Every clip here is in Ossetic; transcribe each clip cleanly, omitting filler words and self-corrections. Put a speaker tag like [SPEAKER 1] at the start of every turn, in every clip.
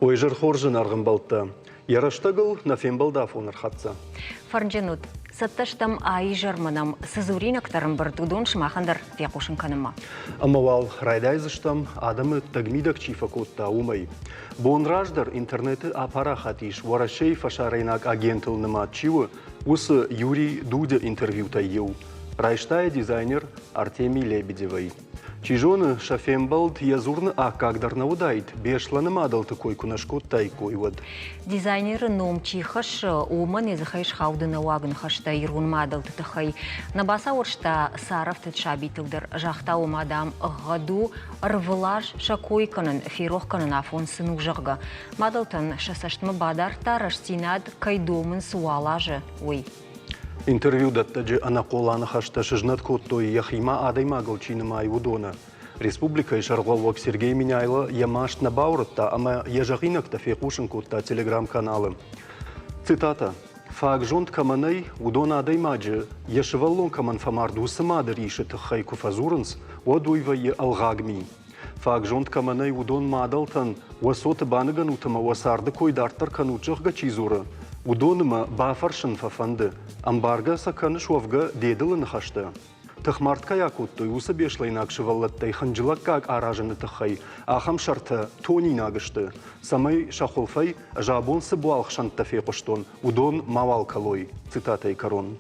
[SPEAKER 1] Ой, зӕрхор зынаргъ ӕмбӕлттӕ, йӕ рӕстӕгыл нӕ фембӕлды афон ӕрхӕццӕ.
[SPEAKER 2] Фӕрнджын ут, цӕттӕ стӕм а-изӕрмӕ нӕм цы дзуринӕгтӕ ӕрӕмбырд, уыдон сымахӕн дӕр фехъусын кӕнынмӕ.
[SPEAKER 1] Ӕмӕ уал райдайдзыстӕм, адӕмы ӕддӕгмидӕг чи фӕкодта, уымӕй. Бон раздӕр интернеты апарахат ис Уӕрӕсейы фӕсарӕйнаг агентыл нымад чи у, уыцы Юрий Дудя интервьютӕй иу. Райста йӕ дизайнер Артемий Лебедевӕй. Чи зоны, сӕ фембӕлд йӕ дзурыны аккаг дӕр нӕ уыдаид, Беслӕны мадӕлты кой куы нӕ скодтаиккой, уӕд.
[SPEAKER 2] Дизайнеры ном чи хӕссы, уымӕн йӕ дзыхӕй схауд нӕуӕг ныхӕстӕ ирон мадӕлты тыххӕй. Нӕ бацауӕрста царӕфтыд сабитыл дӕр, загъта уымӕ, дам, ӕгъгъӕд у ӕрвылаз сӕ кой кӕнын, ферох кӕнын афон сын у, зӕгъгӕ. Мадӕлтӕн сӕ цӕстмӕ бадардта, рӕстдзинад кӕй домынц уал азы, уый.
[SPEAKER 1] Интервью дӕттӕджы ӕнӕхъола ныхӕстӕ сызнӕт кодтой, йӕхимӕ адӕймагыл чи нымайы, уыдоны. Республикӕйы сӕргълӕууӕг Сергей Меняйло йӕ маст нӕ баурӕдта ӕмӕ йӕ зӕгъинӕгтӕ фехъусын кодта телеграм-каналы. Цитата. Фаг зонд кӕмӕ нӕй, уыдон адӕймаджы, йӕ сывӕллон кӕмӕн фӕмард, уыцы мады рисы тыххӕй куы фӕдзурынц, уӕд уый вӕййы ӕлгъаг ми. Фаг зонд кӕмӕ нӕй, уыдон мадӕлтӕн уӕ цоты баныгӕнут ӕмӕ уӕ царды кой дарддӕр кӕнут, зӕгъгӕ, чи дзуры, уыдоны мӕ бафӕрсын фӕфӕнды, ӕмбаргӕ сӕ кӕныс уӕвгӕ де дылы ныхӕстӕ? Тыхмард кӕй акодтой, уыцы беслӕйнаг сывӕллӕттӕй хынджылӕггаг аразыны тыххӕй ахӕм сӕртӕ тонинаг сты, цӕмӕй сӕ хуылфӕй ӕз абон цы буалгъ-сӕнттӕ фехъуыстон, уыдон мауал кӕлой. Цитатӕйы кӕрон.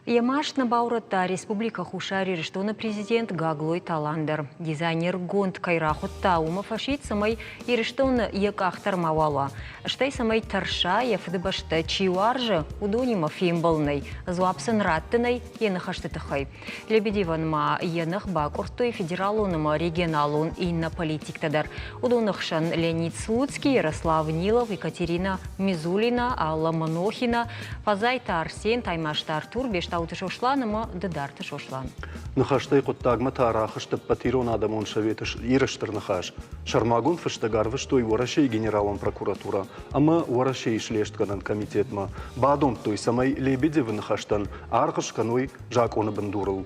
[SPEAKER 2] Йӕ маст нӕ баурӕдта Республикӕ Хуссар Ирыстоны президент Гаглойты Алан дӕр. Дизайнергонд кӕй рахуыдта, уымӕ фӕсидт, цӕмӕй Ирыстоны йӕ къах дӕр мауал уа. Стӕй цӕмӕй тӕрса, йӕ фыдыбӕстӕ чи уарзы, уыдонимӕ фембӕлынӕй, дзуапп сын раттынӕй йӕ ныхӕсты тыххӕй. Лебедевӕн ма йӕ ных бакъуырдтой федералон ӕмӕ регионалон иннӕ политиктӕ дӕр. Уыдоны хсӕн Леонид Слуцкий, Ярослав Нилов, Екатерина Мизулина, Алла Манохина, Фазайты Арсен, Таймазты Артур, Бестауты Сослан ӕмӕ Дыдарты Сослан.
[SPEAKER 1] Ныхӕстӕй хъуыддагмӕ та рахызт ӕппӕт ирон адӕмон советы Иры Стыр Ныхас. Сӕрмагонд фыстӕг арвыстой Уӕрӕсейы Генералон прокуратурӕ ӕмӕ Уӕрӕсейы слестгӕнӕн комитетмӕ. Бадомдтой, цӕмӕй Лебедевы ныхӕстӕн аргъ скӕной закъоны бындурыл.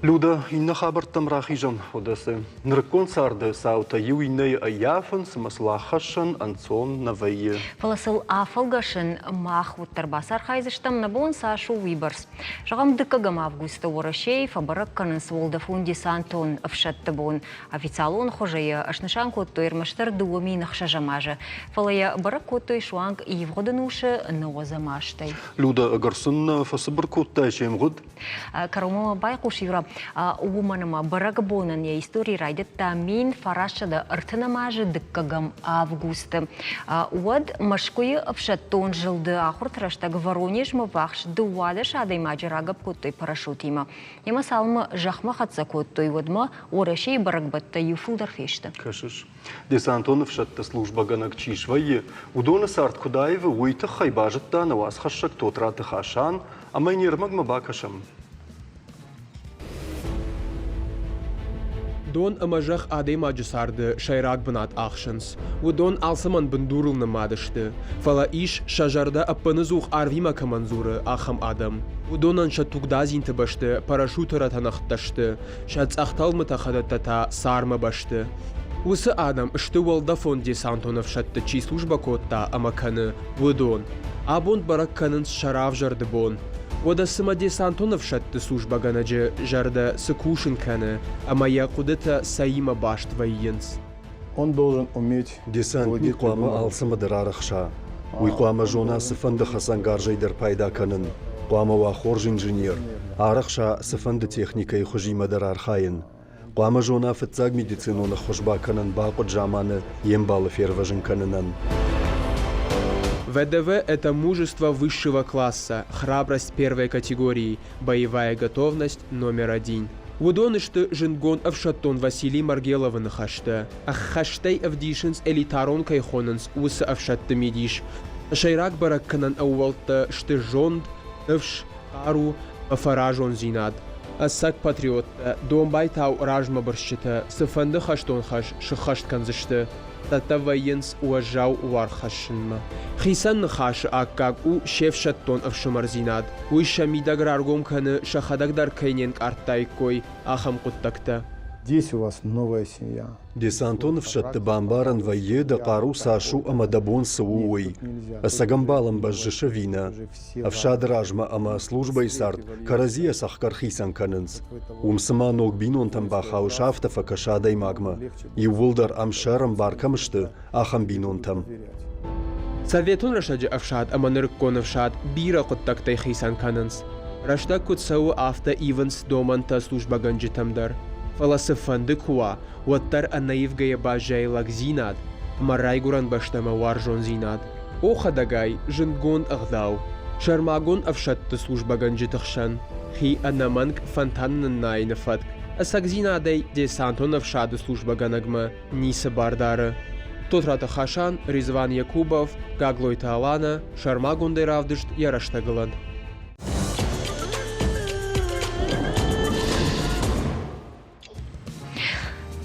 [SPEAKER 1] Люда, иннӕ хабӕрттӕм рахизӕм, Одессы. Нырыккон царды цаутӕ иу иннӕйы ӕййафынц ӕмӕ сыл аххӕссӕн ӕнцон нӕ вӕййы.
[SPEAKER 2] Фӕлӕ сыл афӕлгӕсын мах уӕддӕр бацархайдзыстӕм, нӕ бон цас у, уыйбӕрц. Зӕгъӕм, дыккӕгӕм августы Уӕрӕсейы фӕбӕрӕг кӕнынц уӕлдӕфон-десантон ӕфсӕдты бон. Официалон хуызы йӕ снысан кодтой ӕрмӕстдӕр 2006 азы, фӕлӕ йӕ бӕрӕг кодтой суанг ивгъуыд ӕнусы нӕуӕдзӕм азтӕй.
[SPEAKER 1] Люда, ӕгӕр сын фӕцыбыр кодтай се мгъуыд?
[SPEAKER 2] Кӕронмӕ байхъус, Юра, уымӕн ӕмӕ бӕрӕгбонӕн йӕ истори райдыдта 1930 азы дыккӕгӕм августы. Уӕд Мӕскуыйы ӕфсӕддон зылды ахуырты рӕстӕг Воронежмӕ ввахс 12 адӕймаджы рагӕпп кодтой парашютимӕ. Ӕмӕ цалынмӕ зӕхмӕ хӕццӕ кодтой, уӕдмӕ Уӕрӕсейы бӕрӕгбӕттӕ иу фылдӕр фесты.
[SPEAKER 1] Кӕсыс, десантон ӕфсӕдты службӕгӕнӕг чи свӕййы, уыдоны цард куыд аивы, уый тыххӕй базыдта нӕ уацхӕссӕг Тотраты Хасан ӕмӕ йын йе рмӕгмӕ бакӕсӕм.
[SPEAKER 3] Дон ӕмӕ зӕхх адӕймаджы царды сӕйраг бынат ахсынц. Уыдон алцӕмӕн бындурыл нымад сты. Фӕлӕ ис, сӕ зӕрдӕ ӕппыныдзух арвимӕ кӕмӕн дзуры, ахӕм адӕм. Уыдонӕн сӕ тугдадзинты бӕсты парашюты рӕтӕнӕгъдтӕ сты, сӕ цъӕх тӕлмытӕ хӕдӕттӕ та цармы бӕсты. Уыцы адӕм сты уӕлдӕфон-десантон ӕфсӕдты чи службӕ кодта ӕмӕ кӕны, уыдон. Абон бӕрӕг кӕнынц сӕ равзӕрды бон. Уӕдӕ цымӕ десантон ӕфсӕдты службӕгӕнӕджы зӕрдӕ цы кусын кӕны ӕмӕ йӕ хъуыдытӕ цӕимӕ баст вӕййынц?
[SPEAKER 4] Он должен уметь
[SPEAKER 1] Десантник хъуамӕ алцӕмӕ дӕр арӕхса. Уый хъуамӕ зона цыфӕнды хӕцӕнгарзӕй дӕр пайда кӕнын, хъуамӕ уа хорз инженер, арӕхса цыфӕнды техникӕйы хуызимӕ дӕр архайын. Хъуамӕ зона фыццаг медицинон ӕххуыс бакӕнын бахъуыд заманы йе мбалы фервӕзын кӕнынӕн.
[SPEAKER 3] ВДВ – это мужество высшего класса, храбрость первой категории, боевая готовность номер один. Уыдон сты зындгонд ӕфсӕддон Василий Маргеловы ныхӕстӕ. Ӕххӕстӕй ӕвдисынц элитарон кӕй хонынц, уыцы ӕфсӕдты мидис. Сӕйраг бӕрӕггӕнӕн ӕууӕлттӕ сты зонд, ныфс, хъару ӕмӕ фӕразондзинад. Ӕцӕг патриоттӕ, домбайтау размӕбырсджытӕ цыфӕнды хӕстон хӕс сыххӕст кӕндзысты. цӕттӕ вӕййынц уӕззау уаргъ хӕссынмӕ. Хицӕн ныхасы аккаг у се фсӕддон ӕфсымӕрдзинад. Уый сӕ мидӕг раргом кӕны, сӕхӕдӕг дӕр кӕй не нкъардтаиккой, ахӕм хъуыддӕгтӕ.
[SPEAKER 4] Здесь у вас новая семья.
[SPEAKER 1] Десантон ӕфсӕдты бамбарӕн вӕййы, дӕ хъару цас у ӕмӕ дӕ бон цы у, уый. Ӕцӕг ӕмбалӕн бӕззыс ӕви нӕ? Ӕфсады размӕ ӕмӕ службӕйы цард кӕрӕдзийӕ цӕхгӕр хицӕн кӕнынц. Уым цыма ног бинонтӕм бахауыс, афтӕ фӕкӕсы адӕймагмӕ. Иууылдӕр ӕмсӕр ӕмбар кӕм сты, ахӕм бинонтӕм.
[SPEAKER 3] Советон рӕстӕджы ӕфсад ӕмӕ нырыккон ӕфсад бирӕ хъуыддӕгтӕй хицӕн кӕнынц. Рӕстӕг куыд цӕуы, афтӕ ивынц домӕнтӕ службӕгӕнджытӕм дӕр. Фӕлӕ цыфӕнды куы уа, уӕддӕр ӕнӕивгӕйӕ баззайы лӕгдзинад ӕмӕ райгуырӕн бӕстӕмӕ уарзондзинад. О, хӕдӕгай, зындгонд ӕгъдау. Сӕрмагонд ӕфсӕдты службӕгӕнджыты хсӕн хи ӕнӕмӕнг фонтаны ныннайыны фӕтк ӕцӕгдзинадӕй десантон ӕфсады службӕгӕнӕгмӕ ницы бар дары. Тотраты Хасан, Резван Якубов, Гаглойты Алана, сӕрмагондӕй равдыст йӕ рӕстӕгылӕн.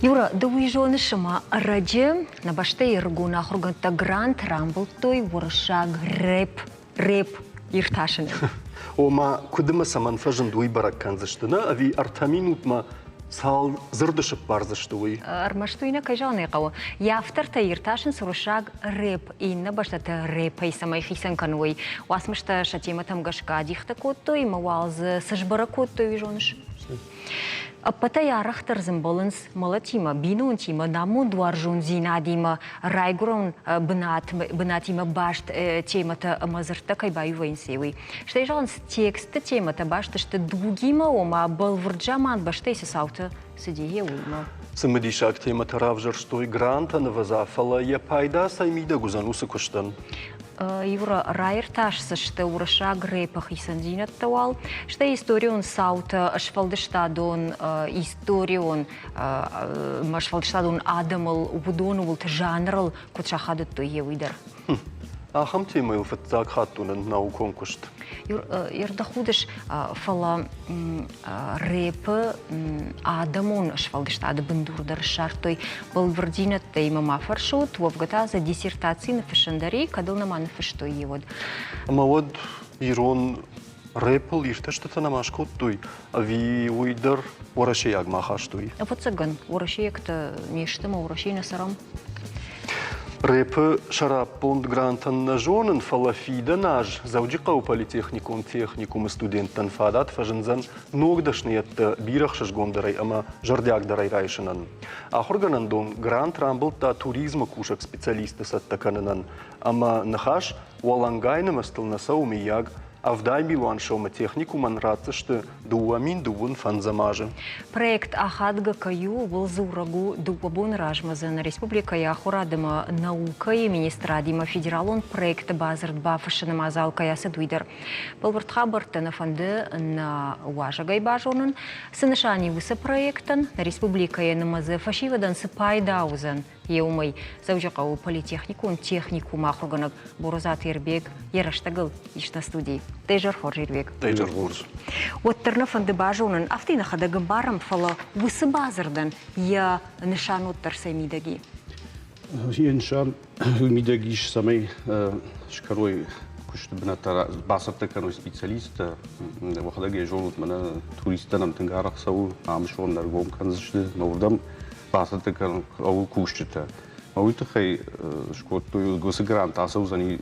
[SPEAKER 2] Юра, ды уый зоныс, ӕмӕ ӕрӕджы нӕ бӕстӕйы ӕрыгон ахуыргӕндтӕ грант рамбылдтой уырыссаг рэп рэп иртасынӕн.
[SPEAKER 1] Ома, куыд ӕмӕ цӕмӕн фӕзынд, уый бӕрӕг кӕндзысты, нӕ? Ӕви ӕртӕ минутмӕ цал дзырды сыппардзысты, уый?
[SPEAKER 2] Ӕрмӕст уый нӕ, кӕй зӕгъын ӕй хъӕуы. Йӕ автортӕ иртасынц уырыссаг рэп, иннӕ бӕстӕты рэпӕй цӕмӕй хицӕн кӕной. Уацмыстӕ сӕ темӕтӕм гӕсгӕ адихтӕ кодтой ӕмӕ уал дзы цы сбӕрӕг кодтой, уый зоныс? Ӕппӕтӕй арӕхдӕр дзы мбӕлынц мӕлӕтимӕ, бинонтимӕ, намонд уарзондзинадимӕ, райгуырӕн бынатимӕ баст темӕтӕ ӕмӕ дзырдтӕ кӕй баиу вӕййынц, уый. Стӕй зӕгъынц, текстты темӕтӕ баст сты дугимӕ, ома бӕлвырд заман бӕстӕй цы цаутӕ цыди, уыимӕ.
[SPEAKER 1] Цымыдисаг темӕтӕ равзӕрстой грантӕн ӕвӕдза, фӕлӕ йӕ пайда цӕй мидӕг уыдзӕн уыцы куыстӕн?
[SPEAKER 2] Юра, раиртасдзысты уырыссаг рэпы хицӕндзинӕдтӕ уал, стӕй историон цаутӕ, сфӕлдыстадон, историон ӕмӕ сфӕлдыстадон адӕмыл, уыдоны уылты жанрыл куыд сахадыдтой, йе уый дӕр.
[SPEAKER 1] Ахӕм темӕйыл фыццаг хатт уынын наукон куыст.
[SPEAKER 2] Ир, ды худыс, фӕлӕ рэпы адӕмон сфӕлдыстады бындур дӕр ссардтой бӕлвырддзинӕдтӕй мӕ ма фӕрсут, уӕвгӕ та дзы диссертаци ныффыссын дӕр и, кӕд ыл нӕма ныффыстой, уӕд.
[SPEAKER 1] Ӕмӕ уӕд ирон рэпыл иртӕстытӕ нӕма скодтой, ӕви уый дӕр уӕрӕсейагмӕ ахастой?
[SPEAKER 2] Ӕвӕццӕгӕн, уӕрӕсейӕгтӕ не сты ӕмӕ Уӕрӕсейы нӕ цӕрӕм.
[SPEAKER 1] Рэпы сӕраппонд грантӕн нӕ зонын, фӕлӕ фидӕн аз Дзӕуджыхъӕуы политехникон техникумы студенттӕн фадат фӕзындзӕн ног дӕсныйӕдтӕ бирӕ ӕхсызгондӕрӕй ӕмӕ зӕрдиагдӕрӕй райсынӕн. Ахуыргӕнӕндон грант рамбылдта туризмы кусӕг специалистты цӕттӕ кӕнынӕн ӕмӕ ныхас уӕлӕнгай нымӕцтыл нӕ цӕуы, мыййаг, 70 милуан сомы техникумӕн ратдзысты 2025 азы.
[SPEAKER 2] Проект ахадгӕ кӕй у, ууыл дзурӕг у дыууӕ боны размӕ дзы нӕ республикӕйы ахуырад ӕмӕ наукӕйы министрадимӕ федералон проекты бадзырд бафыссыны мадзал кӕй ацыд, уый дӕр. Бӕлвырд хабӕрттӕ нӕ фӕнды нӕ уазӕгӕй базонын, цы нысан и уыцы проектӕн, нӕ республикӕйы нымӕдзы фӕсивӕдӕн цы пайда уыдзӕн, еумӕй Дзӕуджыхъӕуы политехникон техникумы ахуыргӕнӕг Борозаты Ирбег йӕ рӕстӕгыл ис нӕ студийы. Дӕ зӕр хорз, Ирбег.
[SPEAKER 1] Дӕ зӕр хорз.
[SPEAKER 2] Уӕддӕр нӕ фӕнды базонын, афтӕ нӕхӕдӕг ӕмбарӕм, фӕлӕ уыцы бадзырдӕн йӕ нысан уӕддӕр цӕй мидӕг и?
[SPEAKER 5] Йӕ нысан уый мидӕг ис, цӕмӕй скӕной куысты бынӕттӕ, бацӕттӕ кӕной специалисттӕ. Уӕхӕдӕг йӕ зонут, мӕнӕ туристтӕ нӕм тынг арӕх цӕуы, ам сон ӕргом кӕндзысты, мӕ уырдӕм бацӕттӕ кӕнын хъӕуы кусджытӕ. Уый тыххӕй скодтой уыцы грант ацӕудзӕни,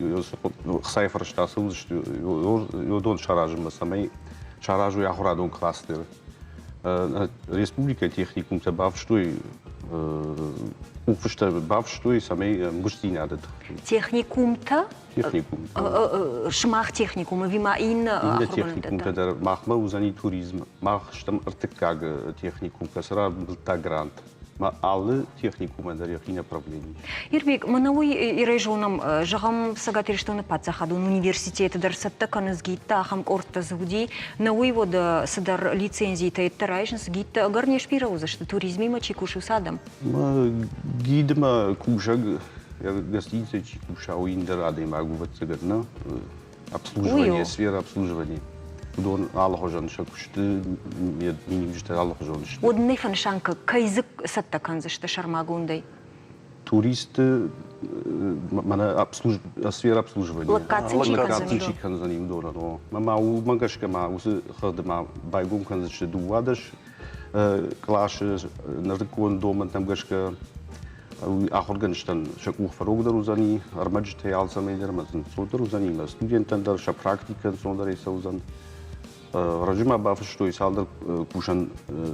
[SPEAKER 5] хцайы фӕрӕзтӕ ацӕудзысты уыдон саразынмӕ, цӕмӕй саразой ахуырадон кластер. Республикӕйы техникумтӕ бафыстой къухфыстӕ бафыстой, цӕмӕй ӕмгуыстдзинады тыххӕй.
[SPEAKER 2] Техникумтӕ?
[SPEAKER 5] Техникум.
[SPEAKER 2] Сымах техникум ӕви ма иннӕ
[SPEAKER 5] Иннӕ техникумтӕ дӕр махмӕ уыдзӕни туризм. Мах стӕм ӕртыккаг техникум, кӕцы рамбылдта грант. Ма алы техникумӕн дӕр йӕхи направлени.
[SPEAKER 2] Ирбег, мӕнӕ уый ирӕй зонӕм, зӕгъӕм, Цӕгат Ирыстоны паддзахадон университеты дӕр цӕттӕ кӕнынц гидтӕ, ахӕм къордтӕ дзы уыди. Нӕ уый уӕд цыдӕр лицензитӕ йедтӕ райсынц, гидтӕ ӕгӕр не сбирӕ уыдзысты, туризмимӕ чи кусы, уыцы адӕм?
[SPEAKER 5] Гидмӕ кусӕг гостиницӕйы чи куса, уый ӕндӕр адӕймаг у, ӕвӕццӕгӕн, нӕ? Обслуживание, сфера обслуживания. Уыдон алыхуызон сӕ куысты миниуджытӕ алыхуызон сты.
[SPEAKER 2] Уӕд нӕ фӕнысан кӕй дзы цӕттӕ кӕндзысты сӕрмагондӕй?
[SPEAKER 5] Туристты мӕнӕ сфера обслуживания.
[SPEAKER 2] Лӕггад сын чи
[SPEAKER 5] Лӕггад сын чи кӕндзӕни, уыдонӕн. О. Мӕ уымӕ гӕсгӕ ма уыцы хыгъды ма байгом кӕндзысты 12 къласы нырыккон домӕнтӕм гӕсгӕ ахуыргӕнджытӕн сӕ къух фӕрогдӕр уыдзӕни, ӕрмӕджытӕй алцӕмӕй дӕр ӕмӕ ӕнцондӕр уыдзӕни, ӕмӕ студенттӕн дӕр сӕ практикӕ ӕнцондӕрӕй цӕудзӕн. Раджы ма бафыстой цалдӕр кусӕн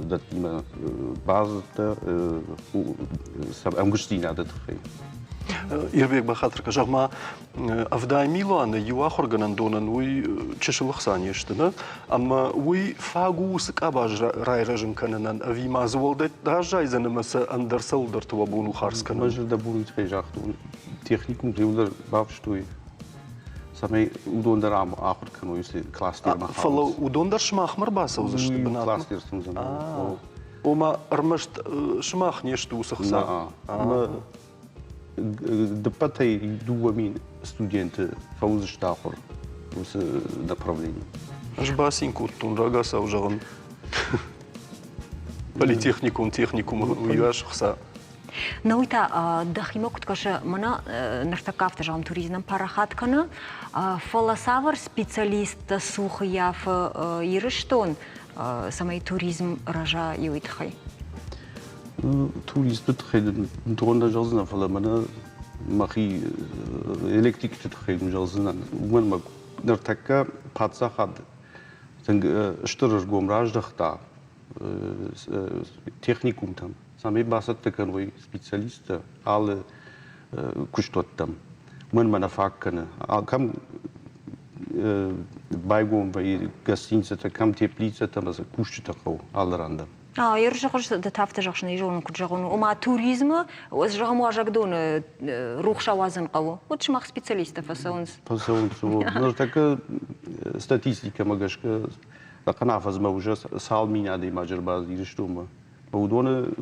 [SPEAKER 5] дӕттимӕ бадзырдтӕ ӕмгуыстдзинады тыххӕй.
[SPEAKER 1] Ирбег, бахатыр кӕн, зӕгъ-ма, 70 милуаны иу ахуыргӕнӕндонӕн уый чысыл ӕхца не сты, нӕ? Ӕмӕ уый фаг у уыцы къабаз райрӕзын кӕнынӕн, ӕви ма дзы уӕлдай раззайдзӕн ӕмӕ сӕ ӕндӕр цӕуылдӕрты уӕ бон у хардз кӕнын?
[SPEAKER 5] Мӕ зӕрдӕ бур тыххӕй загътон, техникум иуылдӕр бафыстой, цӕмӕй уыдон дӕр ам ахуыр кӕной уыцы кластермӕ.
[SPEAKER 1] Фӕлӕ уыдон дӕр сымахмӕ ӕрбацӕудзысты бынатмӕ?
[SPEAKER 5] Кластер сын
[SPEAKER 1] Ома ӕрмӕст сымах не сты уыцы хца?
[SPEAKER 5] Дыппӕтӕй 2000 студенты фӕуыдзысты ахуыр уыцы направлени.
[SPEAKER 1] Ӕз бацин кодтон, рагацау зӕгъын. Политехникон техникумы уыйас хца.
[SPEAKER 2] Нӕ уый та дӕхимӕ куыд кӕсы, мӕнӕ ныртӕккӕ афтӕ зӕгъӕм, туризмӕн парахат кӕны, фӕлӕ цавӕр специалисттӕ цух ӕййафы Ирыстон, цӕмӕй туризм рӕза иуый тыххӕй?
[SPEAKER 5] Туристты тыххӕй дын бынтон нӕ зӕгъдзынӕн, фӕлӕ мӕнӕ мӕхи электрикты тыххӕй дын зӕгъдзынӕн. Уымӕн ӕмӕ ныртӕккӕ паддзахад тынг стыр ӕргом раздӕхта техникумтӕм, цӕмӕй бацӕттӕ кӕной специалисттӕ алы куыстуӕттӕм. Уымӕн ӕмӕ нӕ фаг кӕны. Кӕм байгом вӕййы гостиницӕтӕ, кӕм теплицӕтӕ ӕмӕ кусджытӕ хъӕуы алы ран дӕр.
[SPEAKER 2] Ерысы хуыз ды та афтӕ зӕгъыс, нӕ зонын, куыд зӕгъон, ома туризмы, зӕгъӕм, уазӕгдоны рухс ауадзын хъӕуы. Вот сымах специалисттӕ фӕцӕуынц.
[SPEAKER 5] Фӕцӕуынц. Ныртӕккӕ статистикӕмӕ гӕсгӕ ӕнӕхъӕн афӕдзмӕ уже цал мин адӕймаджы ӕрбацыд Ирыстонмӕ. Уыдоны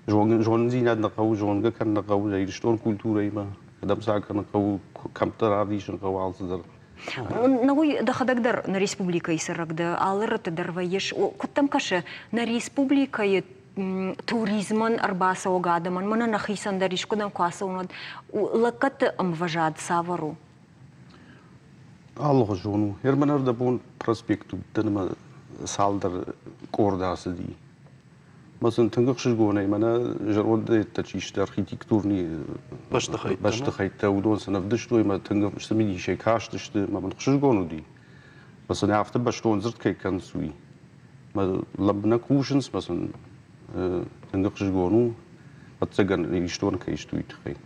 [SPEAKER 5] зонындзинад нӕ хъӕуы, зонгӕ кӕнын нӕ хъӕуы Ирыстон культурӕимӕ, кӕдӕм сӕ кӕнын хъӕуы, кӕмттӕ равдисын хъӕуы алцыдӕр.
[SPEAKER 2] Науый дӕхӕдӕг дӕр нӕ республикӕйы цӕрӕг дӕ, алы рӕтты дӕр вӕййыс. Куыд дӕм кӕсы, нӕ республикӕйы туризмӕн ӕрбацӕуӕг адӕмӕн, мӕнӕ нӕхицӕн дӕр искуыдӕм куы ацӕуын, уӕд лӕггӕдты ӕмвӕзад цавӕр у?
[SPEAKER 5] Алыгъуызон у. Ерман ӕрдӕбон проспект уыдтӕн ӕмӕ цалдӕр къорды ацыди. Мӕ сын тынг ӕхсызгонӕй мӕнӕ зӕрондӕттӕ чи сты архитектурный бӕстыхӕйттӕ, уыдон сын ӕвдыстой мӕ тынг цымыдисӕй кастысты, мӕ мын ӕхсызгон уыди. Мӕ сын афтӕ бӕстон дзырд кӕй кӕнынц, уый. Мӕ лӕмбынӕг хъусынц, мӕ сын тынг ӕхсызгон у, ӕцӕгӕн Ирыстон кӕй сты, уый тыххӕй.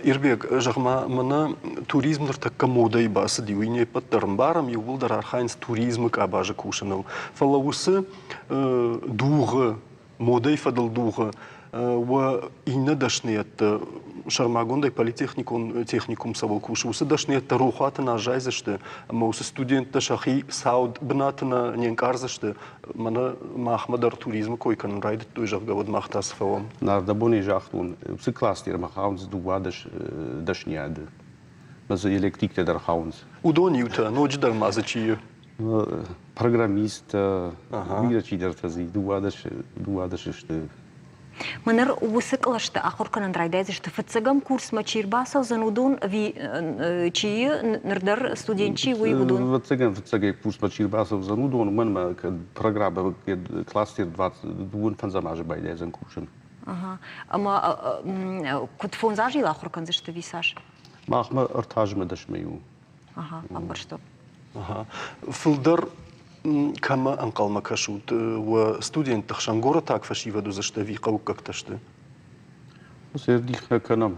[SPEAKER 1] Ирбег, зӕгъ-ма, мӕнӕ туризм ныртӕккӕ модӕйы бацыди, уый не ппӕт дӕр ӕмбарӕм, иууылдӕр архайынц туризмы къабазы кусыныл. Фӕлӕ уыцы дугъы, модӕйы фӕдыл дугъы уӕ иннӕ дӕсныйӕдтӕ, сӕрмагондӕй политехникон техникум цӕуыл кусы, уыцы дӕсныйӕдтӕ рохуаты нӕ аззайдзысты ӕмӕ уыцы студенттӕ сӕхи цауд бынаты нӕ не нкъардзысты, Мӕнӕ махмӕ дӕр туризмы кой кӕнын райдыдтой, зӕгъгӕ, уӕд мах та цы фӕуӕм?
[SPEAKER 5] Нардӕбонӕй загътон, уыцы кластермӕ хауынц 12 дӕсниады. Мӕ дзы электриктӕ дӕр хауынц.
[SPEAKER 1] Уыдон иутӕ, ноджыдӕр ма дзы чи и?
[SPEAKER 5] Программисттӕ, бирӕ чидӕртӕ дзы 12 сты.
[SPEAKER 2] Мӕнӕ уыцы кълӕсты ахуыр кӕнын райдайдзысты фыццӕгӕм курсмӕ чи рбацӕудзӕн, уыдон ӕви чи ныр дӕр студент чи уый, уыдон?
[SPEAKER 5] Ӕвӕццӕгӕн, фыццагӕй курсмӕ чи рбацӕудзӕн, уыдон, уымӕн ӕмӕ программӕ кластер 25 азы байдайдзӕн кусын.
[SPEAKER 2] Ӕмӕ куыд фондз азы йыл ахуыр кӕндзысты ӕви цас?
[SPEAKER 5] Махмӕ ӕртӕ азмӕ дӕсмӕ у.
[SPEAKER 2] Ага, ӕмбӕрстон.
[SPEAKER 1] Фылдӕр кӕмӕ ӕнхъӕлмӕ кӕсут? Уӕ студентты хсӕн горӕтаг фӕсивӕд уыдзысты ӕви хъӕуккӕгтӕ сты?
[SPEAKER 5] Сердих нӕ кӕнӕм.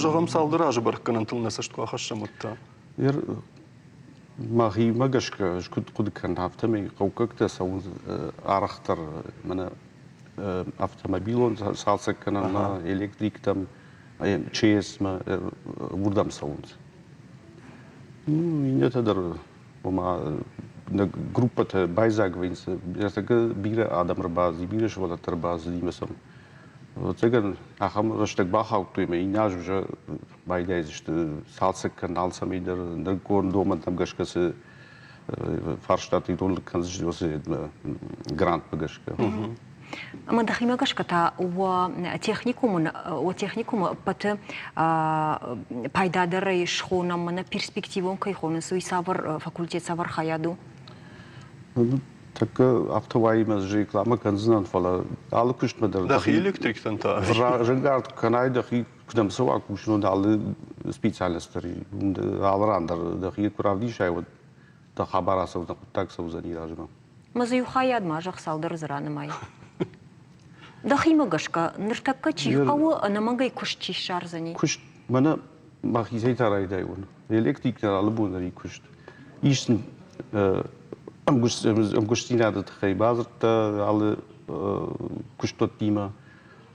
[SPEAKER 1] Зӕгъӕм, цалдӕр азы бӕрӕггӕнӕнтыл нӕ цӕст куы ахӕссӕм, уӕд та?
[SPEAKER 5] Мӕхимӕ гӕсгӕ ӕз куыд хъуыды кӕнын, афтӕмӕй хъӕуккӕгтӕ цӕуынц арӕхдӕр мӕнӕ автомобилон цалцӕггӕнӕнмӕ, электриктӕм, ЧС-мӕ уырдӕм цӕуынц. Иннӕтӕ дӕр, ома, нӕ группӕтӕ байдзаг вӕййынц, ныртӕккӕ бирӕ адӕм ӕрбацыди, бирӕ сывӕллӕттӕ ӕрбацыди ӕмӕ сӕм ӕвӕццӕгӕн ахӕм рӕстӕг бахаудтой ӕмӕ иннӕ аз уже байдайдзысты цалцӕг кӕнын алцӕмӕй дӕр, нырыккон домӕнтӕм гӕсгӕ цы фарстаты ирон лыг кӕндзысты, уыцы грантмӕ гӕсгӕ.
[SPEAKER 2] Ӕмӕ дӕхимӕ гӕсгӕ та уӕ техникумы, уӕ техникумы ӕппӕты пайдадӕрӕй схонӕм, мӕнӕ перспективон кӕй хонынц, уый цавӕр факультет, цавӕр хайад у?
[SPEAKER 5] Тӕккӕ афтӕ уайы ӕз рекламӕ кӕндзынӕн, фӕлӕ алы куыстмӕ дӕр
[SPEAKER 1] Дӕхи электриктӕн та?
[SPEAKER 5] Разӕнгард кӕнай дӕхи куыдӕм цӕуа кусын, алы специальность дӕр, алы ран дӕр дӕхи куы равдисай, уӕд дӕ хабар ацӕудзӕн, хъуыддаг цӕудзӕни размӕ.
[SPEAKER 2] Мӕ дзы иу хайад ма зӕгъ цалдӕр дзы ранымай. Дӕхимӕ гӕсгӕ, ныртӕккӕ чи хъӕуы, ӕнӕмӕнгӕй куыст чи ссардзӕни?
[SPEAKER 5] Куыст мӕнӕ мӕхицӕй та райдайон. Электрик дӕр алы бон дӕр и куыст. Ис сын ӕмгуыстдзинады тыххӕй бадзырдтӕ алы куыстуӕттимӕ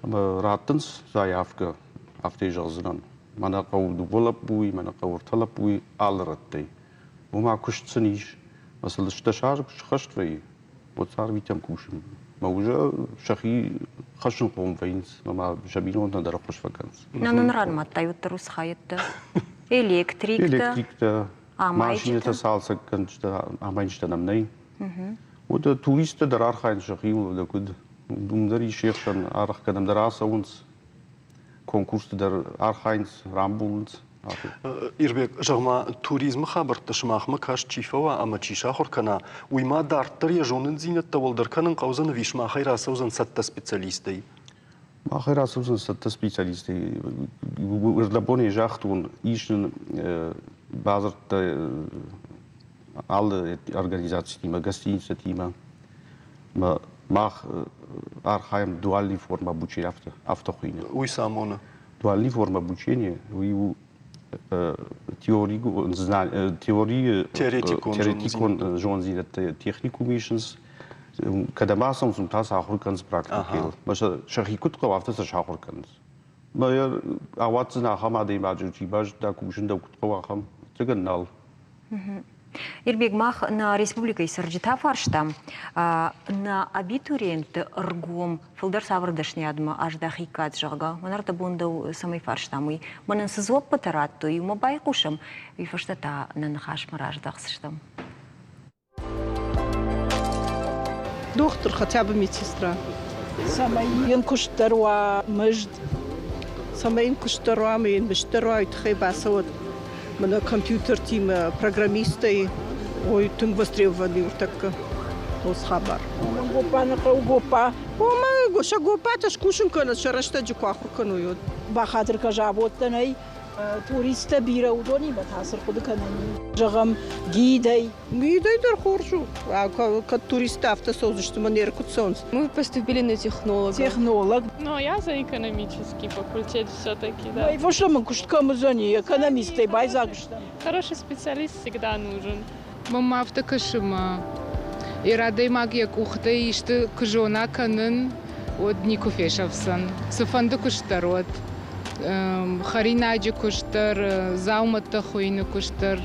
[SPEAKER 5] ӕмӕ раттынц заявкӕ, афтӕ зӕгъдзынӕн. Мӕнӕ хъӕуы дыууӕ лӕппуйы, мӕнӕ хъӕуы ӕртӕ лӕппуйы алы рӕттӕй. Ома куыст сын ис, ӕмӕ сыл стӕс азы куы схӕст вӕййы, уӕд сӕ арвитӕм кусын. Мӕ уже сӕхи хӕссынхъом вӕййынц ӕмӕ сӕ бинонтӕн дӕр ӕххуыс фӕкӕнынц.
[SPEAKER 2] Нӕ нын ранымадтай уӕддӕр уыцы хайӕдтӕ. Электриктӕ,
[SPEAKER 5] Электриктӕ, машинӕтӕ цалцӕггӕнджытӕ, амайджытӕ нӕм нӕй. Уӕдӕ туристтӕ дӕр архайынц сӕхиуыл, уӕдӕ куыд. Уым дӕр ис се хсӕн арӕх кӕдӕмдӕр ацӕуынц, конкурсты дӕр архайынц, рамбулынц.
[SPEAKER 1] Ирбег, зӕгъ-ма, туризмы хабӕрттӕ сымахмӕ каст чи фӕуа ӕмӕ чи сахуыр кӕна, уый ма дарддӕр йӕ зонындзинӕдтӕ уӕлдӕр кӕнын хъӕудзӕн ӕви сымахӕй рацӕудзӕн цӕттӕ специалисттӕй?
[SPEAKER 5] Махӕй рацӕудзӕн цӕттӕ специалисттӕй. Ӕрдӕбонӕй загътон, ис нын бадзырдтӕ алы организацитимӕ, гостиницӕтимӕ. Мах архайӕм дуальный форма обучения, афтӕ хуыйны.
[SPEAKER 1] Уый цы амоны?
[SPEAKER 5] Дуальный форма обучения, уый у теорийы теоретикон зондзинӕдтӕ техникум исынц, кӕдӕм ацӕуынц, уым та сӕ ахуыр кӕнынц практикӕйыл. Сӕхи куыд хъӕуы, афтӕ сӕ сахуыр кӕнынц. Ауадздзӕн ахӕм адӕймаджы, чи базыдта кусын дӕу куыд хъӕуы, ахӕм ӕцӕгӕн нал.
[SPEAKER 2] Ирбег, мах нӕ республикӕйы цӕрджытӕ фарстам, нӕ абитуриентты ӕргом фылдӕр цавӕр дӕсныйадмӕ аздӕхиккат, зӕгъгӕ. Мӕн ӕрдӕбон дӕу цӕмӕй фарстам, уый. Мӕнӕн цы дзуӕппытӕ радтой, уымӕ байхъусӕм, уый фӕстӕ та нӕ ныхасмӕ раздӕхдзыстӕм.
[SPEAKER 6] Дохтыр, хотя бы медсестра. Цӕмӕй йын куыст дӕр уа мызд, цӕмӕй йын куыст дӕр уа ӕмӕ йын мызд дӕр уа, уый тыххӕй бацӕуӕд мӕнӕ компьютертимӕ, программисттӕй, ой, тынг востребованный ныртӕккӕ уыцы хабар. Гоппа нӕ хъӕуы гоппа. Омӕ сӕ гоппатӕ скусын кӕнынц, сӕ рӕстӕджы куы ахуыр кӕной, уӕд.
[SPEAKER 7] Бахатыр кӕ заводтӕ нӕй, туристтӕ бирӕ, уыдонимӕ та цы рхъуыды кӕнӕн? Зӕгъӕм, гидӕй.
[SPEAKER 6] Гидӕй дӕр хорз у. Кӕд туристтӕ афтӕ цӕудзысты, мӕ не ркуыд цӕуынц.
[SPEAKER 8] Мы поступили на технолога.
[SPEAKER 7] Технолог.
[SPEAKER 8] Но я за экономический факультет все-таки, да.
[SPEAKER 7] Ой, во что мы куыст кӕм уыдзӕни, экономисттӕй байдзаг стӕм.
[SPEAKER 8] Хороший специалист всегда нужен.
[SPEAKER 9] Мӕнмӕ афтӕ кӕсы мӕ йӕ адӕймаг йӕ къухтӕй исты куы зона кӕнын, уӕд никуы фесӕфдзӕн. Цыфӕнды куыст дӕр уӕд. Хӕринаджы куыст дӕр, дзаумӕттӕ хуыйыны куыст дӕр.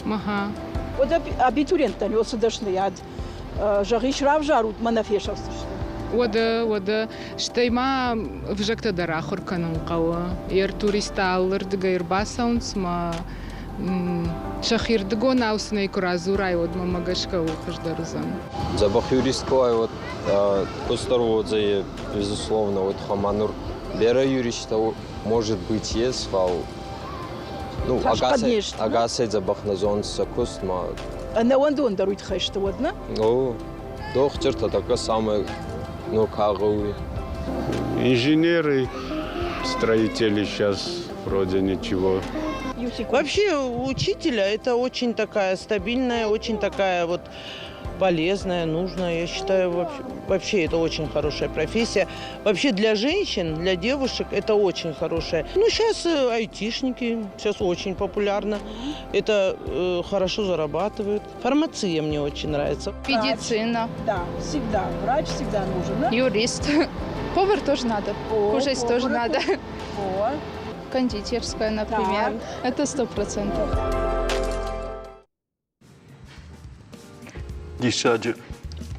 [SPEAKER 9] Аха.
[SPEAKER 7] Уӕдӕ абитуриенттӕн уыцы дӕсныйад зӕгъис, равзарут, мӕ нӕ фесӕфдзысты.
[SPEAKER 9] Уӕдӕ, уӕдӕ, стӕй ма ӕвзӕгтӕ дӕр ахуыр кӕнын хъӕуы. Йе туристтӕ алырдыгӕй ӕрбацӕуынц мӕ сӕхирдыгонау сын ӕй куы радзурай, уӕд мӕмӕ гӕсгӕ у хуыздӕр уыдзӕн.
[SPEAKER 10] Дзӕбӕх юрист куы уай, уӕд куыстдӕр уодзӕй, безусловно, уӕд ма нур берӕ юристтӕ может быть есть, фал ну, ӕгасӕй дзӕбӕх нӕ зонынц сӕ куыст, ма
[SPEAKER 7] Ӕнӕуӕндон дӕр уый тыххӕй сты, уӕд нӕ?
[SPEAKER 10] О, дохтыртӕ такая самая, ну, кагъуй.
[SPEAKER 11] Инженеры, строители сейчас вроде ничего.
[SPEAKER 12] Вообще учителя это очень такая стабильная, очень такая вот полезная, нужная. Я считаю, вообще, вообще это очень хорошая профессия. Вообще для женщин, для девушек это очень хорошая. Ну, сейчас айтишники, сейчас очень популярно. Это хорошо зарабатывают. Фармация мне очень нравится.
[SPEAKER 8] Медицина.
[SPEAKER 7] Да, всегда. Врач всегда нужен. Да?
[SPEAKER 8] Юрист. Повар тоже надо.
[SPEAKER 7] О,
[SPEAKER 8] Кушать тоже
[SPEAKER 7] повар
[SPEAKER 8] надо.
[SPEAKER 7] О.
[SPEAKER 8] Кондитерская, например.
[SPEAKER 7] Так.
[SPEAKER 8] Это 100%.
[SPEAKER 1] Диссаджы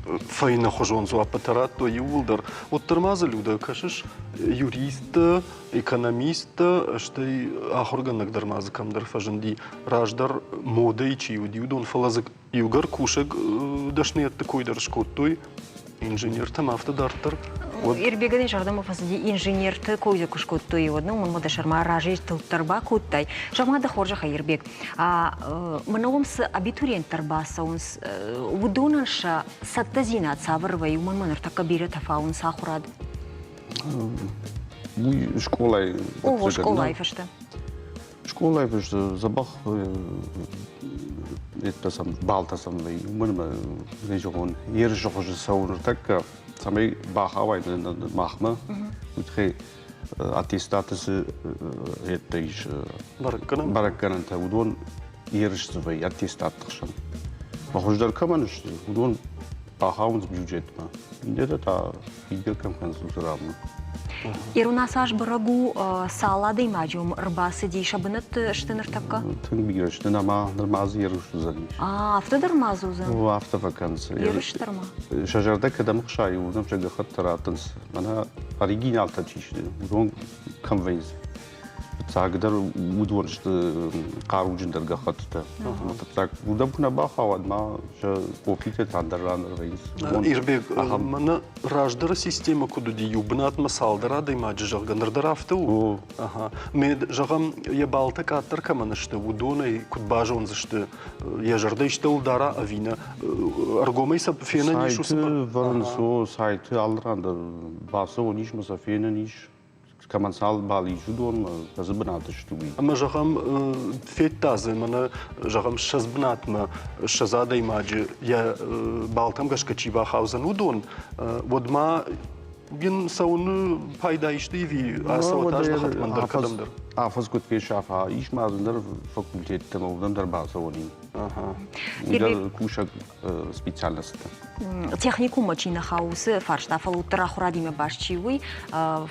[SPEAKER 1] фӕйнӕхуызон дзуаппытӕ радтой иууылдӕр. Уӕддӕр ма дзы Людӕ кӕсыс юристтӕ, экономисттӕ, стӕй ахуыргӕнӕг дӕр ма дзы кӕмдӕр фӕзынди. Раздӕр модӕйы чи уыди, уыдон, фӕлӕ дзы иугӕр кусӕг дӕсныйӕдты кой дӕр скодтой. Инженертӕм афтӕ дарддӕр.
[SPEAKER 2] Ирбегӕн зӕрдӕмӕ фӕцыди инженерты кой дзы куы скодтой, уӕд нын уымӕн дӕ сӕрмӕ разӕй тылддӕр бакодтай. Зӕгъ-ма дӕ хорзӕхӕй, Ирбег, мӕнӕ уым цы абитуриенттӕ ӕрбацӕуынц, уыдонӕн сӕ цӕттӕдзинад цавӕр вӕййы, уымӕн ма ныртӕккӕ бирӕтӕ фауынц ахуырад.
[SPEAKER 5] Уый скъолайы.
[SPEAKER 2] О, скъолайы фӕстӕ.
[SPEAKER 5] Скъолайы фӕстӕ дзӕбӕх еттӕ сӕм, балтӕ сӕм вӕййы, уымӕн ӕмӕ кӕй зӕгъон, ерысы хуызы цӕуы ныртӕккӕ, цӕмӕй бахауай махмӕ, уый тыххӕй аттестаты цы еттӕ ис, бӕрӕггӕнӕнтӕ, уыдон ерыс дзы вӕййы аттестатты хсӕн. Хуыздӕр кӕмӕн сты, уыдон бахауынц бюджетмӕ. Иннӕтӕ та фидгӕ кӕм кӕнынц, уыцы ранмӕ.
[SPEAKER 2] Ирон ацы аз бӕрӕг у, цал адӕймаджы уым ӕрбацыди, сӕ бынӕтты сты ныртӕккӕ?
[SPEAKER 5] Тынг бирӕ сты, нырма нырма дзы ерыс уыдзӕнис.
[SPEAKER 2] Афтӕ дӕр ма дзы уыдзӕн?
[SPEAKER 5] О, афтӕ фӕкӕнынц.
[SPEAKER 2] Ерыс дӕр ма?
[SPEAKER 5] Сӕ зӕрдӕ кӕдӕм хсайы, уырдӕм сӕ гӕххӕттӕ раттынц. Мӕнӕ оригиналтӕ чи сты, уыдон кӕм вӕййынц? Фыццагдӕр уыдон сты хъаруджындӕр гӕххӕттытӕ. Фыццаг уырдӕм куы нӕ бахауӕд, ма сӕ къопитӕ та ӕндӕр ран ӕрвӕййынц.
[SPEAKER 1] Ирбег, мӕнӕ раздӕры системӕ куыд уыди, иу бынатмӕ цалдӕр адӕймаджы, зӕгъгӕ, ныр дӕр афтӕ у? Ага. Мед, зӕгъӕм, йӕ балтӕ къаддӕр кӕмӕн сты, уыдонӕй куыд базондзысты, йӕ зӕрдӕ истӕуыл дара ӕви нӕ? Ӕргомӕй сӕ фенӕн ис уыцы...
[SPEAKER 5] Сайты вӕрынц, о, сайты алы ран дӕр бацӕуӕн ис ӕмӕ сӕ фенӕн ис. Кӕмӕн цал бал ис, уыдонмӕ кӕцы бынаты сты, уый.
[SPEAKER 1] Ӕмӕ, зӕгъӕм, федта дзы, мӕнӕ, зӕгъӕм, 20 бынатмӕ 20 адӕймаджы йӕ балтӕм гӕсгӕ чи бахаудзӕн, уыдон, уӕд ма йын цӕуыны пайда исты ӕви ацӕуӕт аздӕхӕт ӕндӕр кӕдӕмдӕр?
[SPEAKER 5] Афӕдз куыд фесафа, ис ма дзы ӕндӕр факультеттӕ ӕмӕ уырдӕм дӕр бацӕуӕн и. Уый дӕр кусӕг специальностьтӕ.
[SPEAKER 2] Техникуммӕ чи нӕ хауы, уыцы фарста, фӕлӕ уӕддӕр ахуырадимӕ баст чи у, уый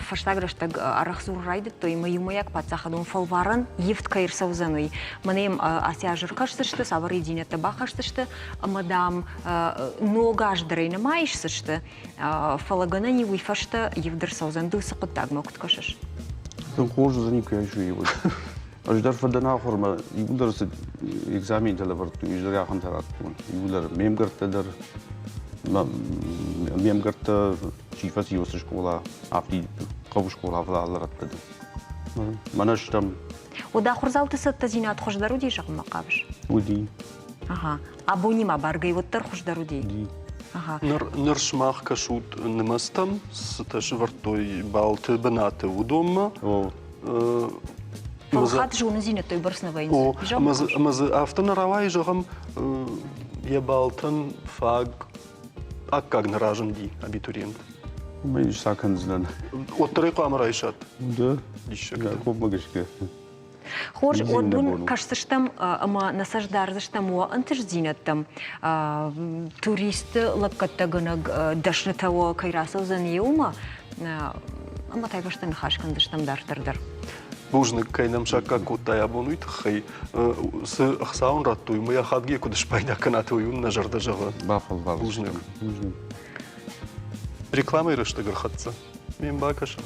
[SPEAKER 2] фӕстаг рӕстӕг арӕх дзурын райдыдтой, ӕмӕ иумӕйаг паддзахадон фӕлварӕн ивд кӕй ӕрцӕудзӕн, уый. Мӕнӕ йӕм ацы аз ӕркӕсдзысты, цавӕр ивддзинӕдтӕ бахӕсдзысты, ӕмӕ, дам, ног аз дӕр ӕй нӕма исдзысты, фӕлӕ гӕнӕн и уый фӕстӕ ивд ӕрцӕудзӕн. Ды уыцы хъуыддагмӕ куыд кӕсыс?
[SPEAKER 5] Тынг хорз уыдзӕни, куы айсой, уӕд. Ӕз дӕр фӕдӕн ахуырмӕ, иууылдӕр цы экзаментӕ лӕвӕрдтой, ӕз дӕр ахӕмтӕ радтон. Иууылдӕр ме мгӕрттӕ дӕр, ме мгӕрттӕ чи фӕци уыцы скъола, афтид хъӕуы скъола, фӕлӕ алы рӕтты дӕр. Мӕнӕ стӕм.
[SPEAKER 2] Уӕд ахуырдзауты цӕттӕдзинад хуыздӕр уыди, зӕгъынмӕ хъавыс?
[SPEAKER 5] Уыди.
[SPEAKER 2] Ага. Абонимӕ бӕргӕ уӕддӕр хуыздӕр уыди?
[SPEAKER 5] Уыди.
[SPEAKER 2] Ага.
[SPEAKER 1] Ныр, ныр сымах кӕсут нымӕцтӕм, цытӕ сӕвӕрдтой балты бынаты, уыдонмӕ.
[SPEAKER 5] О.
[SPEAKER 2] Фӕлхатт зонындзинӕдтӕ бӕрц нӕ вӕййынц.
[SPEAKER 1] О, ӕмӕ дзы афтӕ нӕ рауайы, зӕгъӕм, йӕ балтӕн фаг аккаг нӕ разынди абитуриент.
[SPEAKER 5] Уымӕй ис акӕндзынӕн.
[SPEAKER 1] Уӕддӕр ӕй хъуамӕ райсат.
[SPEAKER 5] Да.
[SPEAKER 1] Диссӕгтӕ.
[SPEAKER 5] Коммӕ гӕсгӕ.
[SPEAKER 2] Хорз, уӕд уын кӕсдзыстӕм ӕмӕ нӕ цӕст дардзыстӕм уӕ ӕнтыстдзинӕдтӕм. Туристты лӕггӕдтӕгӕнӕг дӕснытӕ уӕ кӕй рацӕудзӕн иумӕ, ӕмӕ та фӕстӕ ныхас кӕндзыстӕм дарддӕр дӕр.
[SPEAKER 1] Бузныг, кӕй нӕм саккаг кодтай абон, уый тыххӕй. Цы ӕхца уын радтой, уымӕй ахадгӕ куыд спайда кӕнат, уый уын нӕ зӕрдӕ зӕгъы.
[SPEAKER 5] Бафӕлвардзыстӕм.
[SPEAKER 1] Бузныг. Бузныг. Рекламӕйы рӕстӕг ӕрхӕццӕ. Ме мбакӕсӕм.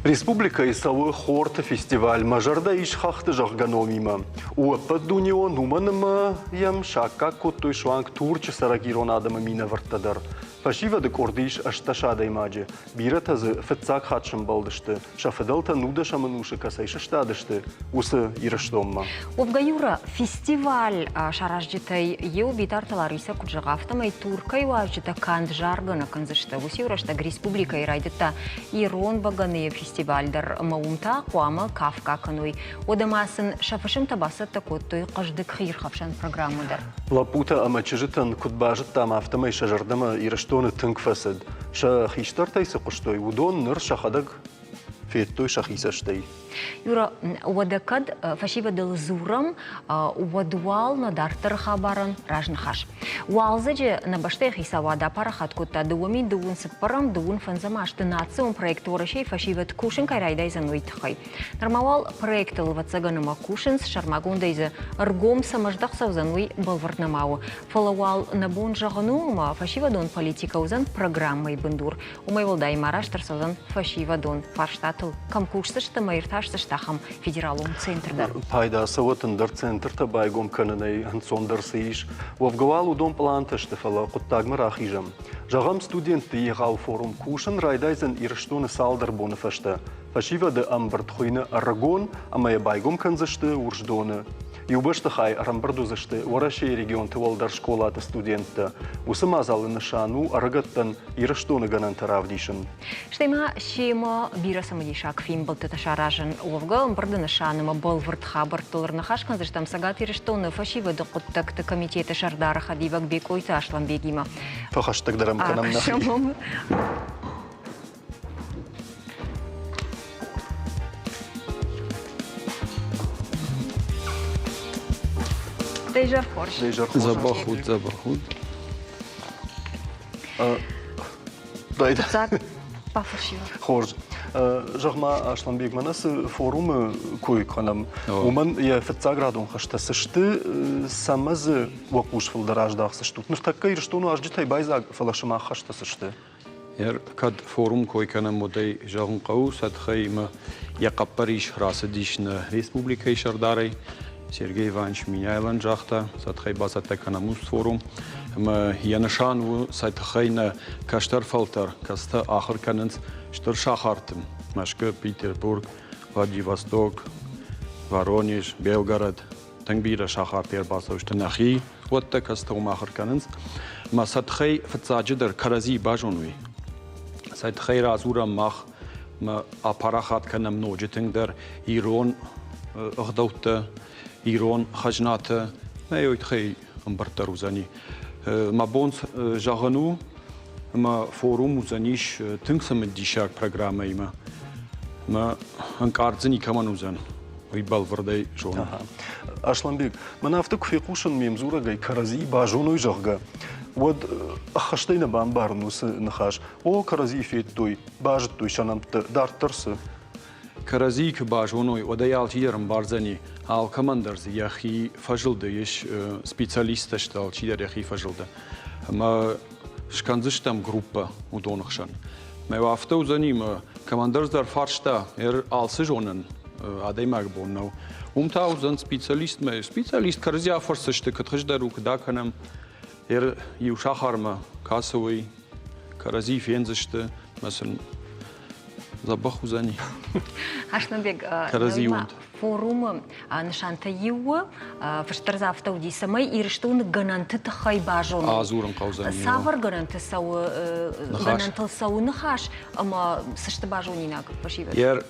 [SPEAKER 1] Республикӕйы цӕуы хорты фестиваль «Мӕ зӕрдӕ ис хӕхты» зӕгъгӕ номимӕ. У ӕппӕтдунеон, уымӕн ӕмӕ йӕм саккаг кодтой суанг Турчы цӕрӕг ирон адӕмы минӕвӕрттӕ дӕр. Фӕсивӕды къорды ис 18 адӕймаджы. Бирӕтӕ дзы фыццаг хатт сӕмбӕлдысты, сӕ фыдӕлтӕ нудӕсӕм ӕнусы кӕцӕй сыстадысты, уыцы Ирыстонмӕ.
[SPEAKER 2] Уӕвгӕ, Юра, фестиваль саразджытӕй иу Битарты Ларисӕ куыд зӕгъы, афтӕмӕй Туркӕй уазджытӕ канд заргӕ нӕ кӕндзысты. Уыцы-иу рӕстӕг республикӕйы райдыдта ирон бӕгӕныйы фестиваль дӕр ӕмӕ уым та хъуамӕ кафгӕ кӕной. Уӕдӕ ма сын сӕ фысымтӕ бацӕттӕ кодтой хъӕздыг хиирхӕфсӕн программӕ дӕр.
[SPEAKER 1] Лӕппутӕ ӕмӕ чызджытӕн куыд базыдтам, афтӕмӕй сӕ зӕрдӕмӕ Ирыстоны тынг фӕцыд. Сӕ хистӕртӕй цы хъуыстой, уыдон ныр сӕхӕдӕг федтой сӕхи цӕстӕй.
[SPEAKER 2] Юра, уӕдӕ кӕд фӕсивӕдыл дзурӕм, уӕд уал нӕ дарддӕры хабарӕн разныхас. Уалдзӕджы нӕ бӕстӕйы хицауад апарахат кодта 2024 дыууын фӕндзӕм азты национ проект Уӕрӕсейы фӕсивӕд кусын кӕй райдайдзӕн, уый тыххӕй. Нырма уал проектыл ӕвӕццӕгӕн ӕмӕ кусынц, сӕрмагондӕй дзы ӕргом цӕмӕ здӕхт цӕудзӕн, уый бӕлвырд нӕма у. Фӕлӕ уал нӕ бон зӕгъын у, ӕмӕ фӕсивӕдон политикӕ уыдзӕн программӕйы бындур. Уымӕй уӕлдай ма арӕзт ӕрцӕудзӕн фӕсивӕдон фарстаты. фарстатыл кӕм кусдзысты ӕмӕ иртасдзысты, ахӕм федералон центр дӕр.
[SPEAKER 1] Пайда цӕуӕт ӕндӕр центртӕ байгом кӕнынӕй ӕнцондӕр цы ис. Уӕвгӕ уал уыдон пълантӕ сты, фӕлӕ хъуыддагмӕ рахизӕм. Зӕгъӕм, студентты егъау форум кусын райдайдзӕн Ирыстоны цалдӕр боны фӕстӕ. Фӕсивӕды ӕмбырд хуыйны ӕрыгон ӕмӕ йӕ байгом кӕндзысты Урсдоны. Иу бӕстыхай ӕрӕмбырд уыдзысты Уӕрӕсейы регионты уӕлдӕр скъолаты студенттӕ. Уыцы мадзалы нысан у ӕрыгӕттӕн Ирыстоны гӕнӕнтӕ равдисын.
[SPEAKER 2] Стӕй ма семӕ бирӕ цымыдисаг фембӕлдтытӕ саразын. Уӕвгӕ ӕмбырды нысан ӕмӕ бӕлвырд хабӕрттыл ӕрныхас кӕндзыстӕм Цӕгат Ирыстоны фӕсивӕды хъуыддӕгты комитеты сӕрдары хӕдивӕг Бекъойты Аслӕнбегимӕ.
[SPEAKER 1] Фӕхӕстӕгдӕр ӕм кӕнӕм нӕхи.
[SPEAKER 2] Дӕ изӕр хорз.
[SPEAKER 1] Дӕ изӕр хорз.
[SPEAKER 13] Дзӕбӕх уд, дзӕбӕх уд.
[SPEAKER 2] Фыццаг бафӕрсиу.
[SPEAKER 1] Хорз. Зӕгъ-ма, Асланбег, мӕнӕ цы форумы кой кӕнӕм, уымӕн йӕ фыццаградон хӕстӕ цы сты, цӕмӕ дзы уӕ хъус фылдӕр аздахдзыстут? Ныртӕккӕ Ирыстоны уазджытӕй байдзаг, фӕлӕ сымах хӕстӕ цы сты?
[SPEAKER 13] Кӕд форум кой кӕнӕм, уӕд ӕй зӕгъын хъӕуы, сӕ тыххӕй ӕмӕ йӕ хъӕппӕрис рацыдис нӕ республикӕйы сӕрдарӕй Сергей Иванович Меняйлон загъта, сӕ тыххӕй бацӕттӕ кӕнӕм уыцы форум. Ӕмӕ йӕ нысан у, сӕ тыххӕй нӕ кӕстӕр фӕлтӕр, кӕцытӕ ахуыр кӕнынц стыр сахарты Мӕскуы, Петербург, Владивосток, Воронеж, Белгород, тынг бирӕ сахартӕ ӕрбацӕудзысты нӕхи уӕттӕ, кӕцытӕ уым ахуыр кӕнынц. Ӕмӕ сӕ тыххӕй фыццаджыдӕр кӕрӕдзийы базоной. Сӕ тыххӕй радзурӕм мах ӕмӕ апарахат кӕнӕм ноджы тынгдӕр ирон ӕгъдӕуттӕ, ирон хӕзнатӕ. Мӕ уый тыххӕй ӕмбырд дӕр уыдзӕни. Мӕ бон зӕгъын у, ӕмӕ форум уыдзӕнис тынг цымыдисаг программӕимӕ. Мӕ ӕнкъард дзы никӕмӕн уыдзӕн, уый бӕлвырдӕй зонын.
[SPEAKER 1] Асланбег, мӕн афтӕ куы фехъусын ме мдзурӕгӕй кӕрӕдзийы базоной, зӕгъгӕ, уӕд ӕххӕстӕй нӕ бамбарын уыцы ныхас. О, кӕрӕдзийы федтой, базыдтой сӕ нӕмттӕ, дарддӕр цы?
[SPEAKER 13] Кӕрӕдзийы куы базоной, уӕд ӕй алчидӕр ӕмбардзӕни, алкӕмӕн дӕр дзы йӕхи фӕзылды ис специалисттӕ сты, алчидӕр йӕхи фӕзылды. Ӕмӕ скӕндзыстӕм группӕ уыдоны хсӕн. Мӕ афтӕ уыдзӕни, мӕ кӕмӕндӕр дӕр фарста, алцы зонӕн адӕймаг бон нӕу. Уым та уыдзӕн специалистмӕ. Специалист кӕрӕдзи афӕрсдзысты, куыд хуыздӕр у, куыд акӕнӕм. Иу сахармӕ кӕцы уый, кӕрӕдзи фендзысты, мӕ сын дзӕбӕх уыдзӕни.
[SPEAKER 2] Асланбег, форумы нысантӕ иу у, фыстдӕр дзы афтӕ уыди, цӕмӕй Ирыстоны гӕнӕнты тыххӕй базоной.
[SPEAKER 13] Адзурын хъӕудзӕни.
[SPEAKER 2] Цавӕр гӕнӕнты цӕуы гӕнӕнтыл цӕуы ныхас ӕмӕ цы сты базонинаг фӕсивӕд?
[SPEAKER 13] Ер,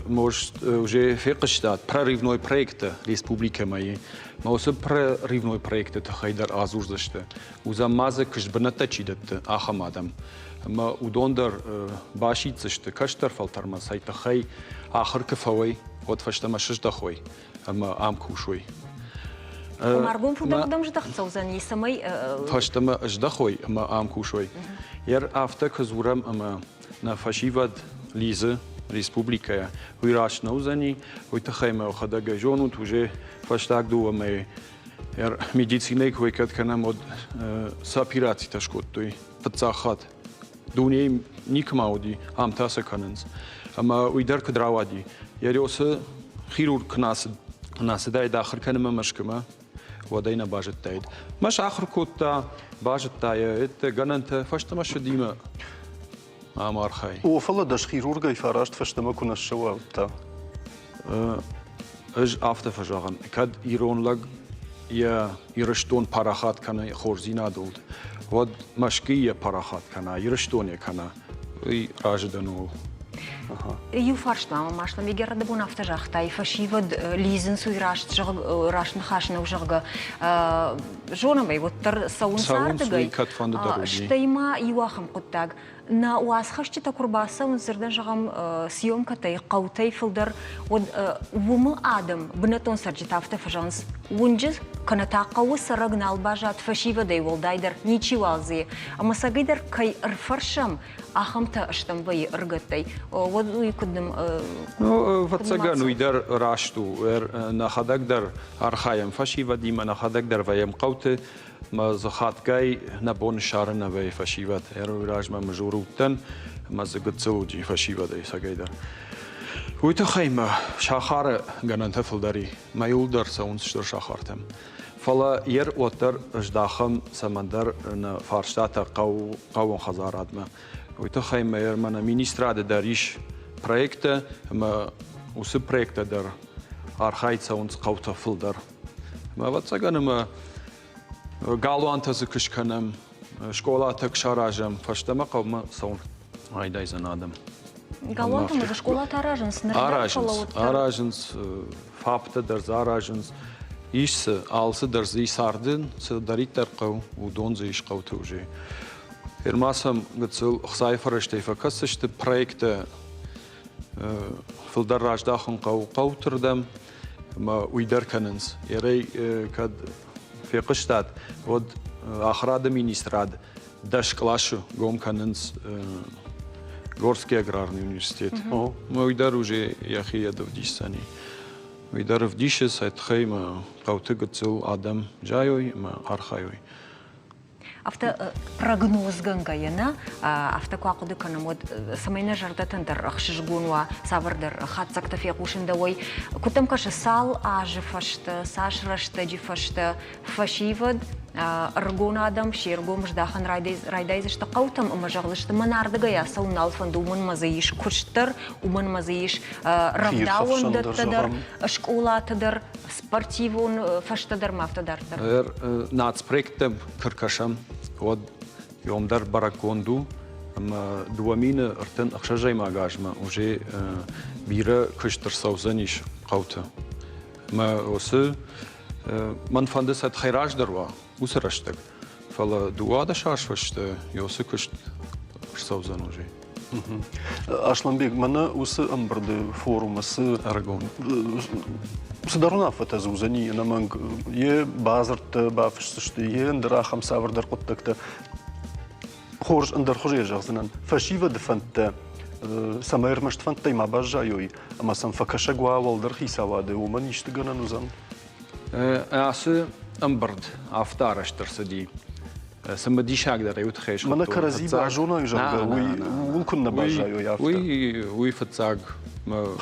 [SPEAKER 13] может, уже фехъуыстат прорывной проекты республикӕмӕ. Уыцы прорывной проекты тыххӕй дӕр адзурдзысты. Уыдзӕн ма дзы куыстбынӕттӕ чи дӕтты, ахӕм адӕм. Ӕмӕ уыдон дӕр басиддзысты кӕстӕр фӕлтӕрмӕ, цӕй тыххӕй ахуыр куы фӕуой, уӕд фӕстӕмӕ сыздӕхой ӕмӕ ам кусой.
[SPEAKER 2] Ӕргом фылдӕр куыдӕм здӕхт цӕудзӕни, цӕмӕй
[SPEAKER 13] фӕстӕмӕ здӕхой ӕмӕ ам кусой. Ер афтӕ куы дзурӕм ӕмӕ нӕ фӕсивӕд лидзы республикӕйӕ, уый раст нӕ уыдзӕни, уый тыххӕй мӕ уӕхӕдӕг зонут, уже фӕстаг дыууӕ мӕйы медицинӕйы кой кӕд кӕнӕм, уӕд цы операцитӕ скодтой фыццаг хатт. Дунейы никуыма уыди, ам та сӕ кӕнынц. Ӕмӕ уый дӕр куыд рауади? Йӕ риосы хирург куы нацыдаид ахуыр кӕнынмӕ Мӕскуымӕ, уӕд ӕй нӕ базыдтаид. Мӕ сахуыр кодта, базыдта йӕ гӕнӕнтӕ, фӕстӕмӕ ссыди ам архай.
[SPEAKER 1] О, фӕлӕ дӕ хирургӕй фараст фӕстӕмӕ куы нӕ ссӕуа, уӕд та?
[SPEAKER 13] Ӕз афтӕ фӕзӕгъын, кӕд ирон лӕг йӕ Ирыстон парахат кӕны хорздзинадыл, уӕд Мӕскуыйы йӕ парахат кӕна, Ирыстон йӕ кӕна, уый разы дӕн ууыл.
[SPEAKER 2] Иу фарст ма мӕм Аслан Егер бон афтӕ загътай, фӕсивӕд лидзынц уый раст, раст ныхас нӕу, зӕгъгӕ. Зонӕм ӕй, уӕддӕр цӕуынц ардыгӕй.
[SPEAKER 13] Кӕдфӕнды дӕр уыди.
[SPEAKER 2] Стӕй ма иу ахӕм хъуыддаг. Нӕ уацхӕсджытӕ куы рбацӕуынц, дзырдӕн зӕгъӕм, съемкӕтӕй, хъӕутӕй фылдӕр, уӕд уымы адӕм, бынӕттон цӕрджытӕ афтӕ фӕзӕгъынц, уынджы кӕнӕ та хъӕуы цӕрӕг нал баззад фӕсивӕдӕй уӕлдайдӕр ничиуал дзы. Ӕмӕ цӕгӕйдӕр кӕй ӕрфӕрсӕм, ахӕмтӕ стӕм вӕййы ӕрыгӕттӕй. Уӕд уый куыд
[SPEAKER 13] Ну, ӕвӕццӕгӕн, уый дӕр раст у. Нӕхӕдӕг дӕр архайӕм фӕсивӕдимӕ, нӕхӕдӕг дӕр вӕййӕм хъӕуты. Мӕ дзы хатгай нӕ бон ссарын нӕ вӕййы фӕсивӕд. Ӕруый размӕ Мызуры уыдтӕн, ӕмӕ дзы гыццыл уыди фӕсивӕдӕй цӕгӕйдӕр. Уый тыххӕй мӕ сахары гӕнӕнтӕ фылдӕр и, мӕ иуылдӕр цӕуынц стыр сахартӕм. Фӕлӕ ер уӕддӕр здахӕм цӕмӕндӕр нӕ фарстатӕ хъӕууон хӕдзарадмӕ. Уый тыххӕй мӕ мӕнӕ министрады дӕр ис проекттӕ ӕмӕ уыцы проекттӕ дӕр архайд цӕуынц хъӕутӕ фылдӕр. Ӕмӕ ӕвӕццӕгӕн ӕмӕ галуантӕ дзы куы скӕнӕм, скъолатӕ куы саразӕм, фӕстӕмӕ хъӕумӕ цӕуын райдайдзӕн адӕм.
[SPEAKER 2] Галуантӕ ма дзы скъолатӕ аразынц ныр
[SPEAKER 13] аразынц, аразынц, ФАП-тӕ дӕр дзы аразынц. Ис дзы, алцы дӕр дзы ис царды, цыдӕриддӕр хъӕу, уыдон дзы ис хъӕуты уже. Ма сӕм гыццыл ӕхцайы фӕрӕзтӕй фӕкӕсдзысты проекттӕ фылдӕр раздахын хъӕуы хъӕуты рдӕм ӕмӕ уый дӕр кӕнынц. Ерӕй кӕд фехъуыстат, уӕд ахуырады министрад 10 къласы гом кӕнынц Горский аграрный университет. Ӕмӕ уый дӕр уже йӕхи ӕвдисдзӕни. Уый дӕр ӕвдисы, сӕ тыххӕй ӕмӕ хъӕуты гыццыл адӕм зайой ӕмӕ архайой.
[SPEAKER 2] Афтӕ прогнозгӕнгӕйӕ нӕ, афтӕ куы ахъуыды кӕнӕм, уӕд цӕмӕй нӕ зӕрдӕтӕн дӕр ӕхсызгон уа, цавӕрдӕр хатдзӕгтӕ фехъусын дӕуӕй. Куыд дӕм кӕсы, цал азы фӕстӕ, цас рӕстӕджы фӕстӕ фӕсивӕд, ӕрыгон адӕм се ргом здахын райдайдзысты хъӕутӕм ӕмӕ зӕгъдзысты, мӕн ардыгӕй ацӕуын нал фӕнды, уымӕн ӕмӕ дзы ис куыст дӕр, уымӕн ӕмӕ дзы ис рӕвдауӕндӕттӕ дӕр, скъолатӕ дӕр, спортивон фӕстӕдӕр ма афтӕ дарддӕр?
[SPEAKER 13] Нацпроекттӕм куы ркӕсӕм, уӕд йом дӕр бӕрӕггонд у, ӕмӕ 2036 азмӕ уже бирӕ куыст ӕрцӕудзӕнис хъӕуты. Ӕмӕ уыцы мӕн фӕнды сӕ тыххӕй раздӕр уа уыцы рӕстӕг, фӕлӕ 12 аз фӕстӕ уыцы куыст ӕрцӕудзӕн уже.
[SPEAKER 1] Асланбег, мӕнӕ уыцы ӕмбырды форумы цы
[SPEAKER 13] ӕрыгон
[SPEAKER 1] цыдӕр уынаффӕтӕ дзы уыдзӕни ӕнӕмӕнг йе бадзырдтӕ бафысдзысты, йе ӕндӕр ахӕм цавӕрдӕр хъуыддӕгтӕ. Хорз, ӕндӕр хуызӕй зӕгъдзынӕн, фӕсивӕды фӕндтӕ цӕмӕй ӕрмӕст фӕндтӕй ма баззайой ӕмӕ сӕм фӕкӕсӕг уа уӕлдӕр хицауады, уымӕн исты гӕнӕн уыдзӕн?
[SPEAKER 13] Ацы ӕмбырд афтӕ арӕзт ӕрцыди. Цымыдисагдӕр ӕй уый тыххӕй схуыдтон.
[SPEAKER 1] Мӕнӕ кӕрӕдзи базоной, зӕгъгӕ, уый ууыл куыннӕ баззайой афтӕ.
[SPEAKER 13] Уый, уый фыццаг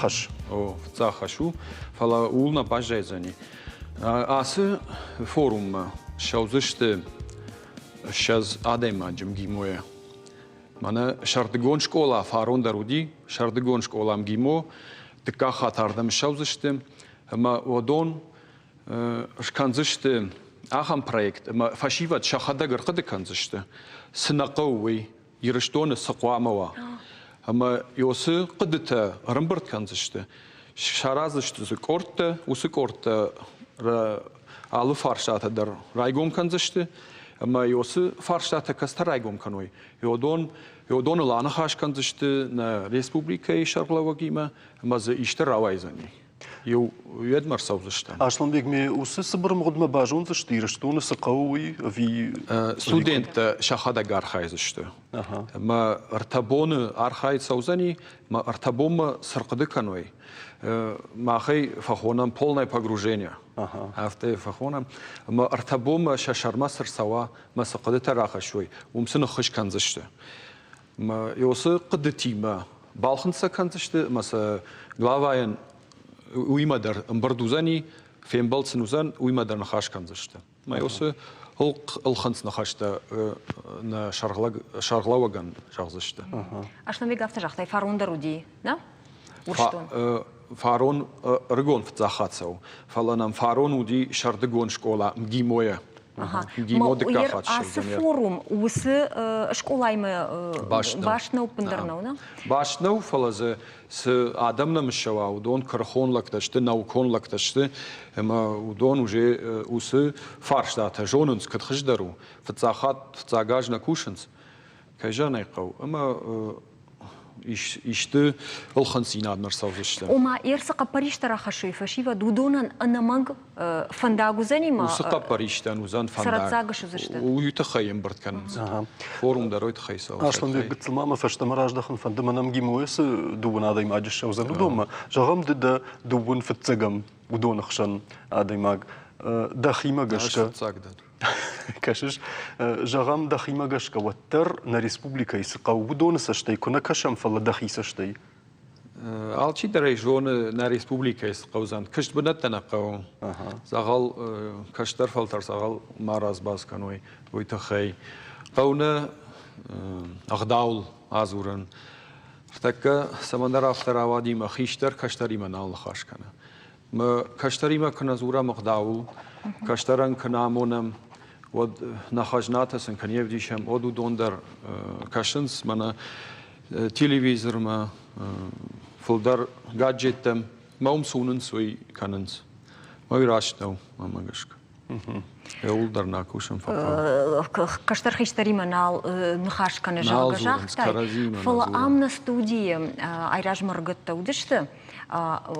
[SPEAKER 1] хӕс.
[SPEAKER 13] О, фыццаг хӕс у, фӕлӕ ууыл нӕ баззайдзӕни. Ацы форуммӕ ссӕудзысты 20 адӕймаджы МГИМО-йӕ. Мӕнӕ сӕрдыгон скъола фарон дӕр уыди, сӕрдыгон скъола МГИМО дыккаг хатт ардӕм ссӕудзысты ӕмӕ уыдон скӕндзысты ахӕм проект, ӕмӕ фӕсивӕд сӕхӕдӕг ӕрхъуыды кӕндзысты, цы нӕ хъӕуы, уый, Ирыстоны цы хъуамӕ уа. Ӕмӕ уыцы хъуыдытӕ ӕрӕмбырд кӕндзысты, сараздзысты дзы къордтӕ, уыцы къордтӕ алы фарстатӕ дӕр райгом кӕндзысты, ӕмӕ уыцы фарстатӕ кӕцытӕ райгом кӕной, уыдон уыдоныл аныхас кӕндзысты нӕ республикӕйы сӕргълӕууӕгимӕ ӕмӕ дзы исты рауайдзӕни. Иу уӕдмӕ рцӕудзыстӕм.
[SPEAKER 1] Асланбег, ме уыцы цыбыр мгъуыдмӕ базондзысты, Ирыстоны цы хъӕуы, уый ӕви
[SPEAKER 13] Студенттӕ сӕхӕдӕг архайдзысты. Ӕмӕ ӕртӕ боны архайд цӕудзӕни, ӕмӕ ӕртӕ бонмӕ цы рхъуыды кӕной, махӕй фӕхонӕм полное погружение. Афтӕ фӕхонӕм. Ӕмӕ ӕртӕ бонмӕ сӕ сӕрмӕ цы рцӕуа, ӕмӕ цы хъуыдытӕ рахӕссой, уым сын ӕххуыс кӕндзысты. Ӕмӕ уыцы хъуыдытимӕ балхынцъ кӕндзысты ӕмӕ сӕ главайӕн уыимӕ дӕр ӕмбырд уыдзӕни, фембӕлд сын уыдзӕн, уыимӕ дӕр ныхас кӕндзысты. Ӕмӕ уыцы ӕлхынцъ ныхӕстӕ нӕ сӕргълӕууӕгӕн зӕгъдзысты.
[SPEAKER 2] Асланбег афтӕ загътай, фарон дӕр уыди, нӕ? Урсдон.
[SPEAKER 13] Фарон ӕрыгон фыццаг хатт цӕуы, фӕлӕ нӕм фарон уыди сӕрдыгон скъола МГИМО-йӕ. МГИМО дыккаг хатт
[SPEAKER 2] Ацы форум уыцы скъолаимӕ баст нӕу ӕппындӕр нӕу, нӕ?
[SPEAKER 13] Баст нӕу, фӕлӕ дзы цы адӕм нӕм ссӕуа, уыдон куырыхон лӕгтӕ сты, наукон лӕгтӕ сты, ӕмӕ уыдон уже уыцы фарстатӕ зонынц, куыд хуыздӕр у. Фыццаг хатт, фыццаг аз нӕ кусынц, кӕй зӕгъын ӕй хъӕуы, ӕмӕ исты ӕлхынцъдзинадмӕ рцӕудзысты.
[SPEAKER 2] Ома, цы хъӕппӕристӕ рахӕссой фӕсивӕд, уыдонӕн ӕнӕмӕнг фӕндаг уыдзӕни ма?
[SPEAKER 13] Уыцы хъӕппӕристӕн уыдзӕн фӕндаг.
[SPEAKER 2] Цӕрӕццаг суыдзысты.
[SPEAKER 13] Уый тыххӕй ӕмбырд кӕнынц. Форум дӕр уый тыххӕй цӕуы.
[SPEAKER 1] Асланбег, гыццыл ма мӕ фӕстӕмӕ раздӕхын фӕнды, мӕнӕ МГИМО-йы цы дыууын адӕймаджы ссӕудзӕн, уыдонмӕ. Зӕгъӕм, ды дӕ дыууын фыццӕгӕм уыдоны хсӕн адӕймаг. Дӕхимӕ гӕсгӕ.
[SPEAKER 13] Фыццаг дӕн.
[SPEAKER 1] Кӕсыс, зӕгъӕм, дӕхимӕ гӕсгӕ уӕддӕр нӕ республикӕйы цы хъӕуы, уыдоны цӕстӕй куы нӕ кӕсӕм, фӕлӕ дӕхи цӕстӕй.
[SPEAKER 13] Алчидӕр ӕй зоны, нӕ республикӕйы цы хъӕудзӕн. Куыст бынӕттӕ нӕ хъӕуы. Дзӕгъӕл кӕстӕр фӕлтӕр дзӕгъӕл ма разбаз кӕной, уый тыххӕй. Хъӕуы нӕ ӕгъдауыл адзурын. Ныртӕккӕ цӕмӕндӕр афтӕ рауади мӕ хистӕр кӕстӕримӕ нал ныхас кӕны. Мӕ кӕстӕримӕ куы нӕ дзурӕм ӕгъдауыл, кӕстӕрӕн куы нӕ амонӕм, уӕд нӕ хӕзнатӕ сын куы не вдисӕм, уӕд уыдон дӕр кӕсынц мӕнӕ телевизормӕ, фылдӕр гаджеттӕм, мӕ уым цы уынынц, уый кӕнынц. Уый раст нӕу, мӕнмӕ гӕсгӕ. Еуыл дӕр нӕ кусын фӕхъӕуы.
[SPEAKER 2] Кӕстӕр хистӕримӕ нал ныхас кӕны, зӕгъгӕ, загътай. Фӕлӕ ам нӕ студийы айразмӕ ӕрыгӕттӕ уыдысты,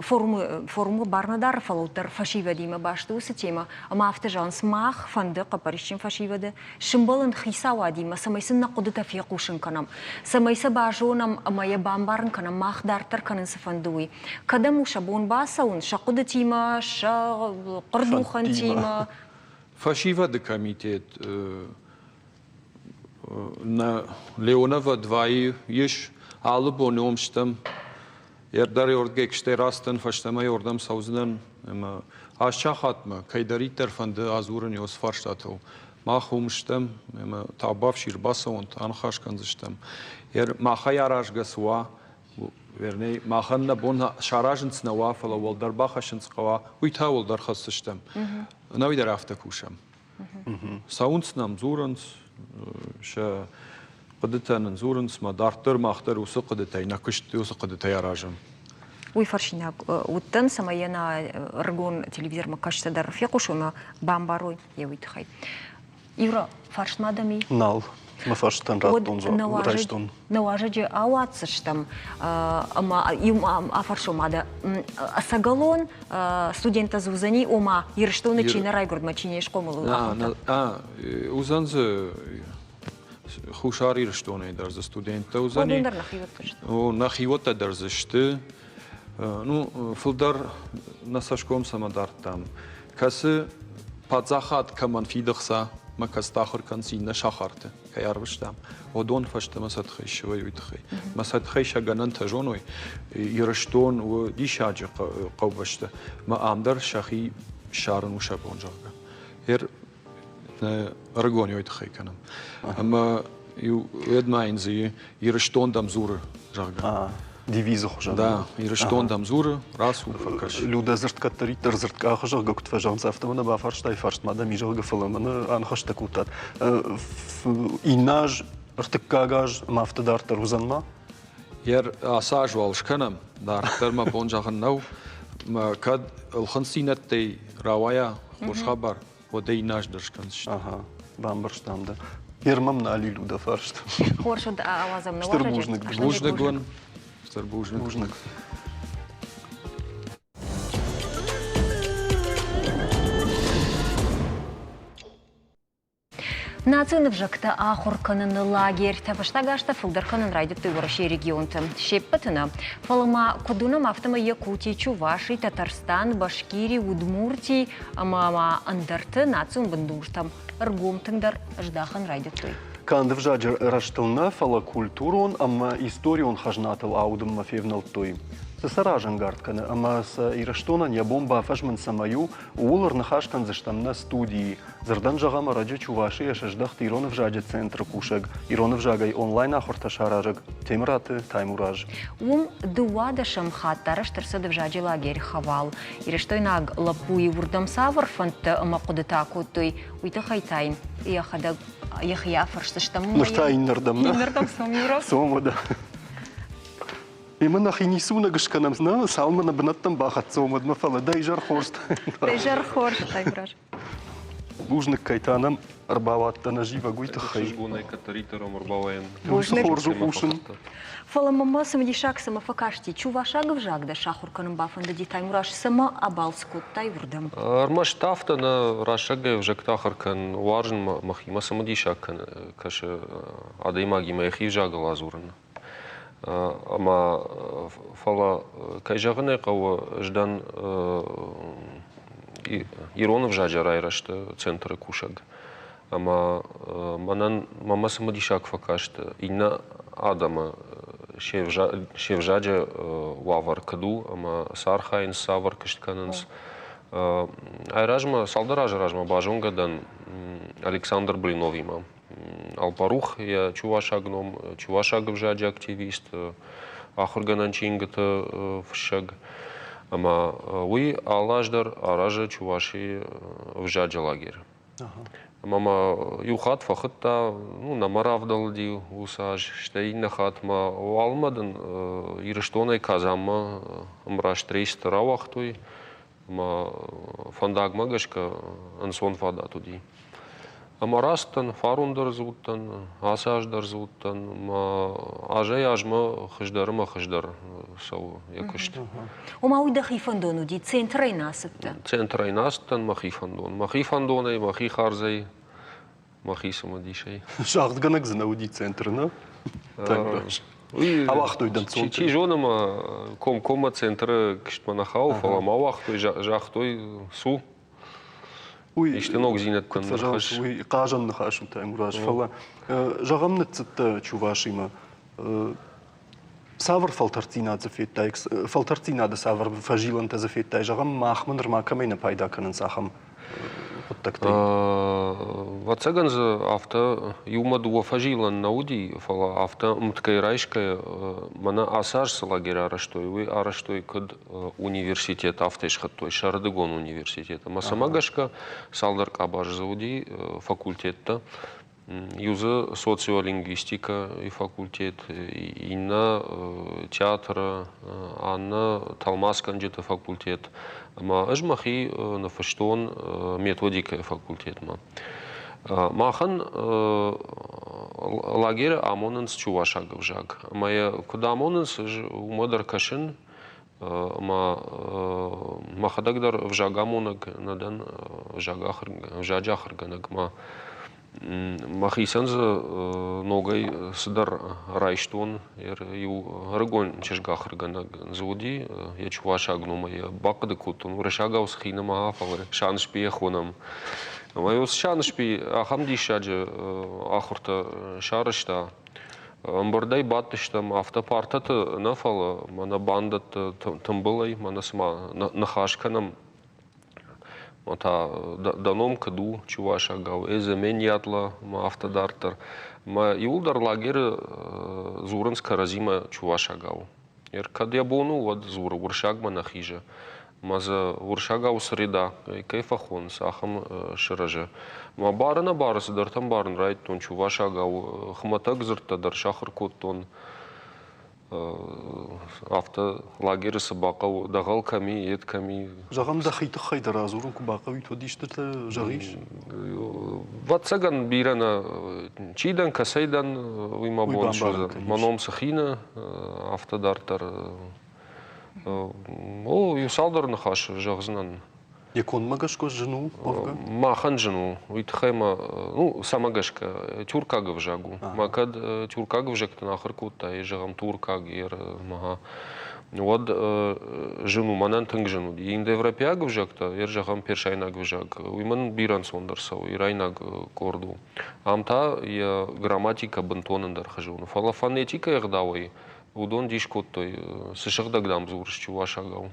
[SPEAKER 2] форумы, форумы барнӕдары фӕлӕуддӕр фӕсивӕдимӕ баст уыцы темӕ, ӕмӕ афтӕ зӕгъынц, мах фӕнды хъӕппӕрисджын фӕсивӕды сымбӕлын хицауадимӕ, цӕмӕй сын нӕ хъуыдытӕ фехъусын кӕнӕм, цӕмӕй сӕ базонӕм ӕмӕ йӕ бамбарын кӕнӕм, мах дарддӕр кӕнын цы фӕнды, уый. Кӕдӕм у сӕ бон бацӕуын, сӕ хъуыдытимӕ, сӕ хъуырдухӕнтимӕ?
[SPEAKER 13] Фӕсивӕды комитет нӕ Леонова двайы ис, алы бон уым стӕм. Ӕрдӕр ӕрдгӕй куыстӕй рацыдтӕн, фӕстӕмӕ ордӕм цӕудзынӕн ӕмӕ аст сахатмӕ кӕйдӕриддӕр фӕнды адзурын уыцы фарстатыл. Мах уым стӕм ӕмӕ табуафси ӕрбацӕуӕнт, аныхас кӕндзыстӕм. Махӕй аразгӕ цы уа, вернее, махӕн нӕ бон саразын цы нӕ уа, фӕлӕ уӕлдӕр бахӕссын цы хъӕуа, уый та уӕлдӕр хӕсдзыстӕм. Ӕнӕуи дӕр афтӕ кусӕм. Цӕуынц нӕм, дзурынц, сӕ хъуыдытӕ нын дзурынц, мӕ дарддӕр мах дӕр уыцы хъуыдытӕй нӕ куыст уыцы хъуыдытӕй аразӕм.
[SPEAKER 2] Уый фӕрсинаг уыдтӕн, цӕмӕй йӕ нӕ ӕрыгон телевизормӕ кӕсджытӕ дӕр фехъусой ӕмӕ бамбарой йӕ уый тыххӕй. Юра, фарст ма дӕм и?
[SPEAKER 1] Нал. Мӕ фарстытӕн радтон дзуапп, райстон.
[SPEAKER 2] Нӕ уазӕджы ауадздзыстӕм ӕмӕ иу афарсон ма дӕ. Ӕцӕгӕлон студенттӕ дзы уыдзӕни, ома Ирыстоны чи нӕ райгуырд мӕ чи не схъомыл, ахӕмтӕ?
[SPEAKER 13] Уыдзӕн дзы Хуссар Ирыстонӕй дӕр дзы студенттӕ уыдзӕни.
[SPEAKER 2] Уыдон дӕр нӕхиуӕттӕ сты.
[SPEAKER 13] О, нӕхиуӕттӕ дӕр дзы сты. Ну, фылдӕр нӕ цӕсгом цӕмӕ дардтам. Кӕцы паддзахад кӕмӕн фиды хца, мӕ кӕцыты ахуыр кӕнынц иннӕ сахарты, кӕй арвыстам, уыдон фӕстӕмӕ сӕ тыххӕй ссӕуой, уый тыххӕй. Мӕ сӕ тыххӕй сӕ гӕнӕнтӕ зоной. Ирыстон у диссаджы хъӕубӕстӕ, мӕ ам дӕр сӕхи ссарын у сӕ бон, зӕгъгӕ. Ӕрыгон уый тыххӕй кӕнӕм. Ӕмӕ иу уӕд ма йын дзы Ирыстон дӕм дзуры, зӕгъгӕ.
[SPEAKER 1] Девизы хуызӕн.
[SPEAKER 13] Да, Ирыстон дӕм дзуры, рацу, фӕкӕс.
[SPEAKER 1] Людӕ дзырд кӕддӕриддӕр дзырдкъахы, зӕгъгӕ, куыд фӕзӕгъынц, афтӕ мӕ нӕ бафарстай, фарст ма дӕм и, зӕгъгӕ, фӕлӕ мӕнӕ аныхӕстӕ кодтат. Иннӕ аз, ӕртыккаг аз ӕмӕ афтӕ дарддӕр уыдзӕн ма?
[SPEAKER 13] Йӕ ацы аз уал скӕнӕм, дарддӕр мӕ бон зӕгъын нӕу. Кӕд ӕлхынцъдзинӕдтӕй рауайа хорз хабар, уӕд ӕй иннӕ аз дӕр скӕндзысты.
[SPEAKER 1] Ага, бамбӕрстам дӕ. Ермӕм нал и Людӕ фарст.
[SPEAKER 2] Хорз уыд ауадзӕм нӕ
[SPEAKER 1] Стыр бузныг.
[SPEAKER 13] Бузныг уын. Стыр бузныг.
[SPEAKER 1] Бузныг.
[SPEAKER 2] Национ ӕвзӕгтӕ ахуыр кӕныны лагерьтӕ фӕстаг азтӕ фылдӕр кӕнын райдыдтой Уӕрӕсейы регионты. Се ппӕты нӕ, фӕлӕ ма куыд уынӕм, афтӕмӕй Якути, Чуваши, Татарстан, Башкири, Удмурти ӕмӕ ма ӕндӕрты национ бындуртӕм ӕргом тынгдӕр здахын райдыдтой.
[SPEAKER 1] Канд ӕвзаджы рӕзтыл нӕ, фӕлӕ культурон ӕмӕ историон хӕзнатыл аудынмӕ февнӕлдтой. Цы сӕ разӕнгард кӕны ӕмӕ сӕ Ирыстонӕн йӕ бон бафӕзмын цӕмӕй у, ууыл ӕрныхас кӕндзыстӕм нӕ студийы. Дзырдӕн зӕгъӕм, ӕрӕджы Чувашийӕ сыздӕхт ирон ӕвзаджы центры кусӕг, ирон ӕвзагӕй онлайн-ахуыртӕ саразӕг Темыраты Таймураз.
[SPEAKER 2] Уым дыууадӕсӕм хатт арӕзт ӕрцыд ӕвзаджы лагерь Хавал. Ирыстойнаг лӕппуйы уырдӕм цавӕр фӕндтӕ ӕмӕ хъуыдытӕ кодтой, уый тыххӕй та йын йӕхӕдӕг йӕхи афӕрсдзыстӕм.
[SPEAKER 1] Ныр та иннӕрдӕм, нӕ?
[SPEAKER 2] Иннӕрдӕм цом, Юра.
[SPEAKER 1] Цом уӕдӕ. Ӕмӕ нӕхи ницы уынӕг скӕнӕм, нӕ, цалынмӕ нӕ бынӕттӕм бахӕццӕ уӕм, уӕдмӕ, фӕлӕ дӕ изӕр хорз.
[SPEAKER 2] Дӕ изӕр хорз, Таймураз.
[SPEAKER 1] Бузныг, кӕй та нӕм ӕрбауадтӕ нӕ зивӕг, уый тыххӕй.
[SPEAKER 10] Ӕхсызгонӕй кӕддӕриддӕр ӕм ӕрбауайӕн.
[SPEAKER 1] Бузныг. Хорз у хъусын.
[SPEAKER 2] Фӕлӕ мӕм цымыдисаг цӕмӕ фӕкасти, чувашаг ӕвзаг дӕ сахуыр кӕнын бафӕндыди, Таймураз, цӕмӕ абалц кодтай уырдӕм?
[SPEAKER 10] Ӕрмӕст афтӕ нӕ, рӕсӕгӕй ӕвзӕгтӕ ахуыр кӕн, уарзын мӕхимӕ цымыдисаг кӕсы адӕймагимӕ йӕхи ӕвзагыл адзурын. Ӕмӕ фӕлӕ, кӕй зӕгъын ӕй хъӕуы, ӕз дӕн ирон ӕвзаджы райрӕзты центры кусӕг. Ӕмӕ мӕнӕн мӕмӕ цымыдисаг фӕкаст иннӕ адӕмы.
[SPEAKER 14] се взаджы уавӕр куыд у ӕмӕ цы архайынц, цавӕр куыст кӕнынц. Айразмӕ, цалдӕр азы размӕ базонгӕ дӕн Александр Блиновимӕ. Алпарух йӕ чувашаг ном, чувашаг ӕвзаджы активист, ахуыргӕнӕн чингуыты фыссӕг. Ӕмӕ уый алы аз дӕр аразы Чувашийы ӕвзаджы лагерь. Ӕмӕ мӕ иу хатт фӕхуыдта, ну, нӕ мӕ равдӕлди уыцы аз, стӕй иннӕ хатт мӕ уалынмӕ дын Ирыстонӕй Казанмӕ ӕмраст рейсты рауагътой, ӕмӕ фӕндагмӕ гӕсгӕ ӕнцон фадат уыди. Ӕмӕ раст дӕн, фарон дӕр дзы уыдтӕн, ацы аз дӕр дзы уыдтӕн, ӕмӕ азӕй-азмӕ хуыздӕр ӕмӕ хуыздӕр цӕуы йӕ куыст.
[SPEAKER 2] Ома уый дӕхи фӕндон уыди, центрӕй нӕ ацыдтӕ?
[SPEAKER 14] Центрӕй нӕ ацыдтӕн мӕхи фӕндон. Мӕхи фӕндонӕй, мӕхи хардзӕй, мӕхи цымыдисӕй.
[SPEAKER 1] Загъдгӕнӕг дзы нӕ уыди центры, нӕ? Ауагътой дӕн
[SPEAKER 14] Чи, чи зоны ма комкоммӕ центры куыстмӕ нӕ хауы, фӕлӕ ма ауагътой, загътой, цу.
[SPEAKER 1] Уый
[SPEAKER 14] исты ногдзинӕдтӕн
[SPEAKER 1] ныхас. Уый хъазӕн ныхас у, Таймураз, фӕлӕ зӕгъӕм ныццыдтӕ Чувашимӕ. Цавӕр фӕлтӕрддзинад дзы федтай, фӕлтӕрддзинады цавӕр фӕзилӕнтӕ дзы федтай, зӕгъӕм, махмӕ нырма кӕмӕй нӕ пайда кӕнынц ахӕм хъуыддӕгтӕй?
[SPEAKER 14] Ӕвӕццӕгӕн дзы афтӕ иумӕ дыууӕ фӕзилӕн нӕ уыди, фӕлӕ афтӕ ӕмткӕй райсгӕйӕ, мӕнӕ ацы аз цы лагерь арӕзтой, уый арӕзтой куыд университет, афтӕ схуыдтой, сӕрдыгон университет. Ӕмӕ цӕмӕ гӕсгӕ цалдӕр къабазы дзы уыди факультеттӕ. Иу дзы социолингвистикӕйы факультет, иннӕ театры, аннӕ тӕлмацгӕнджыты факультет. Ӕмӕ ӕз мӕхи ныффыстон методикӕйы факультетмӕ. Махӕн лагеры амонынц чувашаг ӕвзаг. Ӕмӕ йӕ куыд амонынц, ӕз уымӕ дӕр кӕсын. Ӕмӕ мӕхӕдӕг дӕр ӕвзагамонӕг нӕ дӕн, ӕвзаджы ахуыргӕнӕг ма мӕхицӕн дзы ногӕй цыдӕр райстон. Иу ӕрыгон чызг ахуыргӕнӕг дзы уыди, йӕ чувашаг номӕй йӕ бахъуыды кодтон, уырыссагау цы хинӕ фӕлӕ Шанышпийӕ хонӕм. Ӕмӕ уыцы Шанышпи ахӕм диссаджы ахуыртӕ сарӕзта, Ӕмбырдӕй бадтыстӕм, афтӕ партӕты нӕ, фӕлӕ мӕнӕ бандӕтты тымбылӕй, мӕнӕ цыма ныхас кӕнӕм. Мӕ та дӕ ном куыд у чувашагау, Эземеньятла ӕмӕ афтӕ дарддӕр. Мӕ иуылдӕр лагеры дзурынц кӕрӕдзимӕ чувашагау. Кӕд йӕ бон у, уӕд дзуры, уырыссагмӕ нӕ хизы. Ӕмӕ дзы уырыссагау среда кӕй фӕхонынц, ахӕм сырӕзы. Мӕ бары-нӕбары цыдӕртӕ ӕмбарын райдыдтон чувашагау, хуымӕтӕг дзырдтӕ дӕр сахуыр кодтон. Афтӕ лагеры цы бахъӕуы, дӕгъӕл кӕм и, йед кӕм и.
[SPEAKER 1] Зӕгъӕм, дӕхи тыххӕй дӕр радзурын куы бахъӕуид, уӕд истытӕ зӕгъис?
[SPEAKER 14] Ӕвӕццӕгӕн, бирӕ нӕ. Чи дӕн, кӕцӕй дӕн, уый мӕ бон суыдзӕн. Мӕ ном Сыхина, афтӕ дарддӕр. О, иу цалдӕр ныхасы зӕгъдзынӕн.
[SPEAKER 1] Йӕ кондмӕ гӕсгӕ зын у, уӕвгӕ?
[SPEAKER 14] Махӕн зын у. Уый тыххӕй ма, ну, цӕмӕ гӕсгӕ, тюркаг ӕвзаг у. Ма кӕд тюркаг ӕвзӕгтӕн ахуыр кодтай, зӕгъӕм, туркаг, ер, уӕд зын у, мӕнӕн тынг зын уыди. Индоевропейаг ӕвзӕгтӕ, ер, зӕгъӕм, персайнаг ӕвзаг, уый мӕн бирӕ ӕнцондӕр цӕуы, ирайнаг къорд у. Ам та йӕ грамматикӕ бынтон ӕндӕр хуызон у. Фӕлӕ фонетикӕйы ӕгъдауӕй уыдон дис кодтой, цы сыгъдӕг, дам, дзурыс чувашагау.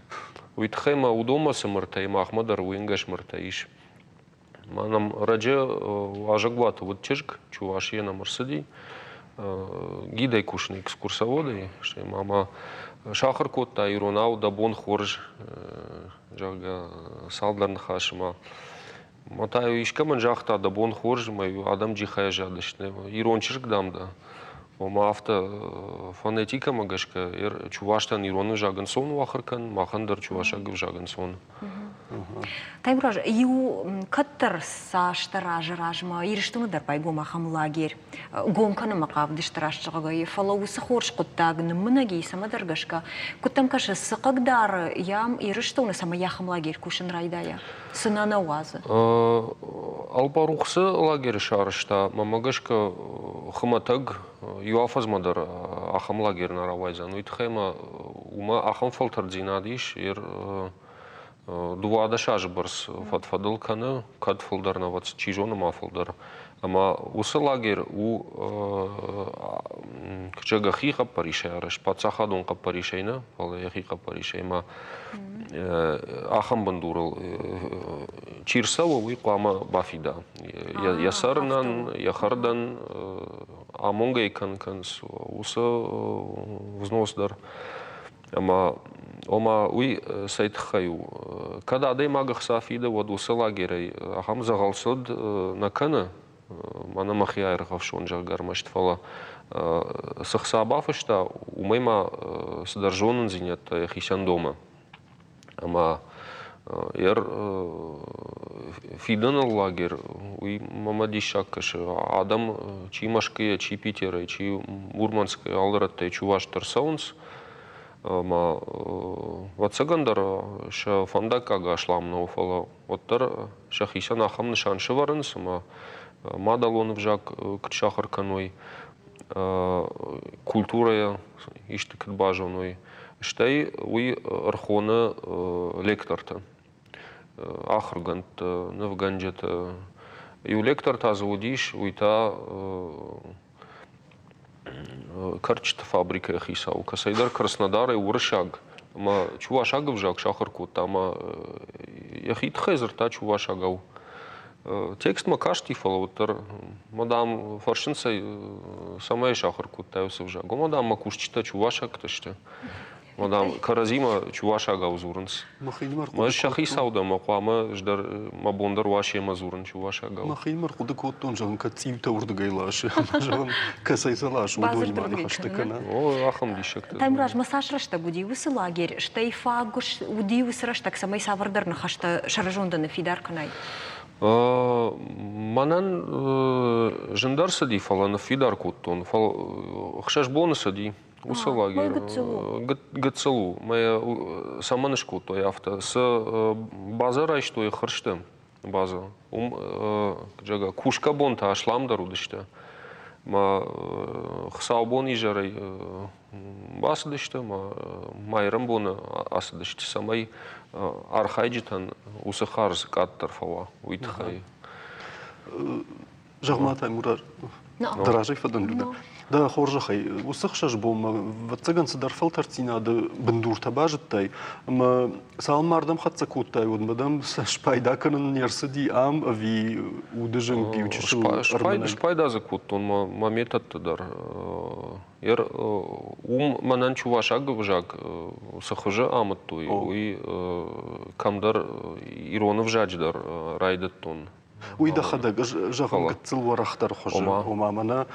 [SPEAKER 14] Уый тыххӕй ма уыдонмӕ цы мыртӕ и, махмӕ дӕр уыйӕнгӕс мыртӕ ис. Ма нӕм раджы уазӕгуаты уыд чызг, Чувашийӕ нӕм ӕрцыди. Гидӕй кусын экскурсоводӕй, стӕй ма мӕ сахуыр кодта иронау дӕ бон хорз, зӕгъгӕ, цалдӕр ныхасы ма. Ма та-иу искӕмӕн загъта, дӕ бон хорз, ӕмӕ-иу адӕм джихӕй аззадысты. Ирон чызг, дам, дӕ. Ома афтӕ фонетикӕмӕ гӕсгӕ чуваштӕн ирон ӕвзаг ӕнцон у ахуыр кӕнын, махӕн дӕр чувашаг ӕвзаг ӕнцон.
[SPEAKER 2] Таймураз, иу кӕддӕр цасдӕр азы размӕ Ирыстоны дӕр байгом ахӕм лагерь. Гом кӕнынмӕ хъавыдысты раст зӕгъгӕйӕ, фӕлӕ уыцы хорз хъуыддаг ныммынӕг и, цӕмӕдӕр гӕсгӕ. Куыд дӕм кӕсы, цы хъыгдары йӕм Ирыстоны, цӕмӕй ахӕм лагерь кусын райдайа? Цы нӕ нӕ уадзы?
[SPEAKER 14] Албарухсы лагеры сарӕзта, мӕнмӕ гӕсгӕ, хуымӕтӕг иу афӕдзмӕ дӕр ахӕм лагерь нӕ рауайдзӕн. Уый тыххӕй ма уымӕ ахӕм фӕлтӕрддзинад ис, 12 азы бӕрц фӕд-фӕдыл кӕны, кӕд фылдӕр нӕ, уӕд чи зоны ма фылдӕр. Ӕмӕ уыцы лагерь у зӕгъгӕ, хи хъӕппӕрисӕй арӕзт, паддзахадон хъӕппӕрисӕй нӕ, фӕлӕ йӕхи хъӕппӕрисӕй. Ӕмӕ ахӕм бындурыл чи рцӕуы, уый хъуамӕ бафида йӕ цӕрынӕн, йӕ хӕрдӕн, амонгӕ кӕнынц уыцы взнос дӕр. Ӕмӕ ома уый цӕй тыххӕй у? Кӕд адӕймаг ӕхца фиды, уӕд уыцы лагерӕй ахӕм дзӕгъӕлцыд нӕ кӕны, мӕнӕ мӕхи аиргъӕфсон, зӕгъгӕ, ӕрмӕст, фӕлӕ цы хца бафыста, уымӕй ма цыдӕр зонындзинӕдтӕ йӕхицӕн домы. Ӕмӕ йӕ фидӕныл лагерь, уый мӕмӕ диссаг кӕсы. Адӕм чи Мӕскуыйӕ, чи Питерӕй, чи Мурманскӕй, алы рӕттӕй чувашт ӕрцӕуынц. Ӕмӕ ӕвӕццӕгӕн дӕр сӕ фӕндаггаг аслам нӕу, фӕлӕ уӕддӕр сӕхицӕн ахӕм нысан сӕвӕрынц, ӕмӕ мадӕлон ӕвзаг куыд сахуыр кӕной, культурӕйӕ исты куыд базоной. Стӕй уый ӕрхоны лекторты, ахуыргӕндты, нывгӕнджыты. Иу лектор та дзы уыдис, уый та кӕрчыты фабрикӕйы хицау, кӕцӕйдӕр Краснодарӕй уырыссаг ӕмӕ чувашаг ӕвзаг сахуыр кодта ӕмӕ йӕхи тыххӕй дзырдта чувашагау. Текстмӕ касти, фӕлӕ уӕддӕр мӕ, дам, фӕрсынц ӕй, цӕмӕй сахуыр кодтай уыцы ӕвзаг. Ома, дам, мӕ кусджытӕ чувашӕгтӕ сты. Мӕ, дам, кӕрӕдзимӕ чувашагау дзурынц.
[SPEAKER 1] Мӕхинымӕр
[SPEAKER 14] Мӕ ӕз сӕ хицау дӕн, мӕ хъуамӕ ӕз дӕр мӕ бон дӕр уа семӕ дзурын чувашагау.
[SPEAKER 1] Мӕхинымӕр хъуыды кодтон, зӕгъын, кӕд цъиутӕ уырдыгӕй ласы, зӕгъын, кӕцӕй сӕ ласы, уыдонимӕ ныхӕстӕ кӕна.
[SPEAKER 14] О, ахӕм диссӕгтӕ.
[SPEAKER 2] Таймураз, ма цас рӕстӕг уыди уыцы лагерь, стӕй фаг уыди уыцы рӕстӕг, цӕмӕй цавӕрдӕр ныхӕстӕ сӕрызондӕн ныффидар кӕнай?
[SPEAKER 14] Мӕнӕн зындӕр цыди, фӕлӕ ныффидар кодтон. Фӕлӕ ӕхсӕз боны цыди уыцы лагерь. Гыццыл у. Мӕ цӕмӕн скодтой афтӕ? Цы базӕ райстой хырсты базӕ, уым, зӕгъгӕ, кусгӕ бонтӕ асламдӕр уыдысты. Мӕ хуыцаубон изӕрӕй бацыдысты ӕмӕ майрӕмбоны ацыдысты, цӕмӕй архайджытӕн уыцы хардз къаддӕр фӕуа, уый тыххӕй.
[SPEAKER 1] Зӕгъ-ма, Таймураз, дӕ разӕй фӕдӕн Людӕ. Дӕ хорзӕхӕй, уыцы ӕхсӕз бонмӕ, ӕвӕццӕгӕн, цыдӕр фӕлтӕрддзинады бындуртӕ базыдтай, ӕмӕ цалынмӕ ардӕм хӕццӕ кодтай, уӕдмӕ дӕм сӕ спайда кӕнын не рцыди ам ӕви уды зынг иу чысыл ӕрмынӕг?
[SPEAKER 14] Спайда дзы кодтон мӕ методты дӕр. Уым мӕнӕн чувашаг ӕвзаг цы хуызы амыдтой, уый кӕмдӕр ирон ӕвзаджы дӕр райдыдтон.
[SPEAKER 1] Уый дӕхӕдӕг, зӕгъын, гыццыл уӕрӕхдӕр хуызы, ома мӕнӕ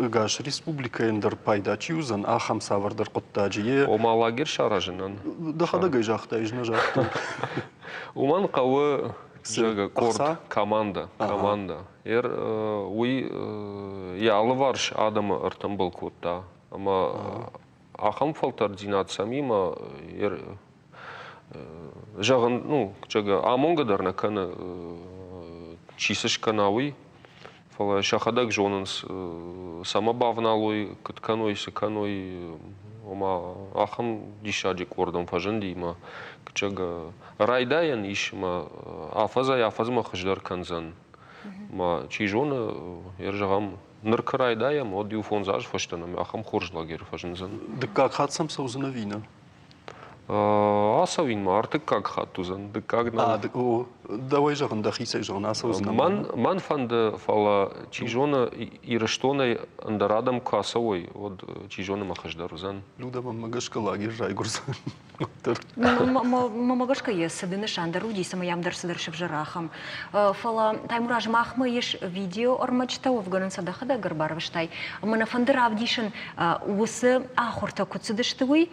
[SPEAKER 1] ӕгас республикӕйӕн дӕр пайда чи уыдзӕн, ахӕм цавӕрдӕр хъуыддаджы. Йе
[SPEAKER 14] Ома лагерь саразынӕн?
[SPEAKER 1] Дӕхӕдӕг ӕй загътай, ӕз нӕ загътон.
[SPEAKER 14] Уымӕн хъӕуы зӕгъгӕ, къорд, командӕ, командӕ. Ер уый йӕ алыварс адӕмы ӕртымбыл кодта. Ӕмӕ ахӕм фӕлтӕрддзинад сӕм и, ӕмӕ зӕгъын, ну, зӕгъгӕ, амонгӕ дӕр нӕ кӕны, чи цы скӕна, уый. Фӕлӕ сӕхӕдӕг зонынц, цӕмӕ бавналой, куыд кӕной, цы кӕной. Ома ахӕм диссаджы къордӕн фӕзынди ӕмӕ зӕгъгӕ, райдайӕн ис ӕмӕ афӕдзӕй-афӕдзмӕ хуыздӕр кӕндзӕн. Ма чи зоны, йӕ зӕгъӕм, ныр куы райдайӕм, уӕд иу фондз азы фӕстӕ нӕм ахӕм хорз лагерь фӕзындзӕн.
[SPEAKER 1] Дыккаг хатт сӕм цӕудзӕн ӕви нӕ?
[SPEAKER 14] Ацӕуин ма ӕртыккаг хатт уыдзӕн, дыккаг нӕ.
[SPEAKER 1] О, дӕуӕй зӕгъын, дӕхицӕй зӕгъын, ацӕудзынӕ.
[SPEAKER 14] Мӕн, мӕн фӕнды, фӕлӕ чи зоны, Ирыстонӕй ӕндӕр адӕм куы ацӕуой, уӕд чи зоны мӕ хуыздӕр уыдзӕн.
[SPEAKER 1] Людӕ, мӕнмӕ гӕсгӕ лагерь райгуырдзӕн.
[SPEAKER 2] Мӕнмӕ гӕсгӕ йӕ цыды нысан дӕр уыди, цӕмӕй ам дӕр цыдӕр сывзӕра ахӕм. Фӕлӕ Таймураз, махмӕ ис видеоӕрмӕджытӕ, уӕвгӕ нын сӕ дӕхӕдӕг ӕрбарвыстай. Ӕмӕ нӕ фӕнды равдисын, уыцы ахуыртӕ куыд цыдысты, уый,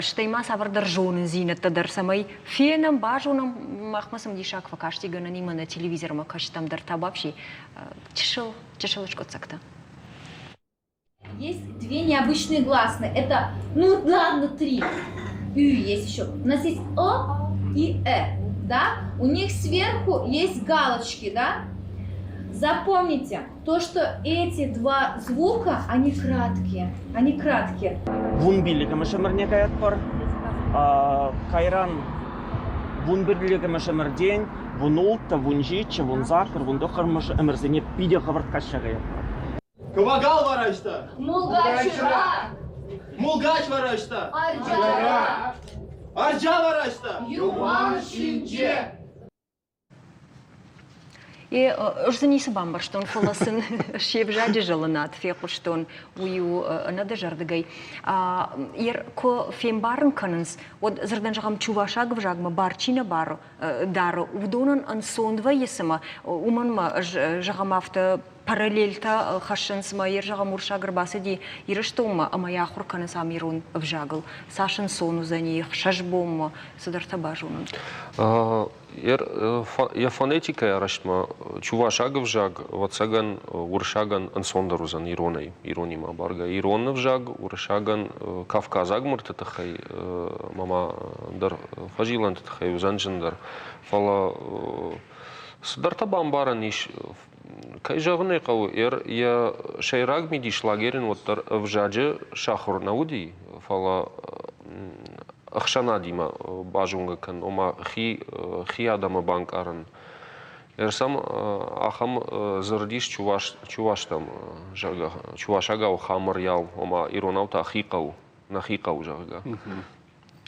[SPEAKER 2] стӕй ма цавӕрдӕр зонындзинӕдтӕ дӕр, цӕмӕй фенӕм, базонӕм, махмӕ цымыдисаг фӕкасти гӕнӕнимӕ нӕ телевизормӕ кӕстӕм дӕр та вообще чысыл, чысыл скъуыддзӕгтӕ.
[SPEAKER 15] Есть две необычные гласные. Это, ну ладно, три. Ю есть еще. У нас есть О и Э, да? У них сверху есть галочки, да? Запомните, то, что эти два звука, они краткие. Они краткие.
[SPEAKER 16] Вунбиликамы шымырне каятпар. Кайран. Вунпӗрлӗхӗмӗш ӗмӗртен вунулттӑ, вунҫиччӗ, вунсаккӑр, вунтӑххӑрмӗш ӗмӗрсене питӗ хӑвӑрт каҫса каятпӑр.
[SPEAKER 17] Кӑвакал вара ӑҫта?
[SPEAKER 15] Мулкачра!
[SPEAKER 17] Мулкач вара ӑҫта?
[SPEAKER 15] Арчара!
[SPEAKER 17] Арча вара ӑҫта?
[SPEAKER 15] Юман ҫинче!
[SPEAKER 2] Ӕз дзы ницы бамбӕрстон, фӕлӕ сын се взаджы зӕлынад фехъуыстон, уый у ӕнӕдызӕрдыгӕй. Куы фембарын кӕнынц, уӕд дзырдӕн зӕгъӕм, чувашаг ӕвзагмӕ бар чи нӕ бары, дары, уыдонӕн ӕнцон вӕййы цымӕ, уымӕн ма ӕз зӕгъӕм афтӕ параллельтӕ хӕссынц мӕ йе зӕгъӕм уырыссаг ӕрбацыди Ирыстонмӕ ӕмӕ йӕ ахуыр кӕнынц ам ирон ӕвзагыл. Цас ӕнцон уыдзӕни хсӕз бонмӕ цыдӕртӕ базонын?
[SPEAKER 14] Йӕ фонетикӕйы арӕзтмӕ чувашаг ӕвзаг, ӕвӕццӕгӕн, уырыссагӕн ӕнцондӕр уыдзӕн иронӕй, иронимӕ абаргӕ. Ирон ӕвзаг уырыссагӕн кавказаг мырты тыххӕй ӕмӕ ма ӕндӕр фӕзилӕнты тыххӕй уыдзӕн зындӕр. Фӕлӕ цыдӕртӕ бамбарӕн ис. Кӕй зӕгъын ӕй хъӕуы, йӕ сӕйраг мидис лагерӕн уӕддӕр ӕвзаджы сахуыр нӕ уыди, фӕлӕ ӕхсӕнадимӕ базонгӕ кӕнын, ома хи, хи адӕмы банкъарын. Ӕрсӕм ахӕм дзырд ис чуваштӕм, зӕгъгӕ, чувашагау хамырьял, ома иронау та хи хъӕу, нӕхи хъӕу, зӕгъгӕ.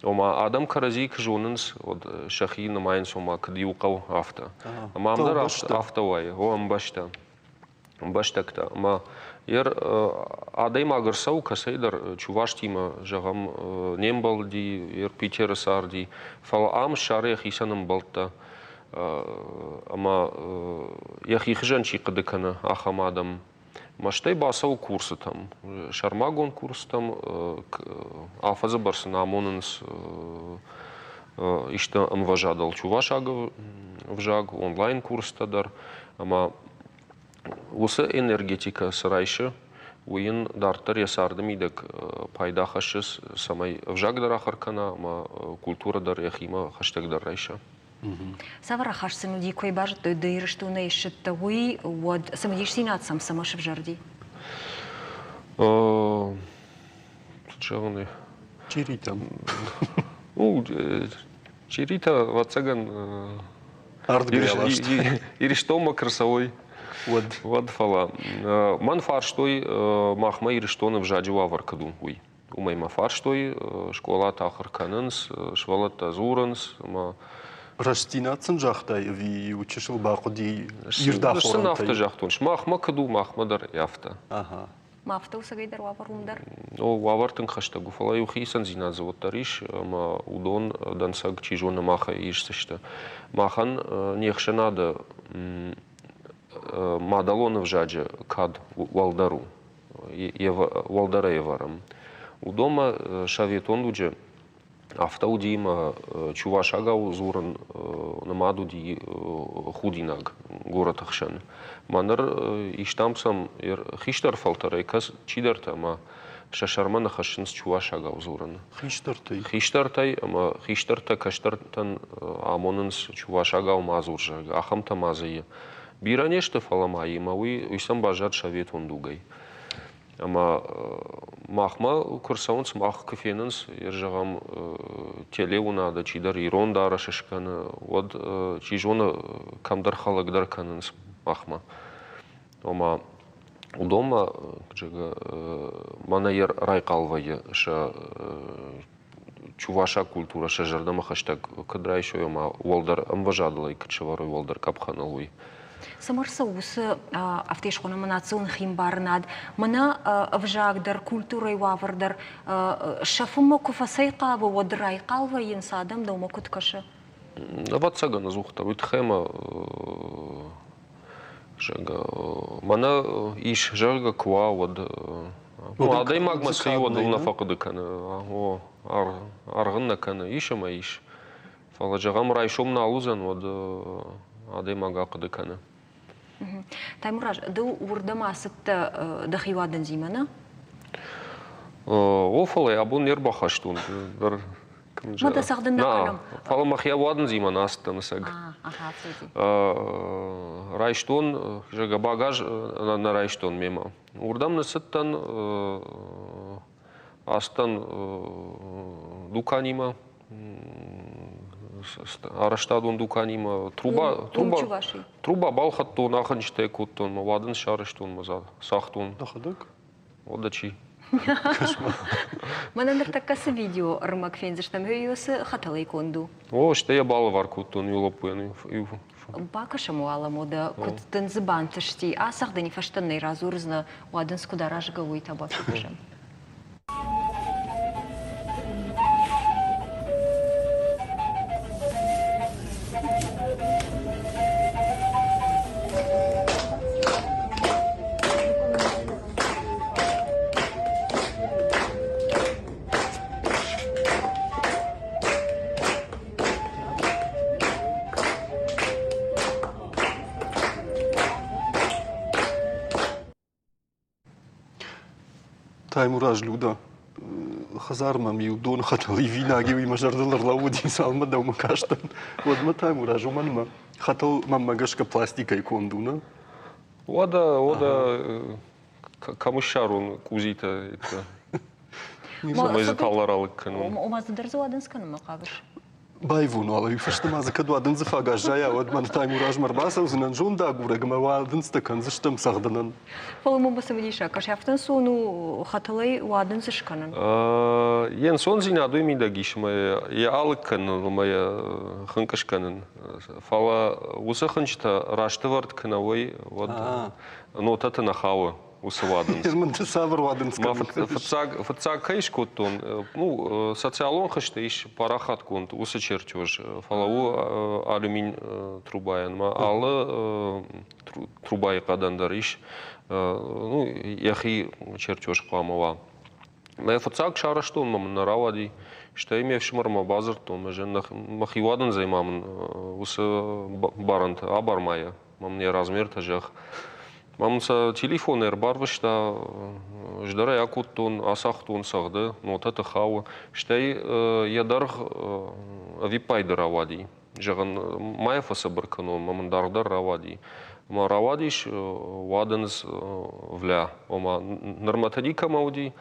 [SPEAKER 14] Ома адӕм кӕрӕдзийы куы зонынц, уӕд сӕхи нымайынц, ома куыд иу хъӕу, афтӕ. Ӕмӕ ам дӕр афтӕ уайы, о, ӕмбӕстӕ. Ӕмбӕстӕгтӕ. Ӕмӕ йе адӕймаг ӕрцӕуы кӕцӕйдӕр Чуваштимӕ, зӕгъӕм, не мбӕлди, йе Питеры царди, фӕлӕ ам ссары йӕхицӕн ӕмбӕлттӕ ӕмӕ йӕхи хуызӕн чи хъуыды кӕны, ахӕм адӕм. Мӕстӕй бацӕуы курсытӕм, сӕрмагонд курсытӕм афӕдзы бӕрц ын амонынц исты ӕмвӕзадыл чувашаг ӕвзаг, онлайн-курстӕ дӕр. Ӕмӕ уыцы энергетикӕ цы райсы, уый йын дарддӕр йӕ царды мидӕг пайда хӕссы, цӕмӕй ӕвзаг дӕр ахуыр кӕна ӕмӕ культурӕ дӕр йӕхимӕ хӕстӕгдӕр райса.
[SPEAKER 2] Цавӕр ахаст сын уыди, куы базыдтой, ды Ирыстонӕй ссыдтӕ, уый, уӕд цымыдисдзинад сӕм цӕмӕ сывзӕрди?
[SPEAKER 14] Куыд зӕгъын
[SPEAKER 1] Чъиритӕм.
[SPEAKER 14] Ну, чъиритӕ, ӕвӕццӕгӕн, Ирыстонмӕ куы рцӕуой, уӕд, уӕд фӕлӕ мӕн фарстой, махмӕ Ирыстоны ӕвзаджы уавӕр куыд у, уый. Уымӕй мӕ фарстой, скъолаты ахуыр кӕнынц, сывӕллӕттӕ дзурынц ӕмӕ
[SPEAKER 1] Рӕстдзинад сын загътай ӕви иу чысыл бахъуыди ирд
[SPEAKER 14] ахорӕнтӕй? Сын афтӕ загътон, сымахмӕ куыд у, махмӕ дӕр афтӕ.
[SPEAKER 1] Ага.
[SPEAKER 2] Ма афтӕ у цӕгӕйдӕр уавӕр уым дӕр?
[SPEAKER 14] О, уавӕр тынг хӕстӕг у, фӕлӕ иу хицӕндзинад дзы уӕддӕр ис, ӕмӕ уыдон дӕнцӕг, чи зоны, махӕй исдзысты. Махӕн не хсӕнады мадӕлон ӕвзаджы кад уӕлдӕр у. Уӕлдӕрӕй ӕвӕрӕм. Уыдонмӕ советон дуджы афтӕ уыди ӕмӕ чувашагау дзурын нымад уыди худинаг горӕты хсӕн. Мӕ ныр истам сӕм хистӕр фӕлтӕрӕй чидӕртӕ ӕмӕ сӕ сӕрмӕ нӕ хӕссынц чувашагау дзурын.
[SPEAKER 1] Хистӕртӕй?
[SPEAKER 14] Хистӕртӕй ӕмӕ хистӕртӕ кӕстӕртӕн амонынц чувашагау ма дзур, зӕгъгӕ, ахӕмтӕ ма дзы и. Бирӕ не сты, фӕлӕ ма имӕ уый, уый сӕм баззад советон дугӕй. Ӕмӕ махмӕ куы рцӕуынц, мах куы фенынц, зӕгъӕм, телеуынады чидӕр ирон дарӕс скӕны, уӕд, чи зоны, кӕмдӕр хӕлӕгдӕр кӕнынц махмӕ. Ома, уыдонмӕ, зӕгъгӕ, мӕнӕ райхъал вӕййы сӕ чувашаг культурӕ сӕ зӕрдӕмӕ хӕстӕг куыд райсой ӕмӕ уӕлдӕр ӕмвӕзадыл ӕй куыд сӕвӕрой уӕлдӕр къӕпхӕныл, уый.
[SPEAKER 2] Цӕмӕ рцӕуы уыцы афтӕ схонӕм национ химбарынад? Мӕнӕ ӕвзаг дӕр, культурӕйы уавӕр дӕр сӕфынмӕ куы фӕцӕйхъавы, уӕд райхъал вӕййынц адӕм, дӕумӕ куыд кӕсы?
[SPEAKER 14] Ӕвӕццӕгӕн, ӕдзухдӕр уый тыххӕй ӕмӕ зӕгъгӕ, мӕнӕ ис, зӕгъгӕ, куы уа, уӕд адӕймагмӕ цы и, уӕд ыл нӕ фӕхъуыды кӕны, о, аргъ ын нӕ кӕны, ис ӕмӕ ис. Фӕлӕ, зӕгъӕм, райсом нал уыдзӕн, уӕд адӕймаг ахъуыды кӕны.
[SPEAKER 2] Таймураз, ды уырдӕм ацыдтӕ дӕхи уадындзимӕ, нӕ?
[SPEAKER 14] О, фӕлӕ абон не рбахастон дӕр.
[SPEAKER 2] Ма дӕ цӕгъдын нӕ кӕнӕм.
[SPEAKER 14] Фӕлӕ мӕхи уадындзимӕ нӕ ацыдтӕн ӕцӕг. Райстон, зӕгъгӕ, багаж нӕ райстон мемӕ. Уырдӕм ныццыдтӕн, ацыдтӕн дуканимӕ. Арӕзтадон дуканимӕ труба, труба, труба балхӕдтон, ахынджытӕ кодтон, мӕ уадындз сарӕзтон, мӕ цагътон.
[SPEAKER 1] Дӕхӕдӕг?
[SPEAKER 14] Уӕдӕ чи?
[SPEAKER 2] Мӕнӕ ныртӕккӕ цы видео ӕрмӕг фендзыстӕм, уый цы хӕтӕлӕй конд у?
[SPEAKER 14] О, стӕй йӕ балӕвар кодтон иу лӕппуйӕн.
[SPEAKER 2] Бакӕсӕм уал ӕмӕ куыд дын дзы бантысти, ацӕгъдыни фӕстӕ нӕ радзурдзынӕ, уадындз куыд аразгӕ, уый та бафиппайӕм.
[SPEAKER 1] Таймураз Люда, хӕдзармӕ иу доны хӕтӕл ивинаг-иу мӕ зӕрдыл ӕрлӕууыди, цалынмӕ дӕумӕ кастӕн, уӕдмӕ Таймураз, уымӕн ӕмӕ хӕтӕл мӕнмӕ гӕсгӕ пластикӕй конд у, нӕ?
[SPEAKER 14] Уӕдӕ, уӕдӕ кӕм ссарон къудзитӕ? Цӕмӕй дзы талар алыг кӕнон.
[SPEAKER 2] Ома дзы дӕр дзы уадындз кӕнынмӕ хъавыс?
[SPEAKER 1] Байвон уал, уый фӕстӕ ма дзы кӕд уадындзы фаг аззайа, уӕд мӕн Таймуразмӕ ӕрбацӕудзынӕн зондагурӕг ӕмӕ уадындзтӕ кӕндзыстӕм цӕгъдынӕн.
[SPEAKER 2] Фӕлӕ мӕм цымыдисаг кӕсы, афтӕ ӕнцон у хӕтӕлӕй уадындз скӕнын?
[SPEAKER 14] Йе нцондзинад уый мидӕг ис ӕмӕ йӕ алыг кӕнын ӕмӕ йӕ хынкъ скӕнын. Фӕлӕ уыцы хынчытӕ растӕвӕрд куы нӕ уой, уӕд нотӕты нӕ хауы уыцы уадындз.
[SPEAKER 1] Мын цавӕр уадындз
[SPEAKER 14] Ма фыццаг, фыццаг кӕй скодтон, ну, социалон хызты ис парахатгонд уыцы чертеж, фӕлӕ у алюмин трубайӕн. Ма алы трубайы хъӕдӕн дӕр ис, ну, йӕхи чертеж хъуамӕ уа. Мӕ фыццаг сарӕзтон мӕ мын нӕ рауади, стӕй ме фсымӕрмӕ бадзырдтон, мӕхи уадындзӕй ма мын уыцы барӕнтӕ абар ма йӕ. Ма мын йӕ размертӕ зӕгъ. Ма мын сӕ телефон ӕрбарвыста, ӕз дӕр ӕй акодтон, ацагътон цӕгъды, нотӕты хауы. Стӕй йӕ дӕргъ ӕвиппайды рауади. Зӕгъын, ма йӕ фӕцыбыр кӕнон, ма мын даргъдӕр рауади. Ӕмӕ рауадис уадындз влӕ, ома нырмӕ та никӕмӕ уыди,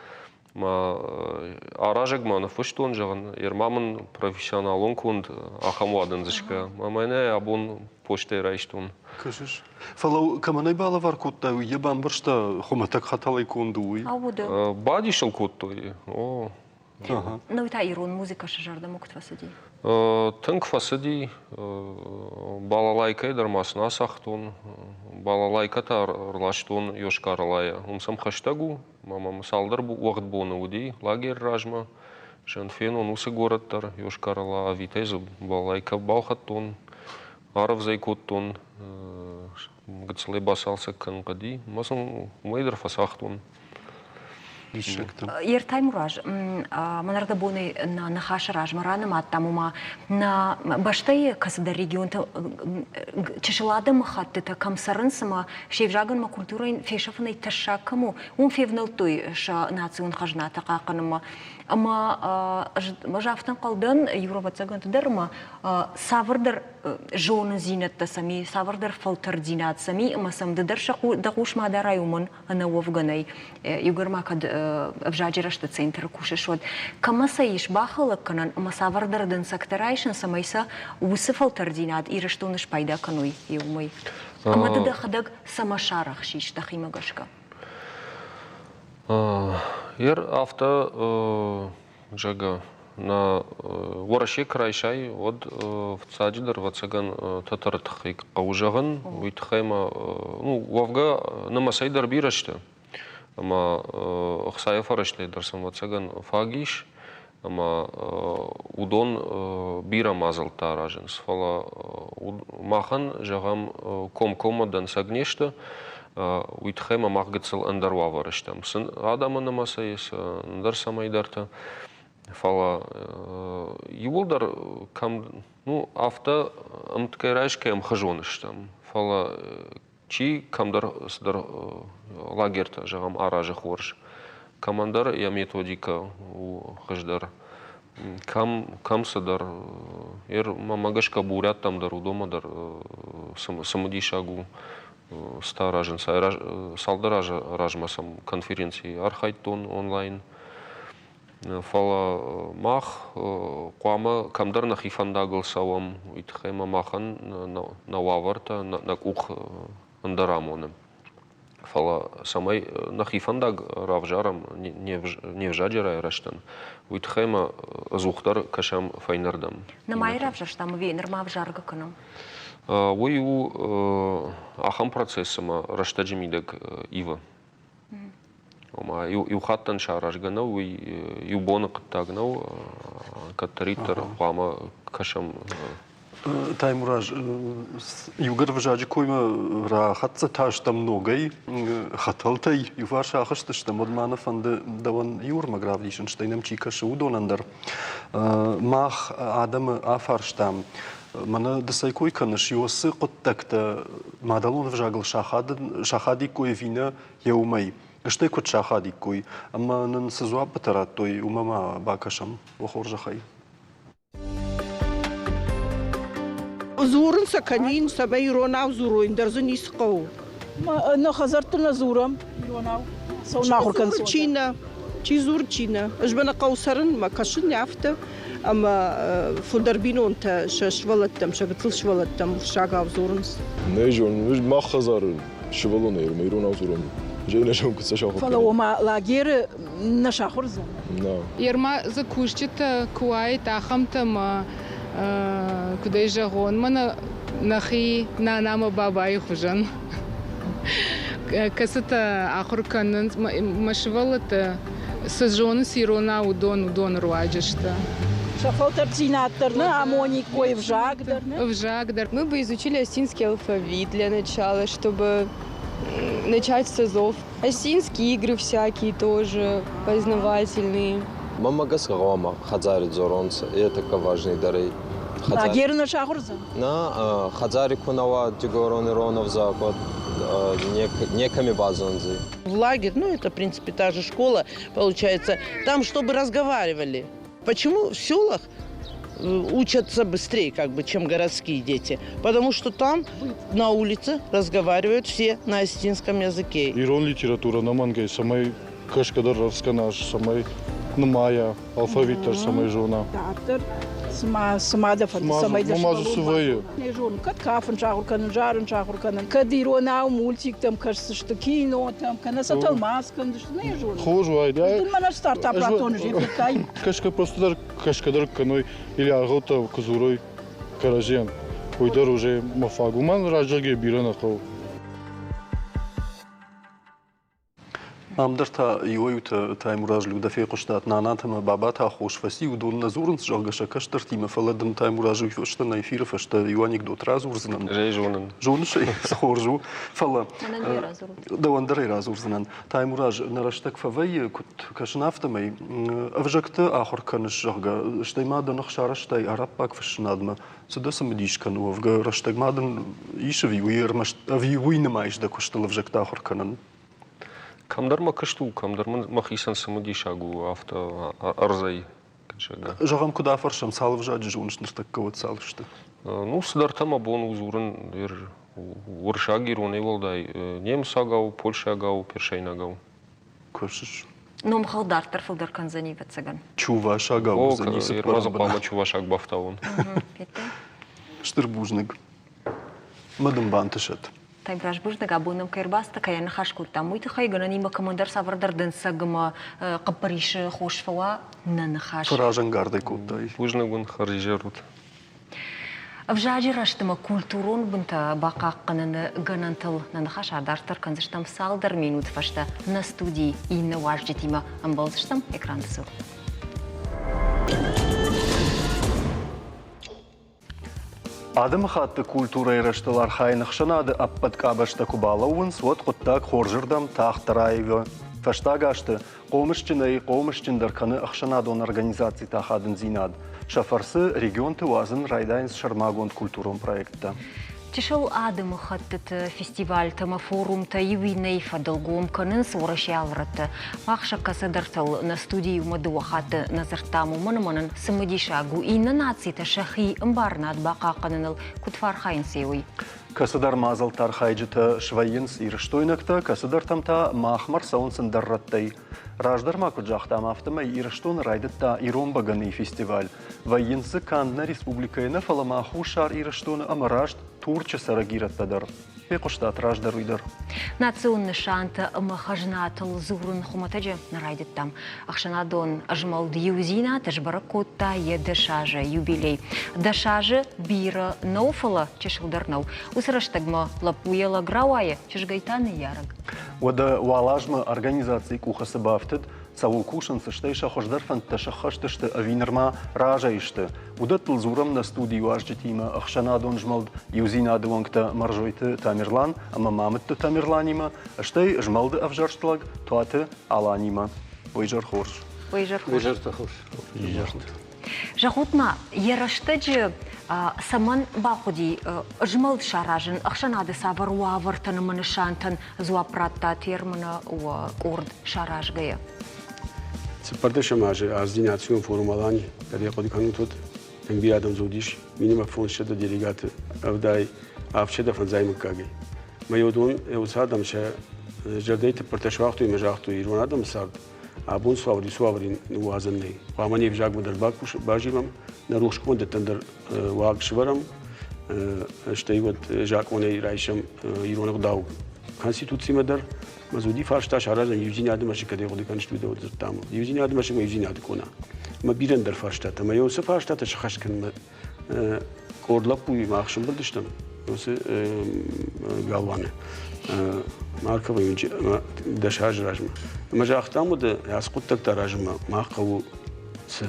[SPEAKER 14] Мӕ аразӕгмӕ ныффыстон, зӕгъын, ерма мын профессионалон конд ахӕм уадындз скӕ. Мӕ мӕнӕ абон постӕй райстон.
[SPEAKER 1] Кӕсыс? Фӕлӕ кӕмӕн ӕй балӕвар кодтай, уый йӕ бамбӕрста, хуымӕтӕг хӕтӕлӕй конд у, уый?
[SPEAKER 14] Бадис ыл кодтой. О.
[SPEAKER 2] Ну та ирон музыкӕ сӕ зӕрдӕмӕ куыд фӕцыди?
[SPEAKER 14] Тынг фӕцыди. Балалайкӕйы дӕр ма сын ацагътон. Балалайкӕ та ӕрластон Йошкар-Олайӕ. Уым сӕм хӕстӕг у, Ма мӕм цалдӕр уӕгъд боны уыди лагеры размӕ. Зӕн фенон уыцы горӕт дӕр, Йошкар-Ола ӕвитӕй дзы балалайкӕ балхӕдтон, арӕвдз ӕй кодтон, гыццылӕй бацалцӕг кӕнын хъуыди. Ӕмӕ сын уымӕй дӕр фӕцагътон.
[SPEAKER 1] Диссӕгтӕ.
[SPEAKER 2] Ертаймураз, мӕнӕрдӕбонӕй нӕ ныхасы размӕ ранымадтам, ома нӕ бӕстӕйы кӕцыдӕр регионты чысыл адӕмыхӕттытӕ кӕм цӕрынц ӕмӕ се взагӕн ӕмӕ культурӕйӕн фесӕфынӕй тӕссаг кӕм у, уым февнӕлдтой сӕ национ хӕзнатӕ хъахъхъӕнынмӕ. Ӕмӕ ӕз афтӕ ӕнхъӕл дӕн, ӕвӕццӕгӕнты дӕр ӕмӕ цавӕрдӕр зонындзинӕдтӕ сӕм и, цавӕрдӕр фӕлтӕрддзинад сӕм и, ӕмӕ сӕм ды дӕр дӕ хъус ма дарай, уымӕн ӕнӕуӕвгӕ нӕй. Иугӕр ма кӕд ӕвзаджы рӕзты центры кусыс, уӕд кӕмӕ сӕ ис бахӕлӕг кӕнӕн ӕмӕ цавӕрдӕр дӕнцӕгтӕ райсын, цӕмӕй сӕ уыцы фӕлтӕрддзинад Ирыстоны спайда кӕной, уымӕй? Ӕмӕ ды дӕхӕдӕг цӕмӕ сарӕхсис дӕхимӕ гӕсгӕ?
[SPEAKER 14] Ер афтӕ, зӕгъгӕ, нӕ Уӕрӕсе куы райсай, уӕд фыццаджыдӕр, ӕвӕццӕгӕн, тӕтӕры тыххӕй хъӕуы зӕгъын. Уый тыххӕй ма, ну, уӕвгӕ, нымӕцӕй дӕр бирӕ сты. Ӕмӕ ӕхцайы фӕрӕзтӕй дӕр сын, ӕвӕццӕгӕн, фаг ис. Ӕмӕ уыдон бирӕ мадзӕлттӕ аразынц, фӕлӕ махӕн, зӕгъӕм, комкоммӕ дӕнцӕг не сты, уый тыххӕй ма мах гыццыл ӕндӕр уавӕры стӕм. Цы адӕмы нымӕцӕй, цы ӕндӕр цӕмӕйдӕрты. Фӕлӕ иууылдӕр кӕм, ну, афтӕ ӕмткӕй райсгӕ ӕмхуызон стӕм, фӕлӕ чи кӕмдӕр цыдӕр лагертӕ, зӕгъӕм, аразы хорз, кӕмӕндӕр йӕ методикӕ у хуыздӕр, кӕм, кӕм цыдӕр. Мӕнмӕ гӕсгӕ бурӕттӕм дӕр, уыдонмӕ дӕр цымыдисаг у цытӕ аразынц. Цалдӕр азы размӕ сӕм конференцийы архайдтон онлайн. Фӕлӕ мах хъуамӕ кӕмдӕр нӕхи фӕндагыл цӕуӕм, уый тыххӕй ӕмӕ махӕн нӕ уавӕртӕ, нӕ къух ӕндӕр амоны. Фӕлӕ цӕмӕй нӕхи фӕндаг равзарӕм не взаджы райрӕзтӕн, уый тыххӕй ма ӕдзухдӕр кӕсӕм фӕйнӕрдӕм.
[SPEAKER 2] Нымайы равзӕрстам ӕви нырма ӕвзаргӕ кӕнӕм?
[SPEAKER 14] Уый у ахӕм процесс, ӕмӕ рӕстӕджы мидӕг ивы. Ома иу хаттӕн саразгӕ нӕу, уый иу боны хъуыддаг нӕу, кӕддӕриддӕр хъуамӕ кӕсӕм.
[SPEAKER 1] Таймураз, иугӕр взаджы коймӕ рахӕццӕ та стӕм ногӕй, хӕтӕлтӕй иуварс ахызтыстӕм, уӕд ма нӕ фӕнды дӕуӕн иу ӕрмӕг равдисын, стӕй нӕм чи кӕсы, уыдонӕн дӕр. Мах адӕмы афарстам, мӕнӕ ды цӕй кой кӕныс, уыцы хъуыддӕгтӕ мадӕлон ӕвзагыл сахадиккой ӕви нӕ, йе уымӕй. Стӕй куыд сахадиккой, ӕмӕ нын цы дзуаппытӕ радтой, уымӕ ма бакӕсӕм, уӕ хорзӕхӕй.
[SPEAKER 6] Дзурын сӕ кӕнин, цӕмӕй иронау дзурой, ӕндӕр дзы ницы хъӕуы.
[SPEAKER 7] Нӕ хӕдзӕртты нӕ дзурӕм иронау. Цӕуын ахуыр кӕнын.
[SPEAKER 6] Чи нӕ, чи дзуры, чи нӕ. Ӕз мӕнӕ хъӕуы цӕрын, мӕ кӕсын афтӕ, ӕмӕ фылдӕр бинонтӕ сӕ сывӕллӕттӕм, сӕ гыццыл сывӕллӕттӕм уырыссагау дзурынц.
[SPEAKER 18] Нӕ зонын, мах хӕдзары сывӕллонӕй иронау дзурӕм. Зӕй нӕ зонын, куыд сӕ сахуыр
[SPEAKER 7] Фӕлӕ ома лагеры нӕ сахуыр уыдзӕн?
[SPEAKER 18] Нӕ.
[SPEAKER 9] Ерма дзы кусджытӕ куы уаид, ахӕмтӕ мӕ, куыд ӕй зӕгъон, мӕнӕ нӕхи нана мӕ бабайы хуызӕн, кӕцытӕ ахуыр кӕнынц, мӕ сывӕллӕттӕ цы зонынц иронау, уыдон уыдоны руаджы сты.
[SPEAKER 7] Сӕ фӕлтӕрддзинад дӕр нӕ амониккой, ӕвзаг дӕр нӕ?
[SPEAKER 9] Ӕвзаг дӕр.
[SPEAKER 8] Мы бы изучили осетинский алфавит для начала, чтобы начать с азов. Осетинские игры всякие тоже познавательные.
[SPEAKER 10] Мӕнмӕ гӕсгӕ гъӕуама хӕдзари дзоронцӕ, е тӕккӕ важныйдӕр ӕй.
[SPEAKER 7] Лагеры нӕ сахуыр уыдзӕн?
[SPEAKER 10] Нӕ, хӕдзари ку нӕ уа дигорон ирон ӕвзаг, уӕд некӕми базондзӕй.
[SPEAKER 12] В лагерь, ну это, в принципе, та же школа, получается, там, чтобы разговаривали. Почему в селах учатся быстрее, как бы, чем городские дети? Потому что там на улице разговаривают все на осетинском языке.
[SPEAKER 18] Ирон литературӕ нӕмӕнгӕй цӕмӕй кӕсгӕ дӕр рӕвдз кӕна, цӕмӕй нымайа, алфавит дӕр цӕмӕй зона.
[SPEAKER 7] Дарддӕр цыма цыма дӕ фӕнды, цӕмӕй дӕ
[SPEAKER 18] ма дзы цы вӕййы?
[SPEAKER 7] Не зонын, кӕд кафын сахуыр кӕнын, зарын сахуыр кӕнын, кӕд иронау мультиктӕм кӕсдзысты, кинотӕм, кӕнӕ сӕ тӕлмац кӕндзысты, не зонын.
[SPEAKER 18] Хорз уайд.
[SPEAKER 7] Дын мӕнӕ стартап радтон уже федтай.
[SPEAKER 18] Кӕсгӕ просто дӕр кӕсгӕ дӕр кӕной или аргъӕуттӕ куы дзурой кӕрӕдзийӕн, уый дӕр уже мӕ фаг. Уымӕн раззагӕй бирӕ нӕ хъӕуы.
[SPEAKER 1] Ам дӕр та иуӕй-иутӕ Таймураз Людӕ фехъуыстат, нанатӕ ӕмӕ бабатӕ аххос фӕци, уыдон нӕ дзурынц, зӕгъгӕ, сӕ кӕстӕртимӕ, фӕлӕ дын Таймураз уый фӕстӕ нӕ эфиры фӕстӕ иу анекдот радзурдзынӕн.
[SPEAKER 14] Ӕз зонын.
[SPEAKER 1] Зоныс ӕй, цы хорз у. Фӕлӕ дӕуӕн дӕр ӕй радзурдзынӕн. Таймураз, нӕ рӕстӕг фӕвӕййы, куыд кӕсын, афтӕмӕй ӕвзӕгты ахуыр кӕныс, зӕгъгӕ, стӕй ма дӕ ных сарӕзтай араббаг фыссынадмӕ. Цы дӕ цымыдис кӕны, уӕвгӕ рӕстӕг ма дын ис ӕви уый ӕрмӕст ӕви уый нымайыс дӕ куыстыл ӕвзӕгтӕ ахуыр кӕнын?
[SPEAKER 14] Кӕмдӕр мӕ куыст у, кӕмдӕр мын мӕхицӕн цымыдисаг у афтӕ ӕрдзӕй.
[SPEAKER 1] Зӕгъӕм, куыд афӕрсӕм, цал ӕвзаджы зоныс ныртӕккӕ, уӕд цал сты?
[SPEAKER 14] Ну, цыдӕртӕ мӕ бон у дзурын уырыссаг иронӕй уӕлдай немыцагау, польшагау, персайнагау.
[SPEAKER 1] Кусыс?
[SPEAKER 2] Номхыгъд дарддӕр фылдӕр кӕндзӕни, ӕвӕццӕгӕн.
[SPEAKER 1] Чувашагау уыдзӕни
[SPEAKER 14] цыппӕрӕм хъуамӕ чувашаг бафтауон.
[SPEAKER 1] Стыр бузныг. Мӕ дын бантысӕд.
[SPEAKER 2] Таймураз, бузныг, абон нӕм кӕй ӕрбацыдтӕ, кӕй аныхас кодтам, уый тыххӕй гӕнӕнимӕ кӕмӕндӕр цавӕрдӕр дӕнцӕг ӕмӕ хъӕппӕрисы хос фӕуа нӕ ныхас.
[SPEAKER 1] Фӕразӕнгардӕй кодтай.
[SPEAKER 14] Бузныг уын, хӕрзизӕр ут.
[SPEAKER 2] Ӕвзаджы рӕзтмӕ культурон бынтӕ бахъахъхъӕныны гӕнӕнтыл нӕ ныхас адарддӕр кӕндзыстӕм цалдӕр минуты фӕстӕ нӕ студийы иннӕ уазджытимӕ ӕмбӕлдзыстӕм экранты цур.
[SPEAKER 1] Адӕмыхатты культурӕйы рӕзтыл архайын ӕхсӕнады ӕппӕт къабӕзтӕ куы балӕууынц, уӕд хъуыддаг хорзырдӕм тагъддӕр аивы. Фӕстаг азты хъомысджынӕй хъомысджындӕр кӕны ӕхсӕнадон организациты ахадындзинад. Сӕ фӕрцы регионты уадзын райдайынц сӕрмагонд культурон проекттӕ.
[SPEAKER 2] Чысыл адӕмыхӕттыты фестивальтӕ ӕмӕ форумтӕ иу иннӕйы фӕдыл гом кӕнынц Уӕрӕсейы алырӕтты. Мах сӕ кӕцыдӕртыл нӕ студийы иумӕ дыууӕ хатты нӕ дзырдтам, уымӕн ӕмӕ нын цымыдисаг у, иннӕ нацитӕ сӕхи ӕмбарынад бахъахъхъӕныныл куыд фӕархайынц, уый.
[SPEAKER 1] Кӕцыдӕр мадзӕлтты архайджытӕ свӕййынц ирыстойнӕгтӕ, кӕцыдӕртӕм та махмӕ рцӕуынц ӕндӕр рӕттӕй. Раздӕр ма куыд загътам, афтӕмӕй Ирыстоны райдыдта ирон бӕгӕныйы фестиваль. Вӕййынц дзы канд нӕ республикӕйы нӕ, фӕлӕ ма Хуссар Ирыстоны ӕмӕ раст Турчы цӕрӕг ирӕттӕ дӕр. Фехъуыстат раздӕр уый дӕр.
[SPEAKER 2] Национ нысантӕ ӕмӕ хӕзнатыл дзурын хуымӕтӕджы нӕ райдыдтам. Ӕхсӕнадон ӕзмӕлд Иудзинад сбӕрӕг кодта йӕ дӕсазы юбилей. Дӕсазы бирӕ нӕу, фӕлӕ чысыл дӕр нӕу. Уыцы рӕстӕгмӕ лӕппуйӕ лӕг рауайы, чызгӕй та ныййарӕг.
[SPEAKER 1] Уӕдӕ уал азмӕ организацийы къухы цы бафтыд, цӕуыл кусынц, стӕй сӕ хуыздӕр фӕндтӕ сӕххӕст сты ӕви нырма разӕй сты, уыдӕттыл дзурӕм нӕ студийы уазджытимӕ ӕхсӕнадон змӕлд Иудзинады уӕнгтӕ Мӕрзойты Тамерлан ӕмӕ Мамытты Тамерланимӕ, стӕй змӕлды ӕвзӕрст лӕг Туаты Аланимӕ. Уый зӕр хорз.
[SPEAKER 2] Уый зӕр хорз. Зӕгъут-ма, йӕ рӕстӕджы цӕмӕн бахъуыди змӕлд саразын, ӕхсӕнады цавӕр уавӕртӕн ӕмӕ нысантӕн дзуапп радта термины уӕ къорд саразгӕйӕ?
[SPEAKER 5] Цыппӕрдӕсӕм азы Азийы национ форум Алани, кӕд йӕ хъуыды кӕнут, уӕд тынг бирӕ адӕм дзы уыдис, минимум 500 делегаты, 70 700 фӕндзай мыггагӕй. Мӕ уыдон уыцы адӕм сӕ зӕрдӕйы тыппыртӕ суагътой ӕмӕ загътой, ирон адӕмы цард абон цы уавӕри ныууадзӕн нӕй. Хъуамӕ не взагмӕ дӕр базилӕм, нӕ рухсгондӕттӕн дӕр уаг сӕвӕрӕм, стӕй уӕд закъонӕй райсӕм ирон ӕгъдау Конституцимӕ дӕр. Мӕ уыди фарста саразӕм иудзинады мӕсыг кӕдӕй хъуыды кӕныс, уый дзырдтам. Иудзинады мӕсыг ӕмӕ иудзинады къона. Мӕ бирӕ ӕндӕр фарстатӕ. Мӕ уыцы фарстатӕ сӕххӕст кӕнынмӕ къорд лӕппуимӕ ӕхсӕмбырд стӕм уыцы галуаны Марковы уынджы 10 азы размӕ. Ӕмӕ загътам, уӕдӕ ацы хъуыддӕгтӕ аразынмӕ мах хъӕуы цы?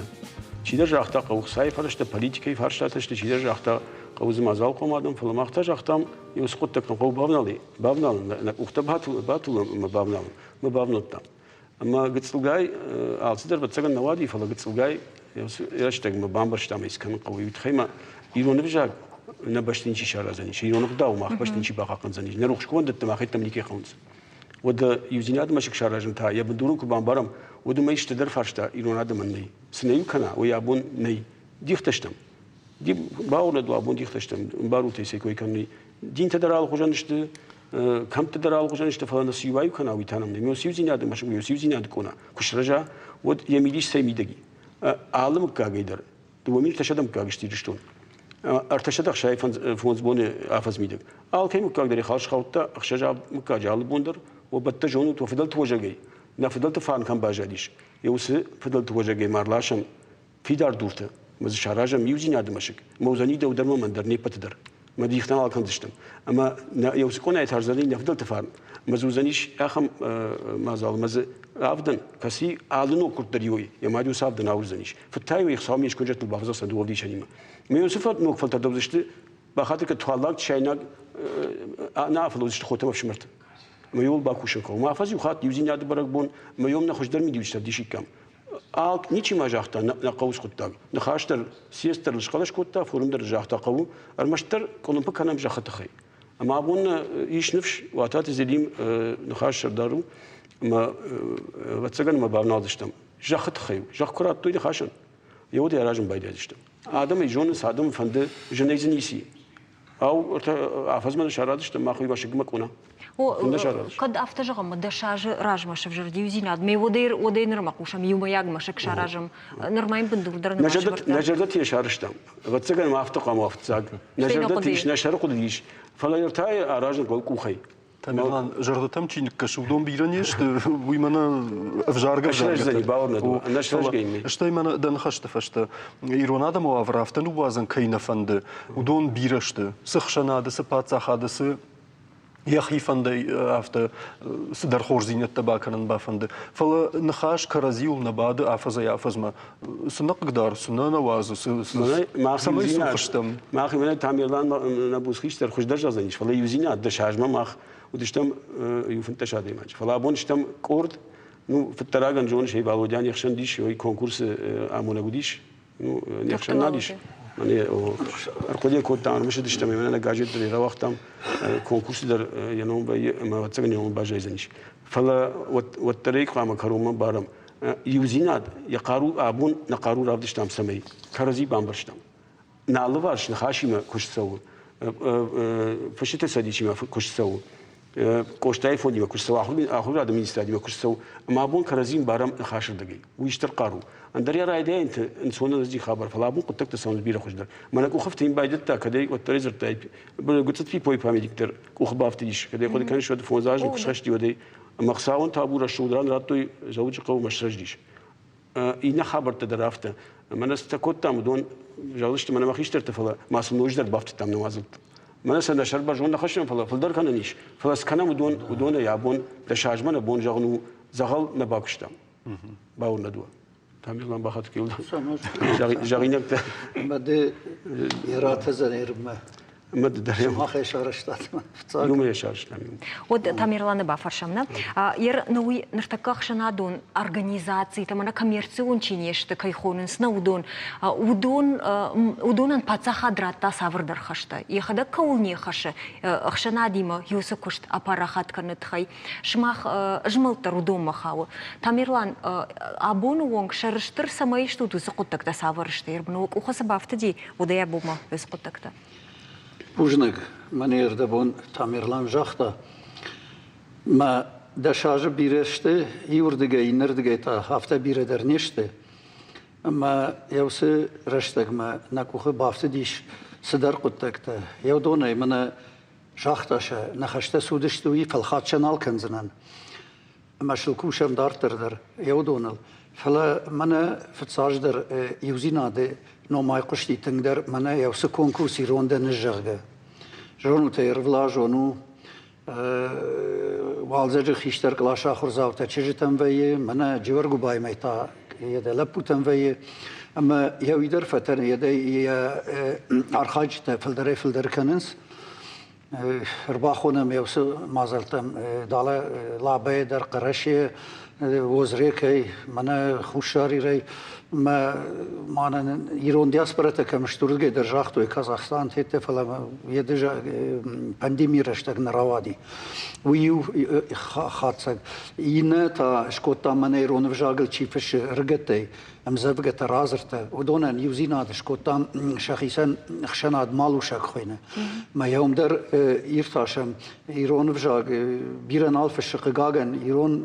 [SPEAKER 5] Чидӕр загъта, хъӕуы хцайы фӕрӕзтӕ, политикӕйы фарстатӕ сты, чидӕр загъта, хъӕуы дзы мадзалхъом адӕм, фӕлӕ мах та загътам, уыцы хъуыддӕгтӕм хъӕуы бавналын, бавналын, нӕ къухтӕ батулын ӕмӕ бавналын. Ӕмӕ бавнӕлдтам. Ӕмӕ гыццылгай алцыдӕр ӕвӕццӕгӕн нӕ уади, фӕлӕ гыццылгай рӕстӕгмӕ бамбӕрстам, ӕй скӕнын хъӕуы. Уый тыххӕй ма ирон ӕвзаг нӕ бӕсты ничи сараздзӕнис, ирон ӕгъдау мах бӕсты ничи бахъахъхъӕндзӕнис, нӕ рухсгондӕттӕ махӕйттӕм никӕй хъӕуынц. Уӕдӕ иудзинады мӕсыг саразын та йӕ бындурын куы бамбарӕм, уӕд уымӕй стырдӕр фарста ирон адӕмӕн нӕй. Цы нӕ иу кӕна, уый абон нӕй. Дихтӕ стӕм. Бауырнӕд уӕ, абон дихтӕ стӕм, ӕмбарут ӕй, цӕй кой кӕнын. Динтӕ дӕр алыхуызӕн сты, кӕмтты дӕр алыхуызӕн сты, фӕлӕ нӕ цы иу кӕна, уый та нӕм нӕй. Иудзинады мӕсыг, иудзинады къона куы сырӕза, уӕд йӕ мидис цӕй мидӕг и? Алы мыггагӕй дӕр 2300 мыггаг сты Ирыстон. 365 боны афӕдз мидӕг. Алкӕй мыггаг дӕр йӕ хал схаудта, ӕхсӕз мыггаджы алы бон дӕр. Уӕ бӕттӕ зонут, уӕ фыдӕлты уӕзӕгӕй. Нӕ фыдӕлты фарн кӕм баззадис, йӕ уыцы фыдӕлты уӕзӕгӕй ма ӕрласӕм фидар дуртӕ ӕмӕ дзы саразӕм иудзинады мӕсыг, ӕмӕ уыдзӕни дӕу дӕр ӕмӕ мӕн дӕр, не ппӕты дӕр. Ӕмӕ дих нал кӕндзыстӕм. Ӕмӕ нӕ уыцы къонайы тӕрздзӕни нӕ фыдӕлты фарн. Ӕмӕ дзы уыдзӕнис ахӕм мадзал, ӕмӕ дзы авдӕн, кӕци алы ноггуырд дӕр иуӕй, йӕ мад уыцы авдӕн ауыздзӕнис. Фыд та-иу йе хцау ме скуынджӕттыл бафӕдзӕхста дыууӕ ӕвдисӕнимӕ. Ӕмӕ уыцы ног фӕлтӕртӕ уыдзысты бахатыр кӕд туаллаг, чайнаг нӕ афӕлодзысты хотӕ ӕмӕ ӕфсымӕртӕ. Ӕмӕ иуыл бакусын хъӕуы. Ӕмӕ афӕдз иу хатт иудзинады бӕрӕгбон, ӕмӕ йӕм нӕ хуыздӕр миниуджытӕ ӕвдисиккам. Ничи ма загъта нӕ хъӕуы хъуыддаг. Ныхас дӕр съезд дӕр схъӕлӕс кодта, форум дӕр загъта хъӕуы, ӕрмӕстдӕр къуылымпы кӕнӕм зӕххы тыххӕй. Ӕмӕ абон ис ныфс, Уататы Зелим ныхас сӕрдар у, ӕмӕ ӕвӕццӕгӕн ӕмӕ бавналдзыстӕм. Зӕххы тыххӕй у. Зӕхх куы радтой ныхасӕн, йӕ уӕд аразын байдайдзыстӕм. Адӕм ӕй зонынц, адӕмы фӕнды, зынӕй дзы ницы и. Ау, афӕдзмӕ нӕ сарадзыстӕм, мах уый мӕсыгмӕ къона.
[SPEAKER 2] Кӕд афтӕ зӕгъӕм, 10 азы размӕ сӕвзӕрд иудзинад, ме уӕдӕй нырмӕ хъусӕм, иумӕйаг мӕсыг саразӕм, нырма йын бындур дӕр
[SPEAKER 5] нӕ зӕрдӕты йӕ сарӕзтам. Ӕвӕццӕгӕн ма афтӕ хъуамӕ фыццаг. Нӕ зӕрдӕты ис, нӕ сӕры хъуыды ис, фӕлӕ ныр та аразын хъӕуы къухӕй.
[SPEAKER 1] Тамерлан, зӕрдӕтӕм чи ныккӕсы, уыдон бирӕ не сты, уый мӕнӕ ӕвзаргӕ Стӕй мӕнӕ дӕ ныхӕсты фӕстӕ ирон адӕмы уавӕр афтӕ ныууадзын кӕй нӕ фӕнды, уыдон бирӕ сты. Цы хсӕнады, цы паддзахады, цы йӕхи фӕндӕй афтӕ цыдӕр хорздзинӕдтӕ бакӕнын бафӕнды. Фӕлӕ ныхас кӕрӕдзиуыл нӕ бады афӕдзӕй-афӕдзмӕ. Цы нӕ хъыгдары, цы нӕ нӕ уадзы, цӕмӕй цух стӕм?
[SPEAKER 5] Мах мӕнӕ Тамерлан нӕ буц хистӕр хуыздӕр зӕгъдзӕнис, фӕлӕ иудзинад 10 азмӕ мах уыдыстӕм иу 15 адӕймаджы. Фӕлӕ абон стӕм къорд, ну, фыддӕрагӕн зоныс, ӕй Валодя не хсӕн дис, ой конкурсы амонӕг уыдис, ну, не хсӕн нал ис. Мӕнӕ ӕрхъуыды кодтам, ӕрмысыдыстӕм, ӕмӕ нӕ газет дӕр рауагътам, конкурсы дӕр йӕ ном вӕййы ӕмӕ ӕвӕццӕгӕн йӕ ном баззайдзӕнис. Фӕлӕ уӕддӕр ӕй хъуамӕ кӕронмӕ барӕм. Иудзинад йӕ хъару абон нӕ хъару равдыстам, цӕмӕй кӕрӕдзи бамбӕрстам. Нӕ алыварс ныхасимӕ куыст цӕуы.
[SPEAKER 19] Фысджыты цӕдисимӕ куыст цӕуы, Къостайы фондимӕ куыст цӕуы, ахуырады министрадимӕ куыст цӕуы, ӕмӕ абон кӕрӕдзийы барӕм ныхасырдыгӕй. Уый стыр хъару. Ӕндӕр йӕ райдайӕнты ӕнцон ӕнӕзди хабар, фӕлӕ абон хъуыддӕгтӕ цӕуынц бирӕ хуыздӕр. Мӕнӕ къухӕфты йын байдыдта, кӕд ӕй уӕддӕр дзырдтай, Гуыцъыт Пипойы памятник дӕр къухы бафтыдис. Кӕд ӕй хъуыды кӕныс, уӕд 5 азы куы схӕсти, уӕд ӕй ӕмӕ Хуыцауӕн табу рӕсугъд ран радтой Дзӕуджыхъӕумӕ срӕзтис. Иннӕ хабӕрттӕ дӕр афтӕ. Мӕнӕ цытӕ кодтам, уыдон зӕгъдзысты мӕнӕ мӕ хистӕртӕ, фӕлӕ ма сын ноджыдӕр бафтыдтам нӕ мадзӕлттыл. Мӕнӕ сӕ нӕ сӕрбӕрзонд нӕ хӕссӕм, фӕлӕ фылдӕр кӕнӕн ис. Фӕлӕ цы кӕнӕм уыдон, уыдонӕй абон дӕс азмӕ нӕ бон зӕгъын у, дзӕгъӕл нӕ бакуыстам. Бауырнӕд уӕ. Тамерлан бахатыр Зӕгъинӕгтӕ.
[SPEAKER 20] Ӕмӕ ды иратӕ Ирмӕ.
[SPEAKER 19] Ӕмӕ ды дӕр
[SPEAKER 20] Сымахӕй сарӕзтат фыццаг.
[SPEAKER 19] Иумӕ сарӕзтам.
[SPEAKER 2] Уӕд Тамерланы бафӕрсӕм, нӕ? Ер уый ныртӕккӕ ӕхсӕнадон организацитӕ, мӕнӕ коммерцион чи не сты, кӕй хонынц, нӕ уыдон, уыдон уыдонӕн паддзахад радта цавӕрдӕр хӕстӕ. Йӕхӕдӕг кӕуыл не хӕссы, ӕхсӕнадимӕ уыцы куыст апарахат кӕныны тыххӕй сымах змӕлд дӕр уыдонмӕ хауы. Тамерлан, абоны онг сӕрыстыр цӕмӕй стут, уыцы хъуыддӕгтӕ цавӕр сты? Уӕ къухы цы бафтыди, уыдӕй абонмӕ уыцы хъуыддӕгтӕ?
[SPEAKER 20] Бузныг, мӕнӕ ӕрдӕбон Тамерлан загъта, мӕ 10 азы бирӕ сты, иуырдыгӕй, иннӕрдыгӕй та афтӕ бирӕ дӕр не сты. Ӕмӕ йӕ уыцы рӕстӕгмӕ нӕ къухы бафтыдис цыдӕр хъуыддӕгтӕ. Йӕ уыдонӕй мӕнӕ загъта сӕ, нӕ хӕстӕ цы уыдысты, уый фӕлхатт сӕ нал кӕндзынӕн. Ӕмӕ сыл кусӕм дарддӕр дӕр йӕ уыдоныл. Фӕлӕ мӕнӕ фыццаджыдӕр иудзинады ном айхъуысти тынгдӕр мӕнӕ йӕ уыцы конкурс ирон дӕ ныззӕгъгӕ. Зонут ӕй, ӕрвылазон у уалдзӕджы хистӕр къласы ахуырдзаутӕ чызджытӕм вӕййы, мӕнӕ Джиуӕргуыбаймӕ та йӕ лӕппутӕм вӕййы. Ӕмӕ йӕ уый дӕр фӕтӕн, йӕ архайджытӕ фылдӕрӕй-фылдӕр кӕнынц. Ӕрбахонӕм йӕ уыцы мадзӕлттӕм далӕ Лабӕйы дӕр, Хъӕрӕсе, Озрекӕй, мӕнӕ Хуссар Ирӕй. Мӕ мӕнӕн ирон диаспорӕтӕ кӕм сты, уырдыгӕй дӕр загътой Казахстан, теттӕ, фӕлӕ йӕ пандемийы рӕстӕг нӕ рауади. Уый иу хатдзӕг. Иннӕ та скодта мӕнӕ ирон ӕвзагыл чи фыссы ӕрыгӕттӕй, ӕмдзӕвгӕтӕ, радзырдтӕ, уыдонӕн иудзинад скодтам сӕхицӕн ӕхсӕнад малусӕг хуыйны. Мӕ йӕ уым дӕр иртасӕм ирон ӕвзаг бирӕ нал фыссы, хъыгагӕн, ирон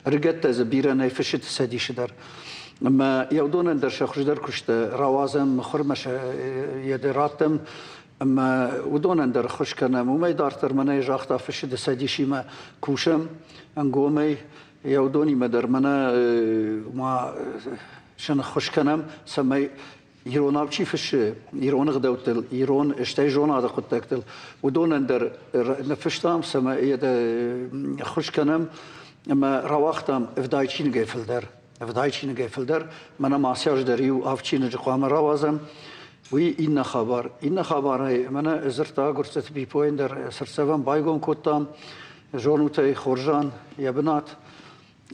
[SPEAKER 20] ӕрыгӕттӕ дзы бирӕ нӕй фыссы цӕдисы дӕр. Ӕмӕ йӕ уыдонӕн дӕр сӕ хуыздӕр куысты рауадзӕм, мыхуырмӕ сӕ йӕ раттӕм ӕмӕ уыдонӕн дӕр ӕххуыс кӕнӕм. Уымӕй дарддӕр мӕнӕй загъта фыссыды цӕдисимӕ кусӕм ӕнгомӕй, Йӕ уыдонимӕ дӕр мӕнӕ ма сӕ ныххуыс кӕнӕм, цӕмӕй иронау чи фыссы, ирон ӕгъдӕуттыл, ирон стӕй зонады хъуыддӕгтыл, уыдонӕн дӕр ныффыстам, цӕмӕй ӕххуыс кӕнӕм ӕмӕ рауагътам 70 чиныгӕй фылдӕр. 70 чиныгӕй фылдӕр. Мӕнӕ ма ацы аз дӕр иу авд чиныджы хъуамӕ рауадзӕм. Уый иннӕ хабар. Иннӕ хабарӕй мӕнӕ дзырдта Гуырцъыты Пипойӕн дӕр цыртдзӕвӕн байгом кодтам. Зонут ӕй хорзӕн йӕ бынат.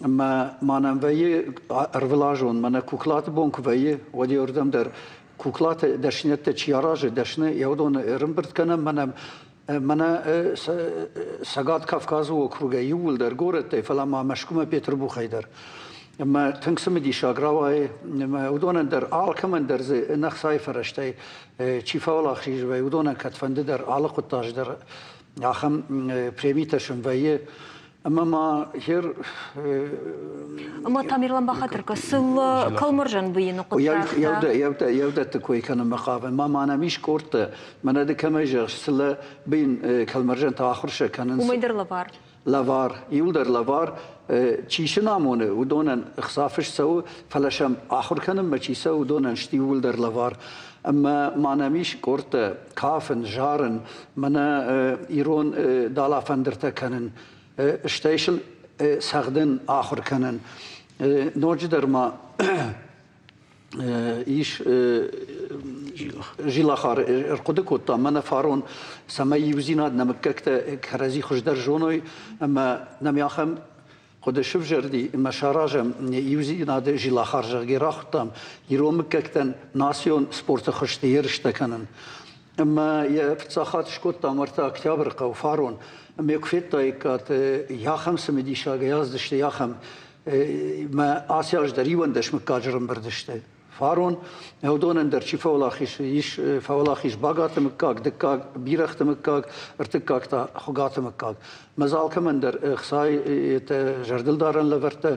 [SPEAKER 20] Ӕмӕ ма нӕм вӕййы ӕрвылазон, мӕнӕ куклаты бон куы вӕййы, уӕд еуырдӕм дӕр куклаты дӕсныйӕдтӕ чи аразы, дӕсны, йӕ уыдоны ӕрӕмбырд кӕнӕм, мӕнӕ мӕнӕ Цӕгат Кавказы округӕй иууылдӕр горӕттӕй, фӕлӕ ма Мӕскуымӕ Петербургӕй дӕр. Ӕмӕ тынг цымыдисаг рауайы, ӕмӕ уыдонӕн дӕр алкӕмӕн дӕр дзы ӕнӕхцайы фӕрӕзтӕй чи фӕуӕлахиз вӕййы, уыдонӕн кӕдфӕнды дӕр алы хъуыддаджы дӕр ахӕм премитӕ сын вӕййы. Ӕмӕ ма хер
[SPEAKER 2] Ӕмӕ Тамерлан бахатыр сыл кӕлмӕрзӕн быйыны хъуыддӕгтӕ.
[SPEAKER 20] Еудӕтты кой кӕнынмӕ хъавын. Ма мӕнӕм ис къордтӕ, мӕнӕ ды кӕмӕй зӕгъыс, цыллӕ быйын кӕлмӕрзӕнтӕ ахуыр сӕ кӕнынц.
[SPEAKER 2] Уымӕй дӕр лӕвар.
[SPEAKER 20] Лӕвар, иуылдӕр лӕвар. Чи сын амоны, уыдонӕн ӕхца фыст цӕуы, фӕлӕ сӕм ахуыр кӕнынмӕ чи цӕуы, уыдонӕн сты иууылдӕр лӕвар. Ӕмӕ ма нӕм ис къордтӕ кафын, зарын, мӕнӕ ирон далафӕндыртӕ кӕнын, стӕй сыл цӕгъдын ахуыр кӕнын. Ноджыдӕр ма ис Зилахар ӕрхъуыды кодта мӕнӕ фарон, цӕмӕй иудзинад нӕ мыггӕгтӕ кӕрӕдзи хуыздӕр зоной ӕмӕ нӕм ахӕм хъуыды сывзӕрди ӕмӕ саразӕм иудзинады Зилахар, зӕгъгӕ, рахуыдтам ирон мыггӕгтӕн национ спорты хуызты ерыстӕ кӕнын. Ӕмӕ йӕ фыццаг хатт скодтам ӕртӕ Октябры хъӕу фарон. Ӕмӕ куы федтаиккат, ахӕм цымыдисагӕй аздысты, ахӕм мӕ ацы аз дӕр 11 мыггаджы рымбырд сты. Фарон уыдонӕн дӕр чи фӕуӕлахиз ис, фӕуӕлахиз Багаты мыггаг, дыккаг Бирӕгъты мыггаг, ӕртыккаг та Хуыгаты мыггаг. Мӕ дзы алкӕмӕн дӕр ӕхцайы зӕрдылдарӕн лӕвӕрттӕ,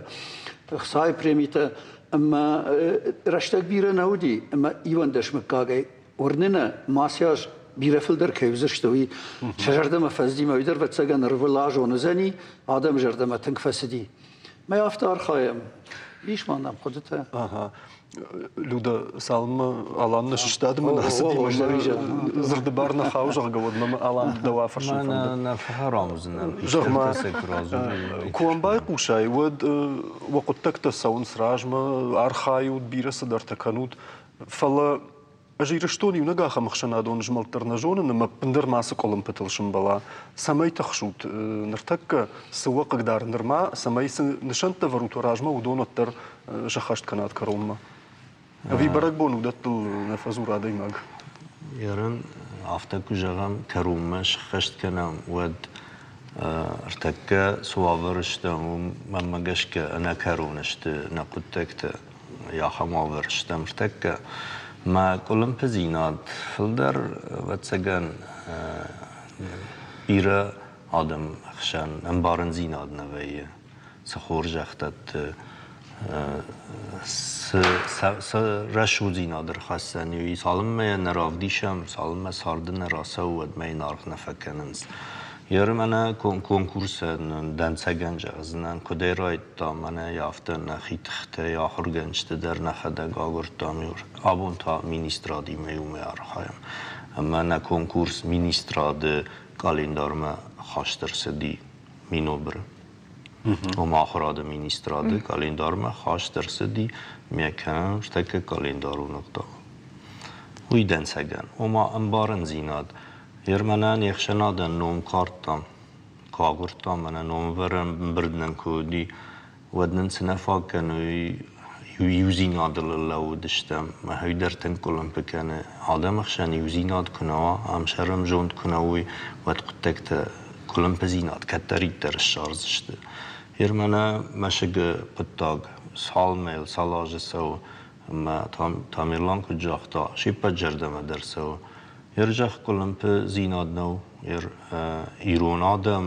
[SPEAKER 20] ӕхцайы премитӕ ӕмӕ рӕстӕг бирӕ нӕ уыди, ӕмӕ 11 мыггагӕй уырны нӕ, ма ас бирӕ фылдӕр кӕй уыдзысты, уый сӕ зӕрдӕмӕ фӕцыди, мӕ уый дӕр ӕвӕццӕгӕн ӕрвылазон уыдзӕни, адӕмы зӕрдӕмӕ тынг фӕцыди. Мӕ афтӕ архайӕм. Ис ма нӕм хъуыдытӕ.
[SPEAKER 1] Ага. Люда, цалынмӕ Алан нӕ сыстад ӕмӕ нӕ ацыди, дзырды бар нӕ хауы, зӕгъгӕ, уӕд мӕ Алан дӕу афӕрсын фӕнды.
[SPEAKER 21] Нӕ фӕхӕрам уыдзынӕн.
[SPEAKER 1] Зӕгъ-ма, куы уӕм байхъусай, уӕд уӕ хъуыддӕгтӕ цӕуынц размӕ, архайут, бирӕ цыдӕртӕ кӕнут, фӕлӕ Ӕз Ирыстон иунӕг ахӕм ӕхсӕнадон змӕлд дӕр нӕ зонын ӕмӕ ӕппындӕр мацы къуылымпытыл сымбӕла. Цӕмӕй тыхсут ныртӕккӕ, цы уӕ хъыгдары нырма, цӕмӕй цы нысӕнттӕ ӕвӕрут уӕ размӕ, уыдон уӕддӕр сӕххӕст кӕнат кӕронмӕ? Ӕви бӕрӕгбон уыдӕттыл нӕ фӕдзуры адӕймаг?
[SPEAKER 21] Ерын, афтӕ куы зӕгъӕм, кӕронмӕ сӕххӕст кӕнӕм, уӕд ӕртӕккӕ цы уавӕры стӕм, уым, мӕнмӕ гӕсгӕ, ӕнӕкӕрон сты нӕ хъуыддӕгтӕ. Ахӕм уавӕр стӕм ӕртӕккӕ. Мӕ къуылымпыдзинад фылдӕр, ӕвӕццӕгӕн, бирӕ адӕм хсӕн ӕмбарындзинад нӕ вӕййы, цы хорзӕх дӕтты, цы рӕсугъддзинад ӕрхӕсдзӕн, уый цалынмӕ йӕ нӕ равдисӕм, цалынмӕ царды нӕ рацӕуы, уӕдмӕ йын аргъ нӕ фӕкӕнынц. Еры мӕнӕ конкурсӕн дӕнцӕгӕн зӕгъдзынӕн, куыдӕй райдыдта, мӕнӕ афтӕ нӕхи тыхтӕй ахуыргӕнджыты дӕр нӕхӕдӕг агуырдтам. Абон та министрадимӕ иумӕ архайӕм. Ӕмӕ нӕ конкурс министрады къӕлиндармӕ хаст ӕрцыди Минобры. Ома ахуырады министрады къӕлиндармӕ хаст ӕрцыди, мӕ кӕнӕм стӕккӕ къӕлиндарон ӕгъдау. Уый дӕнцӕгӕн, ома ӕмбарындзинад Ерманӕн йе хсӕнадӕн ном куы ардтам, куы агуырдтам, мӕнӕ номӕвӕрӕн ӕмбырд нын куы уыди, уӕд нын цы нӕ фаг кӕны, уый иудзинадыл лӕууыдыстӕм. Мӕ дӕр тынг къуылымпы кӕны. Адӕмы хсӕн иудзинад куы нӕ уа, ӕмсӕр-ӕмзонд куы нӕ уой, уӕд хъуыддӕгтӕ къуылымпыдзинад кӕддӕриддӕр ссардзысты. Ерманӕ мӕсыгы хъуыддаг цал мӕйыл, цал азы цӕуы, ӕмӕ Тамерлан куыд загъта, се ппӕт зӕрдӕмӕ дӕр цӕуы. Йе рзӕхх къуылымпыдзинад нӕу, ирон адӕм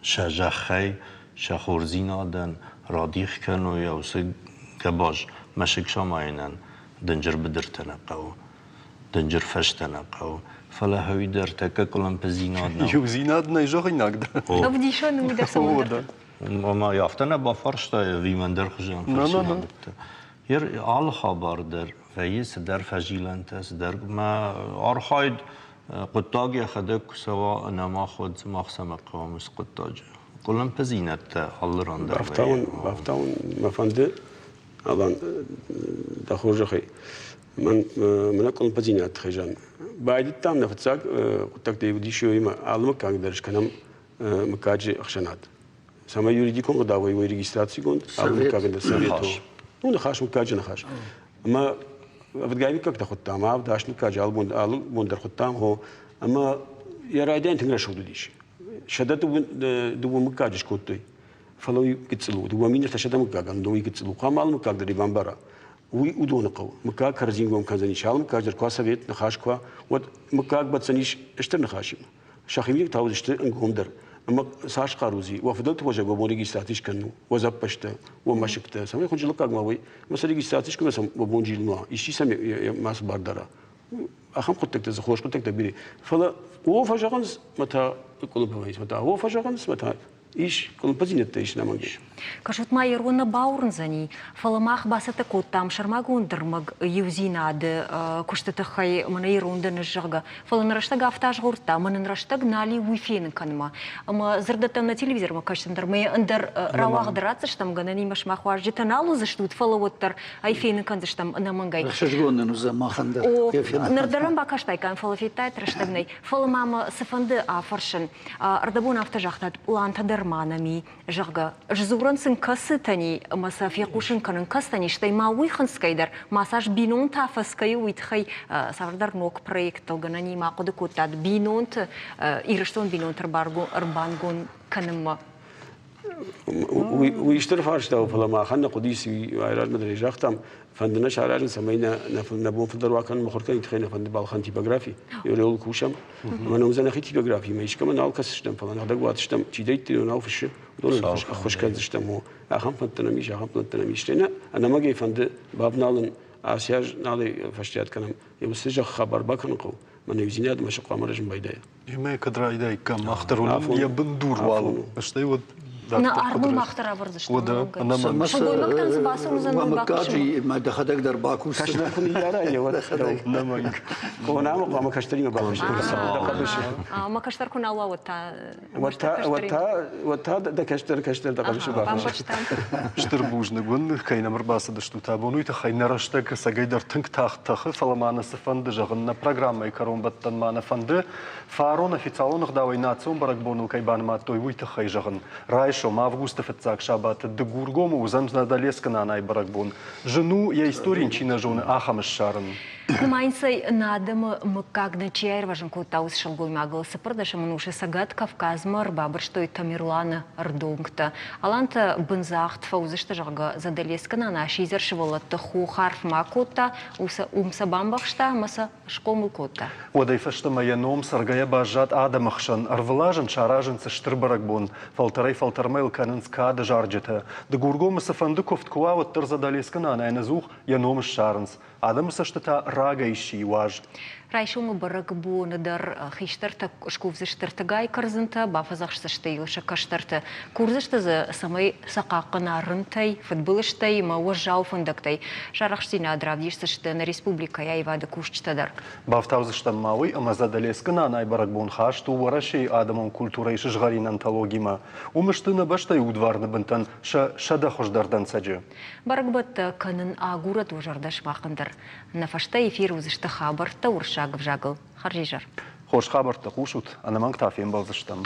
[SPEAKER 21] сӕ зӕххӕй, сӕ хорздзинадӕн радих кӕной уыцы гӕбаз мӕсыг самайынӕн дынджыр быдыртӕ нӕ хъӕуы, дынджыр фӕзтӕ нӕ хъӕуы. Фӕлӕ уый дӕр тӕккӕ къуылымпыдзинад нӕу.
[SPEAKER 1] Иудзинад нӕй зӕгъинаг дӕ.
[SPEAKER 2] Ӕвдисӕн у дӕр цӕмӕндӕр.
[SPEAKER 21] Ӕмӕ афтӕ нӕ бафарстай ӕви мӕн дӕр хуызӕн фӕрсинаг уыдтӕ? Алы хабар дӕр вӕййы цыдӕр фӕзилӕнтӕ, цыдӕр мӕ архайд хъуыддаг йӕхӕдӕг куы цӕуа ӕнӕмах, уӕд мах цӕмӕ хъӕуӕм уыцы хъуыддаджы? Къуылымпыдзинӕдтӕ алы ран дӕр
[SPEAKER 19] вӕййы. Бафтауын мӕ фӕнды, Алан, дӕ хорзӕхӕй, мӕн мӕнӕ къуылымпыдзинӕдты тыххӕй зӕгъын. Байдыдтам нӕ фыццаг хъуыддӕгтӕй уыдис уыимӕ алы мыггаг дӕр скӕнӕм мыггаджы ӕхсӕнад. Цӕмӕй юридикон ӕгъдауӕй уой регистрацигонд, алы мыггагӕн дӕр совет Ну, ныхас, мыггаджы ныхас. Ӕмӕ ӕвдгай мыггӕгтӕ хуыдтам, авд, аст мыггаджы алы бон, алы бон дӕр хуыдтам, хо. Ӕмӕ йӕ райдиан тынг рӕсугъд уыдис. 102 мыггаджы скодтой. Фӕлӕ уый гыццыл у. 2300 мыггагӕн уый гыццыл у. Хъуамӕ алы мыггаг дӕр бамбара. Уый уыдоны хъӕуы. Мыггаг кӕрӕдзингом кӕндзӕнис. Алы мыггаг дӕр куы уа совет, ныхас куы уа, уӕд мыггаг бӕтдзӕнис стыр ныхасимӕ. Сӕхимидӕг та уыдысты ӕнгомдӕр. Ӕмӕ цас хъару уыди, уӕ фыдӕлты уӕзӕг уӕ бон регистраци скӕнын у, уӕ дзӕппӕзтӕ, уӕ мӕсыгтӕ, цӕмӕй хуынджылыккаг ма уой, ӕмӕ сӕ регистраци скӕнын сӕм уӕ бон зилын уа, исчи сӕм мацы бар дара. Ахӕм хъуыддӕгтӕ дзы хорз хъуыддӕгтӕ бирӕ. Фӕлӕ о фӕзӕгъынц, мӕ та къуылымпы вӕййынц, мӕ та о фӕзӕгъынц, мӕ та ис къуылымпыдзинӕдтӕ ис нӕмӕнг.
[SPEAKER 2] Кӕсут ма, ирон нӕ бауырндзӕни, фӕлӕ мах бацӕттӕ кодтам сӕрмагонд ӕрмӕг иудзинады куысты тыххӕй, мӕнӕ ирон дӕн ӕз, зӕгъгӕ. Фӕлӕ нӕ рӕстӕг афтӕ азгъордта, ӕмӕ нын рӕстӕг нал и уый фенын кӕнынмӕ. Ӕмӕ дзырдӕттӕм нӕ телевизормӕ кӕсын дӕр мӕ ӕндӕр рауагъд ратдзыстӕм, гӕнӕн имӕ сымах уазджытӕ нал уыдзыстут, фӕлӕ уӕддӕр ӕй фенын кӕндзыстӕм ӕнӕмӕнгӕй.
[SPEAKER 20] Ӕхсызгон нын уыдзӕн махӕн дӕр.
[SPEAKER 2] О, ныр дӕр ӕм бакастаиккам, фӕлӕ федтаид рӕстӕг нӕй. Фӕлӕ ма мӕ цыфӕнды афӕрсын, Ӕрдӕбон афтӕ загътат, пълантӕ дӕр ма нӕм и, зӕгъгӕ. Сдзурӕн сын кӕцытӕн и ӕмӕ сӕ фехъусын кӕнын кӕцытӕн и, стӕй ма уый хынцгӕй дӕр ма цас бинонтӕ фӕскӕй, уый тыххӕй цавӕрдӕр ног проекттыл гӕнӕн и ма хъуыды кодтат бинонты, Ирыстон бинонты ӕрбангон кӕнынмӕ?
[SPEAKER 19] Уый стыр фарста у, фӕлӕ махӕн нӕ хъуыдис, айразмӕ дӕр ӕй загътам, фӕнды нӕ саразын, цӕмӕй нӕ бон фылдӕр уа кӕнын мыхуыр кӕнын, тыххӕй нӕ фӕнды балхӕн типографи, еуыл кусӕм. Ӕмӕ нӕ уыдзӕн нӕхи типографимӕ, искӕмӕ нал кӕсдзыстӕм, фӕлӕ нӕхӕдӕг уадздзыстӕм, чидӕриддӕр нал фыссы, уыдонӕн ӕххуыс кӕндзыстӕм. Ахӕм фӕндтӕ нӕм ис, ахӕм плӕнттӕ нӕм ис. Стӕй нӕ ӕнӕмӕнгӕй фӕнды бавналын, ацы аз налӕй фӕстиат кӕнӕм, уыцы зӕхх хабар бакӕнын хъӕуы, мӕнӕ иудзинадмӕ цы хъуамӕ рӕзын байдайа.
[SPEAKER 1] Ӕмӕ кӕд райдаиккам, мах дӕр уын йӕ бындур уал, стӕй уӕд
[SPEAKER 2] Нӕ армыл мах дӕр ӕвӕрдзыстӕм.
[SPEAKER 1] Уӕдӕ, ӕнӕмӕнг.
[SPEAKER 2] Сылгоймӕгтӕн цы бацӕудзӕн, уый
[SPEAKER 20] Мыггаджы мӕ дӕхӕдӕг дӕр бакусдзынӕ.
[SPEAKER 19] Кӕстӕр куы ныййарай, уӕд
[SPEAKER 1] ӕнӕмӕнг.
[SPEAKER 19] Къонамӕ хъуамӕ кӕстӕримӕ бакусдзынӕ.
[SPEAKER 2] Мӕ кӕстӕр куы нал уа, уӕд та
[SPEAKER 19] Уӕд та дӕ кӕстӕр кӕстӕр дӕ хъӕбысы бахызт.
[SPEAKER 1] Стыр бузныг уын, кӕй нӕм ӕрбацыдыстут абон, уый тыххӕй нӕ рӕстӕг ӕцӕгӕйдӕр тынг тагъд тӕхы, фӕлӕ ма нӕ цы фӕнды зӕгъын, нӕ программӕйы кӕронбӕттӕн ма нӕ фӕнды, фарон официалон ӕгъдауӕй национ бӕрӕгбоныл кӕй банымадтой, уый тыххӕй зӕгъын. Райсом, августы фыццаг сабаты, Дыгургомы уыдзӕн Задӕлескы нанайы бӕрӕгбон. Зын у, йӕ истори йын чи нӕ зоны, ахӕм ссарын.
[SPEAKER 2] Нымайынц ӕй, нӕ адӕмы мыггаг нӕ чи аирвӕзын кодта, уыцы сылгоймагыл. Цыппӕрдӕсӕм ӕнусы Цӕгат Кавказмӕ ӕрбабырстой Тамерланы ӕрдонгтӕ. Алантӕ бындзагъд фӕуыдзысты, зӕгъгӕ, Задӕлескы нана сидзӕр сывӕллӕтты хох арфмӕ кодта, уым сӕ бамбӕхста ӕмӕ сӕ схъомыл кодта.
[SPEAKER 1] Уӕдӕй фӕстӕмӕ йӕ ном цӕргӕйӕ баззад адӕмы хсӕн. Ӕрвылаз ын саразынц стыр бӕрӕгбон. Фӕлтӕрӕй-фӕлтӕрмӕ йыл кӕнынц кады зарджытӕ. Дыгургомы цыфӕнды куывд куы уа, уӕддӕр Задӕлескы нана ӕнӕдзух йӕ ном ссарынц. Адӕмы цӕстытӕ рагӕй сси уаз.
[SPEAKER 2] Райсомы бӕрӕгбоны дӕр хистӕртӕ скувдзысты ӕртыгай кӕрдзынтӕ, бафӕдзӕхсдзысты йыл сӕ кӕстӕрты. Курдзысты дзы, цӕмӕй сӕ хъахъхъӕна рынтӕй, фыдбылызтӕй ӕмӕ уӕззау фӕндӕгтӕй. Сарӕхстдзинад равдисдзысты нӕ республикӕйы аивады кусджытӕ дӕр.
[SPEAKER 1] Бафтаудзыстӕм ма уый, ӕмӕ Задӕлескы нанайы бӕрӕгбон хаст у Уӕрӕсейы адӕмон культурӕйы сызгъӕрин антологимӕ. Уым сты нӕ бӕстӕйы удварны бынтӕн сӕ 100 хуыздӕр дӕнцӕджы.
[SPEAKER 2] Бӕрӕгбӕттӕ кӕнын агурӕд уӕ зӕрдӕ сымахӕн дӕр. Нӕ фӕстӕ эфир уыдзысты хабӕрттӕ уырыссаг ӕвзагыл. Хӕрзизӕр.
[SPEAKER 1] Хорз хабӕрттӕ хъусут, ӕнӕмӕнг та фембӕлдзыстӕм.